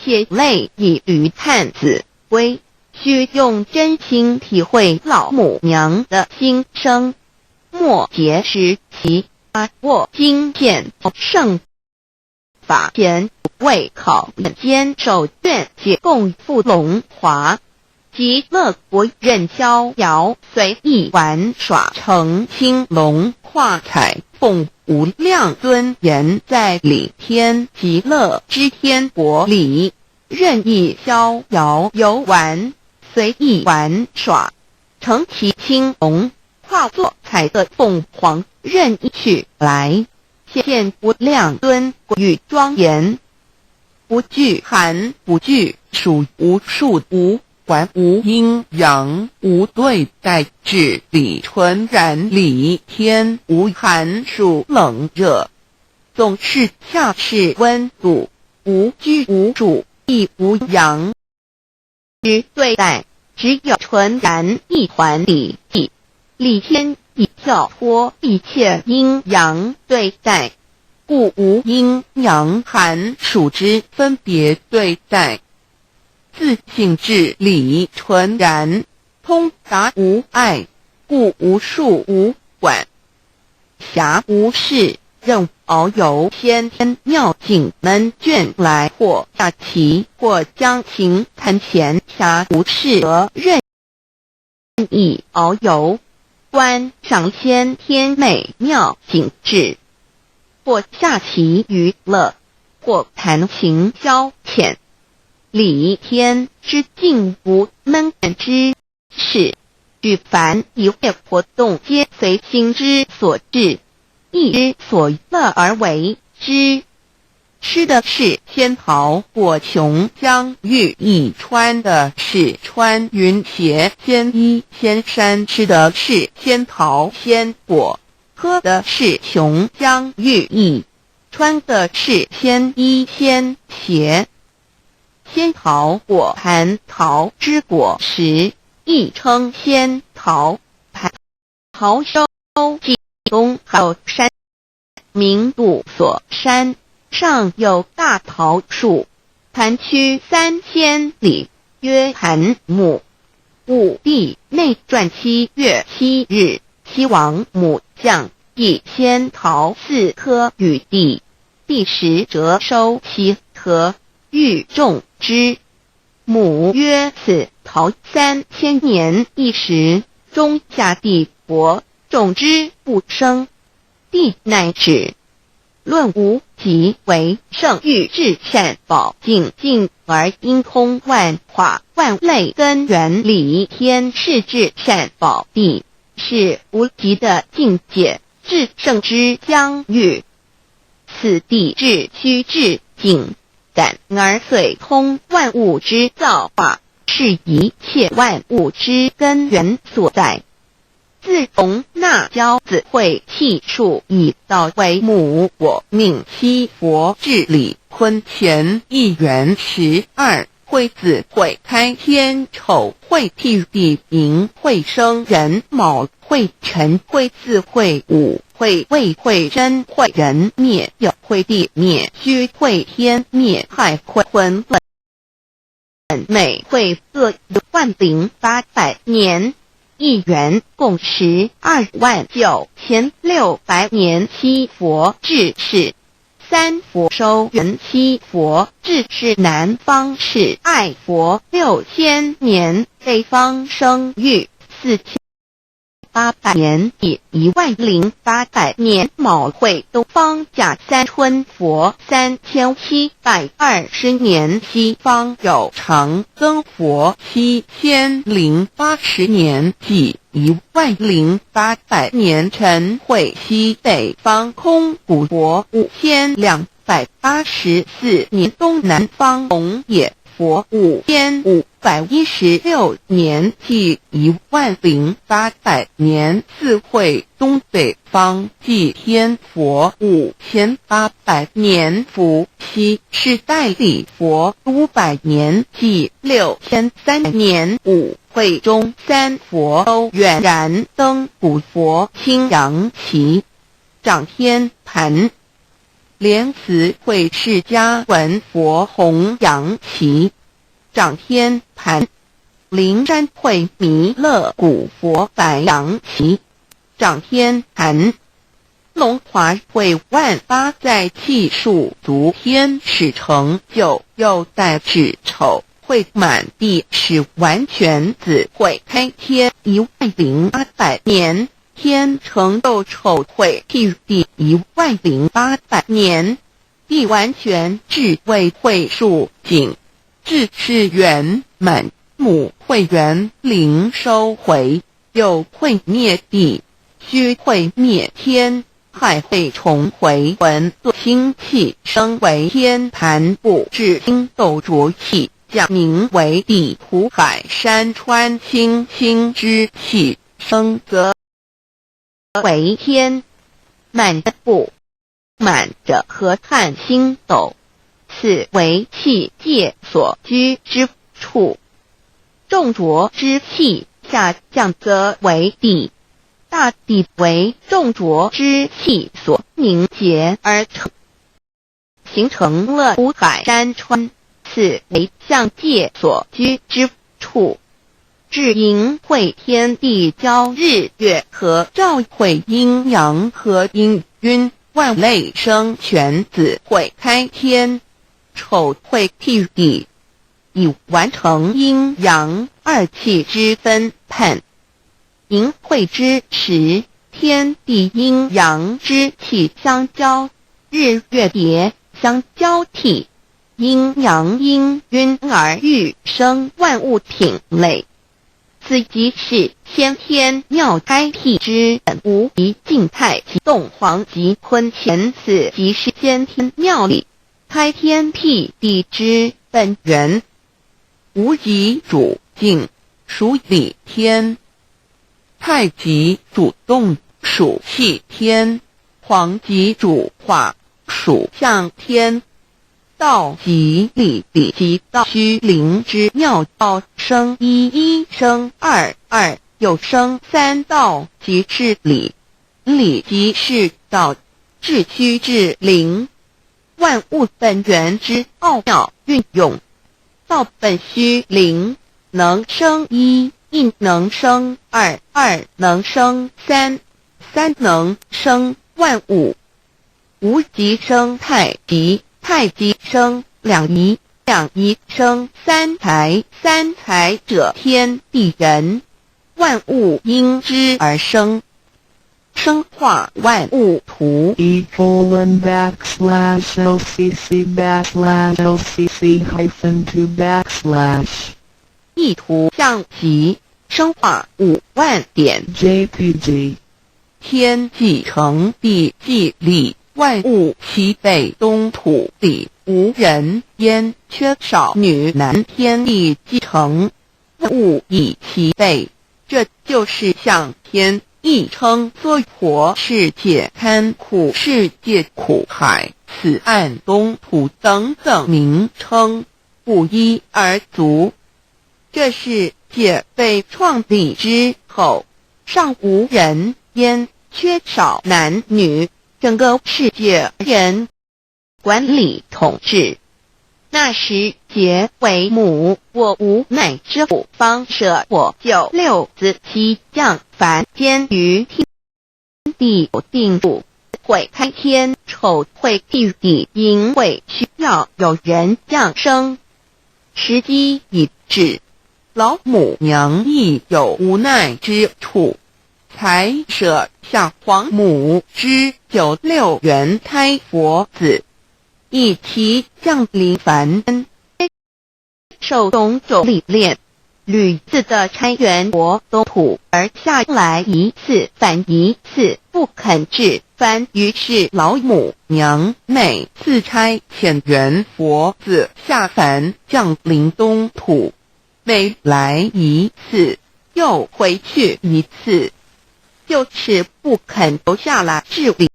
Speaker 1: 且泪以驴探子归须用真心体会老母娘的心声。莫结时其阿沃经见圣法前为考验坚守愿解共赴龙华极乐国任逍遥随意玩耍成青龙化彩凤无量尊严在理天极乐之天国里任意逍遥游玩随意玩耍乘其青龙化作彩色凤凰任意去来现无量尊与庄严不惧寒不惧暑无数无还无阴阳，无对待，至理纯然理天无寒暑冷热，总是恰是温度，无拘无束，亦无阳之对待，只有纯然一团理气。理天已跳脱一切阴阳对待，故无阴阳寒暑之分别对待。自性至理纯然，通达无碍，故无束无管，暇无事，任遨游先天妙境门卷来，或下棋，或将琴弹闲暇无事而任意遨游，观赏先天美妙景致，或下棋娱乐，或弹琴消遣。理天之境无闷之事，举凡一切活动，皆随心之所至，意之所乐而为之。吃的是仙桃果琼浆玉液，穿的是穿云鞋仙衣仙衫。吃的是仙桃仙果，喝的是琼浆玉液，穿的是仙衣仙鞋。仙桃果蟠桃之果实，亦称仙桃、蟠桃。收济东后山，名度所山。上有大桃树，盘曲3000里，曰盘木。武帝内传7月7日，西王母降一仙桃四颗与帝，帝时折收其核，欲种之。母曰：“此桃3000年一时，终下地薄，种之不生。”帝乃止。论无极为圣域至善宝净净而应空万化万类根源理天是至善宝地，是无极的境界，至圣之疆域。此地至虚至境感而遂通万物之造化，是一切万物之根源所在。自从那骄子会气数以道为母，我命七佛治理坤乾一元十二会子会开天丑会辟地寅会生壬卯会辰会巳会午会未会申会壬灭酉会地灭戌会天灭亥会混沌每会各10800年。一元共129600年，七佛治世，三佛收元七佛治世，南方是爱佛6000年，北方生育4800年，以10800年卯会东方甲三春佛3720年，西方有长庚佛7080年，即10800年辰会西北方空古佛5284年，东南方红野佛5516年，即10800年巳会东北方祭天佛5800年，伏羲是代理佛500年，即6003年午会中三佛周远燃灯古佛青阳旗掌天盘。莲慈会释迦文佛弘扬旗掌天盘，灵山会弥勒古佛白羊旗掌天盘，龙华会万八在气数足天使成就，又在子丑会满地使完全子会开天10800年。天成就丑会辟地10800年，地完全智慧会数景，智是圆满母会元灵收回，又会灭地，虚会灭天，亥会重回文作清气，生为天盘不至星斗浊气，降，名為地土海山川清清之氣，生則為天。滿不滿者河漢星斗，此為氣界所居之處。眾濁之氣下降則為地，大地為眾濁之氣所凝結而成，形成了湖海山川，此為象界所居之處。至盈會天地交日月合，兆會陰陽合氤氲，萬類生全子會開天，丑會辟地，以完成陰陽二氣之分判。盈會之時，天地陰陽之氣相交，日月疊相交替，陰陽氤氲而育生萬物品類。此即是先天妙開闢之本無極靜太極動黃極坤乾，此即是先天妙理開天闢地之本源。
Speaker 2: 無極主靜，屬理天；太極主動，屬氣天；黃極主化，屬象天。道即理，理即道，虛靈之妙道，生一，一生二，二又生三，道即是理，理即是道，至虛至靈，萬物本源之奧妙運用。道本虛靈，能生一，亦能生二，二能生三，三能生萬物。無極生太極。太極生兩儀，兩儀生三才，三才者天地人，萬物因之而生，生化萬物圖。
Speaker 3: E:\LCC\LCC-2\
Speaker 1: 一圖像集，生化5萬點
Speaker 3: JPG
Speaker 2: 天既成，地既立。萬物齊備，東土裡無人煙，缺少女男。天地既成，萬物已齊備，這就是象天，亦稱娑婆世界、堪苦世界、苦海、此岸東土等等名稱，不一而足。這世界被創立之後，尚無人煙，缺少男女。整個世界人管理統治。那時劫為母，我無奈之父，方捨我九六子七降凡間於天地定數，會開天，丑會辟地，因為需要有人降生，時機已至，老母娘亦有無奈之處。才捨下皇母之九六元胎佛子，一齊降臨凡間，受種種歷練，屢次的差元佛東土而下來一次返一次，不肯至凡。於是老母娘每次差遣元佛子下凡降臨東土，每來一次又回去一次。就是不肯留下來治理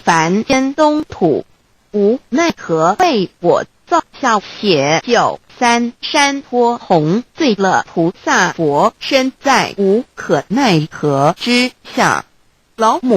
Speaker 2: 凡間東土，無奈何為我造下血九三山坡紅醉了菩薩佛身在無可奈何之下，老母。